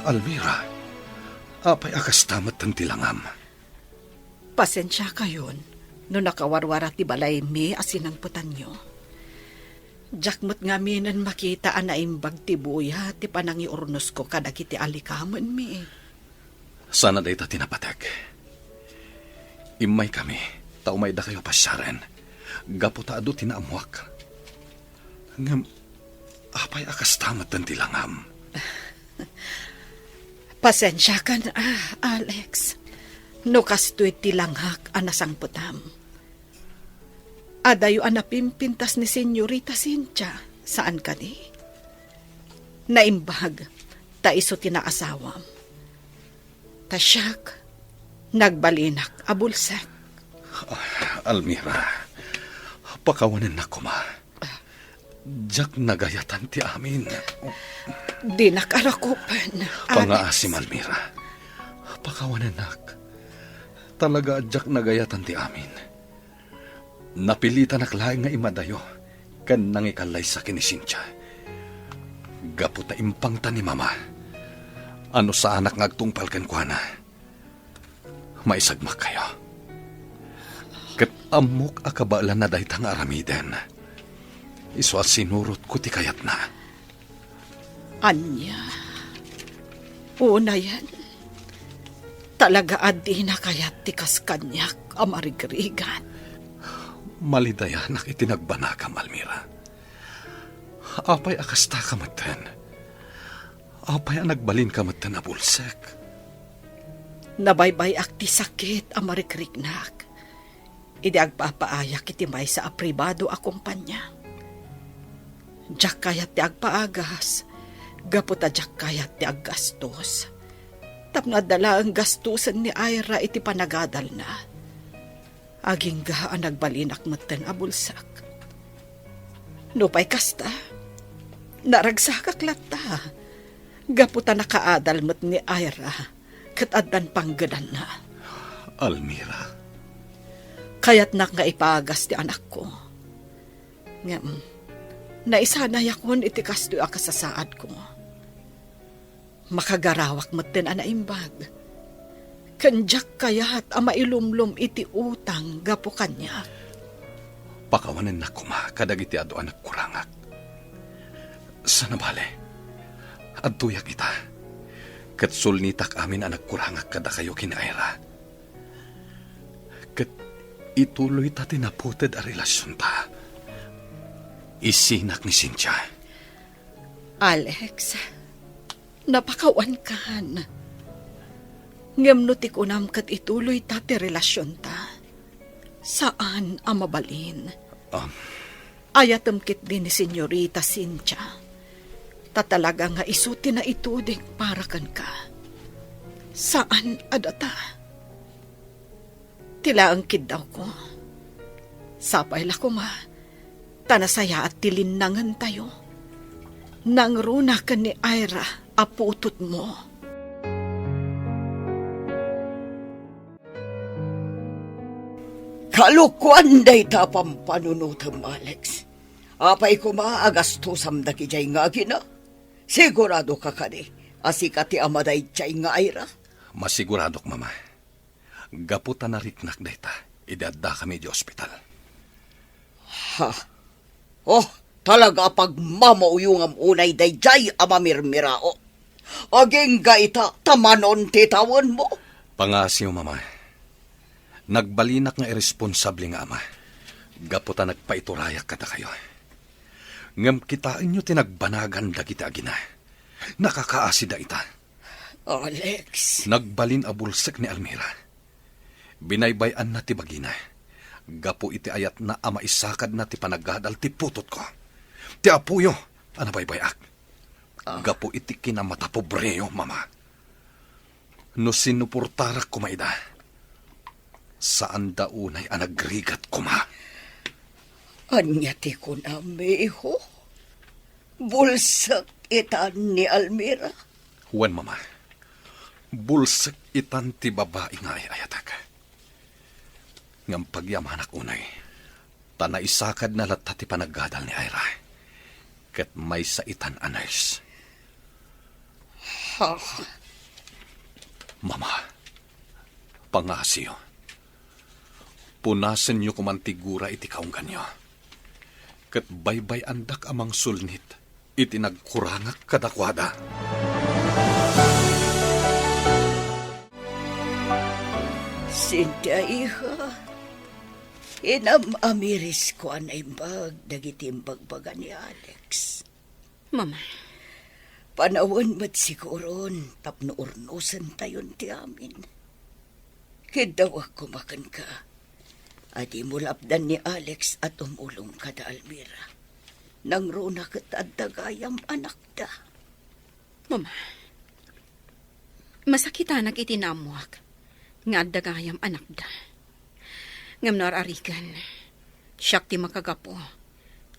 Almira, apay a kasta metten ti langam? Pasensiakayon no nakawarwara ti balaymi a sinangpetanyo. Diak met ngaminen makita a naimbag ti buya ti panangiurnosko kadagiti alikamenmi. Sana dayta ti napatek. Immaykami ta umaydakayo a pasiaren, gapu ta adu ti naammoak. Ngem apay a kasta metten ti langam? Pasensiakan, ah, Alex, no kastoy ti langak a nasangpetam. Adayo a napimpintas ni Senyorita Cynthia, saan kadi? Naimbag, ta isu ti naasawam. Ta siak, nagbalinak a bulsek. Ah, Almira, pakawanennak koma. Diak nagayatan ti amin. Dinak arakupen, Alex. Pangaasim, Almira. Pakawanennak. Talaga a diak nagayatan ti amin. Napilitanak laeng nga imadayo ken nangikallaysa ken ni Cynthia. Gapu ta impangta ni Mama a no saanak nga agtungpal kenkuana, maisagmakkayo. Ket ammok a kabaelanna dayta nga aramiden. Isu a sinurotko ti kayatna. Ania? Unayen, talaga a dina kayat ti kas kaniak a marigrigat. Malidayanak iti nagbanagam, Almira. Apay a kasta ka metten? Apay a nagbalin ka metten a bulsek? Nabaybay-ak ti sakit a marikriknak. idi agpapaayak iti maysa a pribado a kompania. Diak kayat ti agpaagas, gapu ta diak kayat ti aggastos. Tapno adda laeng gastosen ni Ira iti panagadalna. Agingga a nagbalinak metten a bulsek. Nupay kasta, naragsakak latta, gapu ta nakaadal met ni Ira, ket addan panggedanna. Almira. Kayatnak nga ipaagas ti anakko. Ngem, naisanayakon iti kastoy a kasasaadko. Makagarawak metten a naimbag. Ken diak kayat a mailumlom iti utang gapu kaniak. Pakawanennak koma kadagiti adu a nagkurangak. Sana bale, adtoyak ita, ket sulnitak amin a nagkurangak kadakayo ken Ira. Ket ituloyta ti naputed a relasionta. Isinak ni Cynthia. Alex, napakawankan. Ngem no ti kunam ket ituloyta ti relasionta, saan a mabalin. Um. Ayatem ketdi ni Senyorita Cynthia. Ta talaga nga isu ti naituding para kenka. Saan a data. Ti laeng kiddawko. Sapay la koma, ta nasayaat ti linnangentayo. Nangruna ken ni Ira a putotmo. Kalokoan dayta a pampanunotem, Alex. Apay koma a gastosam dagidiay nga agina? Siguradoka kadi a sika ti ama daydiay nga Ira? Masiguradok, Mama. Gapu ta nariknak dayta idi addakami idiay ospital. Ha? Oh, talaga a pagmamauyongam unay daydiay a mamirmirao. Agingga ita ta manon ti tawenmo? Pangaasiyo, Mama. Nagbalinak nga irresponsable nga ama gapu ta nagpaiturayak kadakayo. Ngem kitaenyo ti nagbanagan dagiti agina. Nakakaasida ita. Alex. Nagbalin a bulsek ni Almira. Binaybay-anna ti bagina gapu iti ayatna a maisakadna ti panagadal ti putotko. Ti apoyo a nabaybay-ak. Ah. Gapu iti kinamatapobreyo, Mama. No sinuportarak koma ida, saanda unay a nagrigat koma. Ania ti kunam, miho? Bulsek itan ni Almira? Wen, Mama. Bulsek itan ti babai nga ay-ayatek. Ngem pagyamanak unay, ta naisakadna latta ti panagadal ni Ira, ket maysa itan a nurse. Ha? Mama, pangngasiyo. Punasenyo koman ti gura iti kaungganyo. Ket baybay-andak a mangsulnit iti nagkurangak kadakuada. Cynthia, iha, inam-amirisko a naimbag dagiti imbagbaga ni Alex. Mama. Panawen met siguron tapno urnosentayon ti amin. Kiddawak koma kenka a dimo lapdan ni Alex a tumulong kada Almira. Nangruna ket adda gayam anakda. Mama, masakitanak iti naammoak nga adda gayam anakda. Ngem no ar-ariken, siak ti makagapu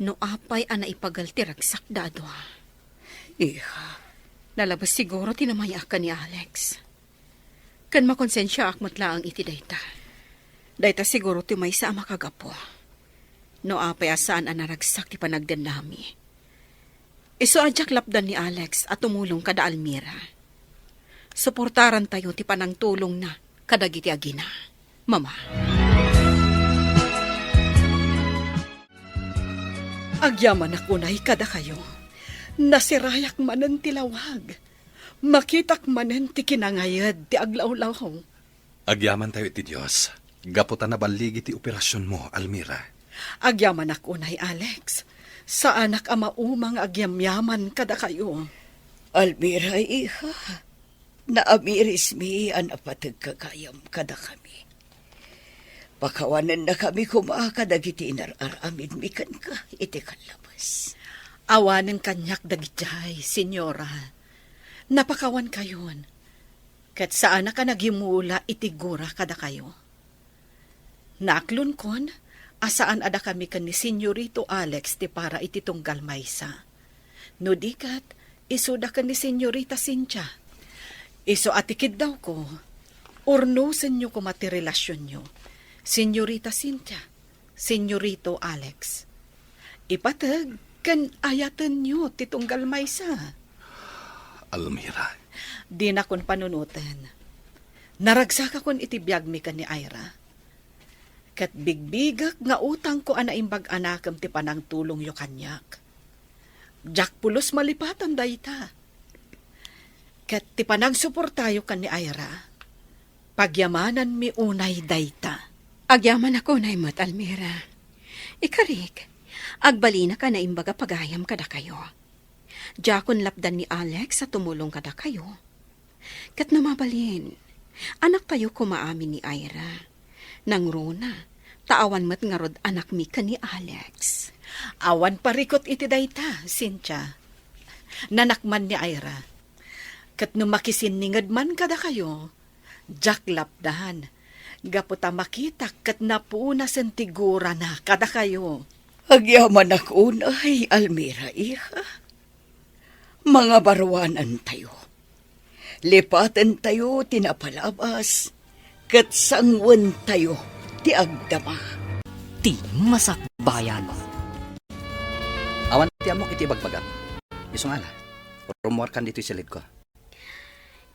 no apay a naipagal ti ragsakda a dua. Iha. Nalabes siguro ti namayaak ken ni Alex. Ken makonsensiaak met laeng iti dayta. Dayta siguro ti maysa a makagapu no apay a saan a naragsak ti panagdennami. Isu a diak lapdan ni Alex a tumulong kada Almira. Suportarantayo ti panangtulongna kadagiti agina. Mama. Agyamanak unay kadakayo. Nasirayak manen ti lawag. Makitak manen ti kinangayed ti aglawlaw. Agyamantayo iti Dios, gapu ta naballigi ti operasionmo, Almira. Agyamanak unay, Alex. Saanak a mauma nga agyamyaman kadakayo. Almira, iha, naamirismi a napategka gayam kadakami. Pakawanennakami koma kadagiti inar-aramidmi kenka iti kallabes. Awanen kaniak dagidiay, Señora. Napakawankayon, ket saanak a nagimula iti gura kadakayo. Naaklonkon a saan a dakami ken ni Señorito Alex ti para iti tunggal maysa. No di ket, isuda ken ni Señorita Cynthia. Isu a ti kiddawko, urnosenyo koma ti relasionyo. Señorita Cynthia, Señorito Alex. Ipateg ken ayatenyo ti tunggal maysa. Almira. Dinakon panunoten. Naragsakakon iti biagmi ken ni Ira. Ket bigbigek nga utangko a naimbag a nakem ti panangtulongyo kaniak. Diak pulos malipatan dayta. Ket ti panangsuportayo ken ni Ira, pagyamananmi unay dayta. Agyamanak unay met, Almira. Ikarik, agbalinak a naimbag a pagayam kadakayo. Diakon lapdan ni Alex a tumulong kadakayo. Ket no mabalin, anaktayo koma amin ni Ira. Nangruna, ta awan met ngarud anakmi ken ni Alex. Awan parikut iti dayta, Cynthia. Nanak man ni Ira. Ket no makisinninged man kadakayo, diak lapdan, gapu ta makitak ket napunasen ti gurana kadakayo. Agyamanak unay, Almira, iha. Mangabaruanantayo. Lipatentayo ti napalabas, ket sanguentayo ti agdama. Ti Masakbayan. Awan ti ammok iti ibagbagam. Isu nga ala, rummuarkan ditoy silidko.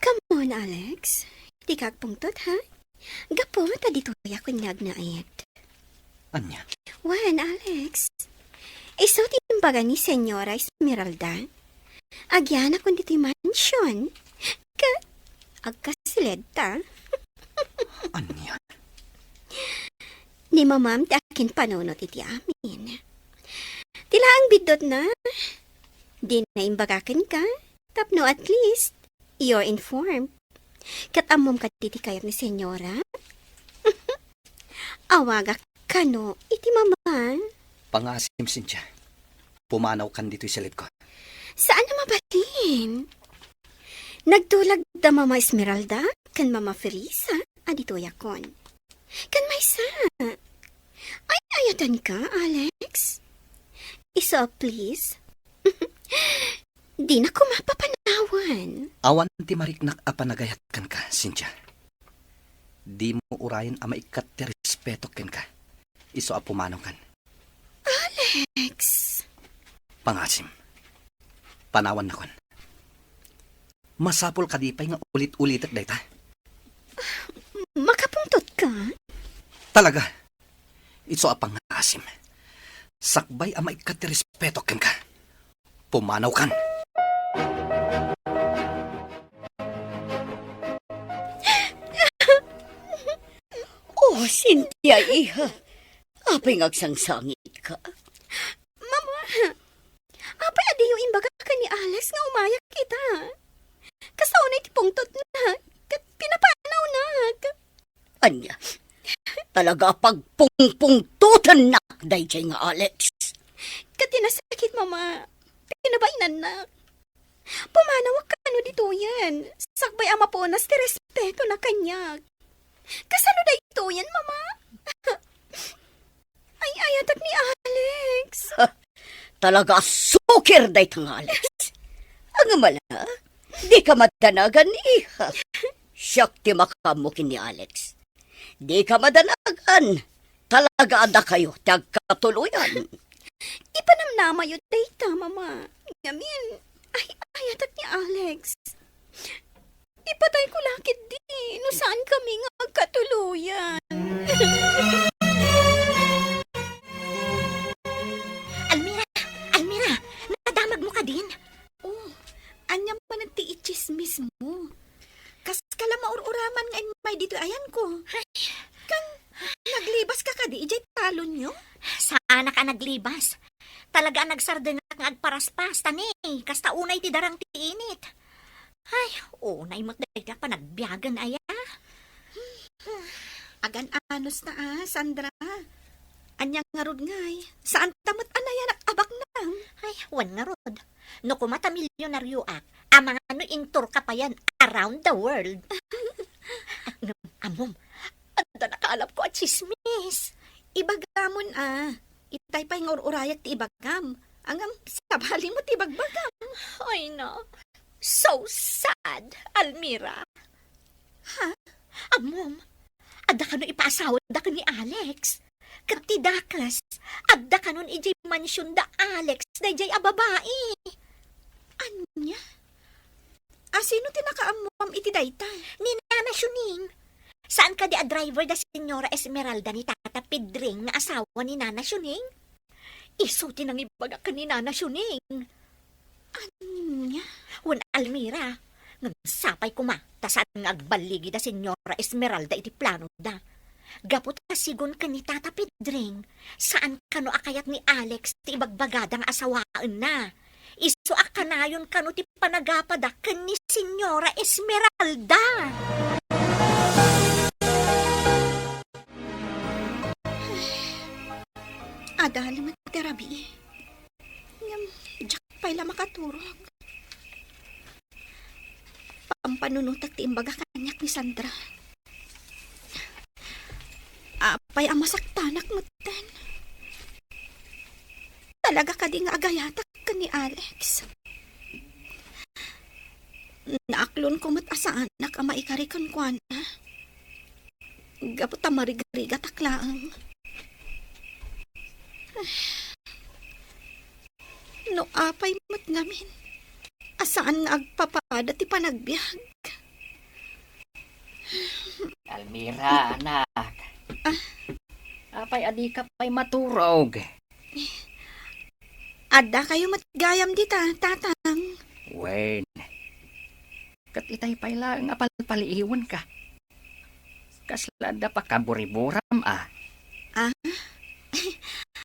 Come on, Alex. Dika agpungtot, ha? Gapu ta ditoyak nga agnaed. Ania? Wen, Alex. Isu ti imbaga ni Señora Esmeralda. Agyanakon ditoy mansion. Ket agkasiledta. Ania? Ni mamam ti akin panunot iti amin. Ti laeng biddutna, dina imbaga kenka, tapno at least, you're informed. Ket ammom kadi ti kayat ni Señora? Awagak kano iti mama. Pangasim, Cynthia. Pumanawkan ditoy silidko. Saan a mabalin. Nagtulag da Mama Esmeralda ken Mama Felisa a ditoyakon. Ken maysa. Ay-ayatenka, Alex? Isu a please. Dina koma papanawan. Awan ti mariknak a panagayat kenka, Cynthia. Dimo urayen a maikkat ti respetok kenka. Isu a pumanawkan. Alex! Pangasim. Panawannakon. Masapul kadi pay nga ulit-ulitek dayta? Makapungtotka? Talaga. Isu a pangasim. Sakbay a maikkat ti respetok kenka. Pumanawkan. Oh, Cynthia, iha. Apay nga agsangsangitka? Mama, apay a diyo imbaga ken ni Alex nga umayak ita? Kasta unay ti pungtotna, ket pinapanawnak. Ania, talaga a pagpungpungtotennak daydiay nga Alex. Ket ti nasakit, Mama, pinabainannak. Pumanawak kano ditoyen, sakbay a mapunas ti respetona kaniak. Kasano daytoyen, Mama? Ay-ayatek ni Alex. Talaga a sukir dayta nga Alex. Ngem ala, dika madanagan, iha. Siak ti makaammo ken ni Alex. Dika madanagan. Talaga a dakayo ti agkatuloyan. Ipanamnamayo dayta, Mama. Ngamin, ay-ayatek ni Alex. Ipatayko la ketdi no saan kami nga agkatuloyan. Almira! Almira! Nadamagmo kadin? Oh, ania manen ti itsismismo? Kaskala maur-uraman nga immay ditoy ayanko. Ay. Kan naglibaska kadi idiay talonyo? Saanak a naglibas. Talaga a nagsardengak nga agparaspas, ta ni, kasta unay ti darang ti init. Ay, unay met dayta panagbiagen aya. Agan-anos ta a, Sandra. Ania ngarud ngay? Saan ta met a nayanak a baknang? Ay, wen ngarud. No kuma ta milyonarioak, amangan no intour ka payen around the world. Ngem, ammom, adda nakaalapko a tsismis. Ibagamon a, itay pay nga ur-urayak ti ibagam. Ngem, sabali met ti bagbagam. Ay na, so sad, Almira. Ha? Ammom, adda kano ipaasawada ken ni Alex. Ket ti dakes, adda kanon idiay mansion da Alex daydiay a babai. Ania? A, sino ti nakaammuam iti dayta? Ni Nana Shuning. Saan kadi a driver da Señora Esmeralda ni Tata Pedring nga asawa ni Nana Shuning? Isu ti nangibaga ken ni Nana Shuning. Ania? Wen, Almira, ngem sapay koma ta saan nga agballigi da Señora Esmeralda iti planoda. Gapu ta sigun ken ni Tata Pedring, saan kano a kayat ni Alex ti ibagbagada nga asawaenna. Isu a kanayon kano ti panagapada ken ni Señora Esmeralda. Adal met ti rabii. Ngem, diak pay la makaturog. Pampanunotek ti imbaga kaniak ni Sandra. Apay a masaktanak metten. Talaga kadi nga agayatak ken ni Alex? Naaklonko met a saanak a maikari kenkuana. Gapu ta marigrigatak laeng. No apay met ngamin a saan nga agpapada ti panagbiag. Almira, anak. Ah? Apay a dika pay maturog? Adda kayo met gayam dita, Tatang. Wen. Ket itay pay laeng a palpaliiwenka. Kasla adda pakaburiburam a. Ah?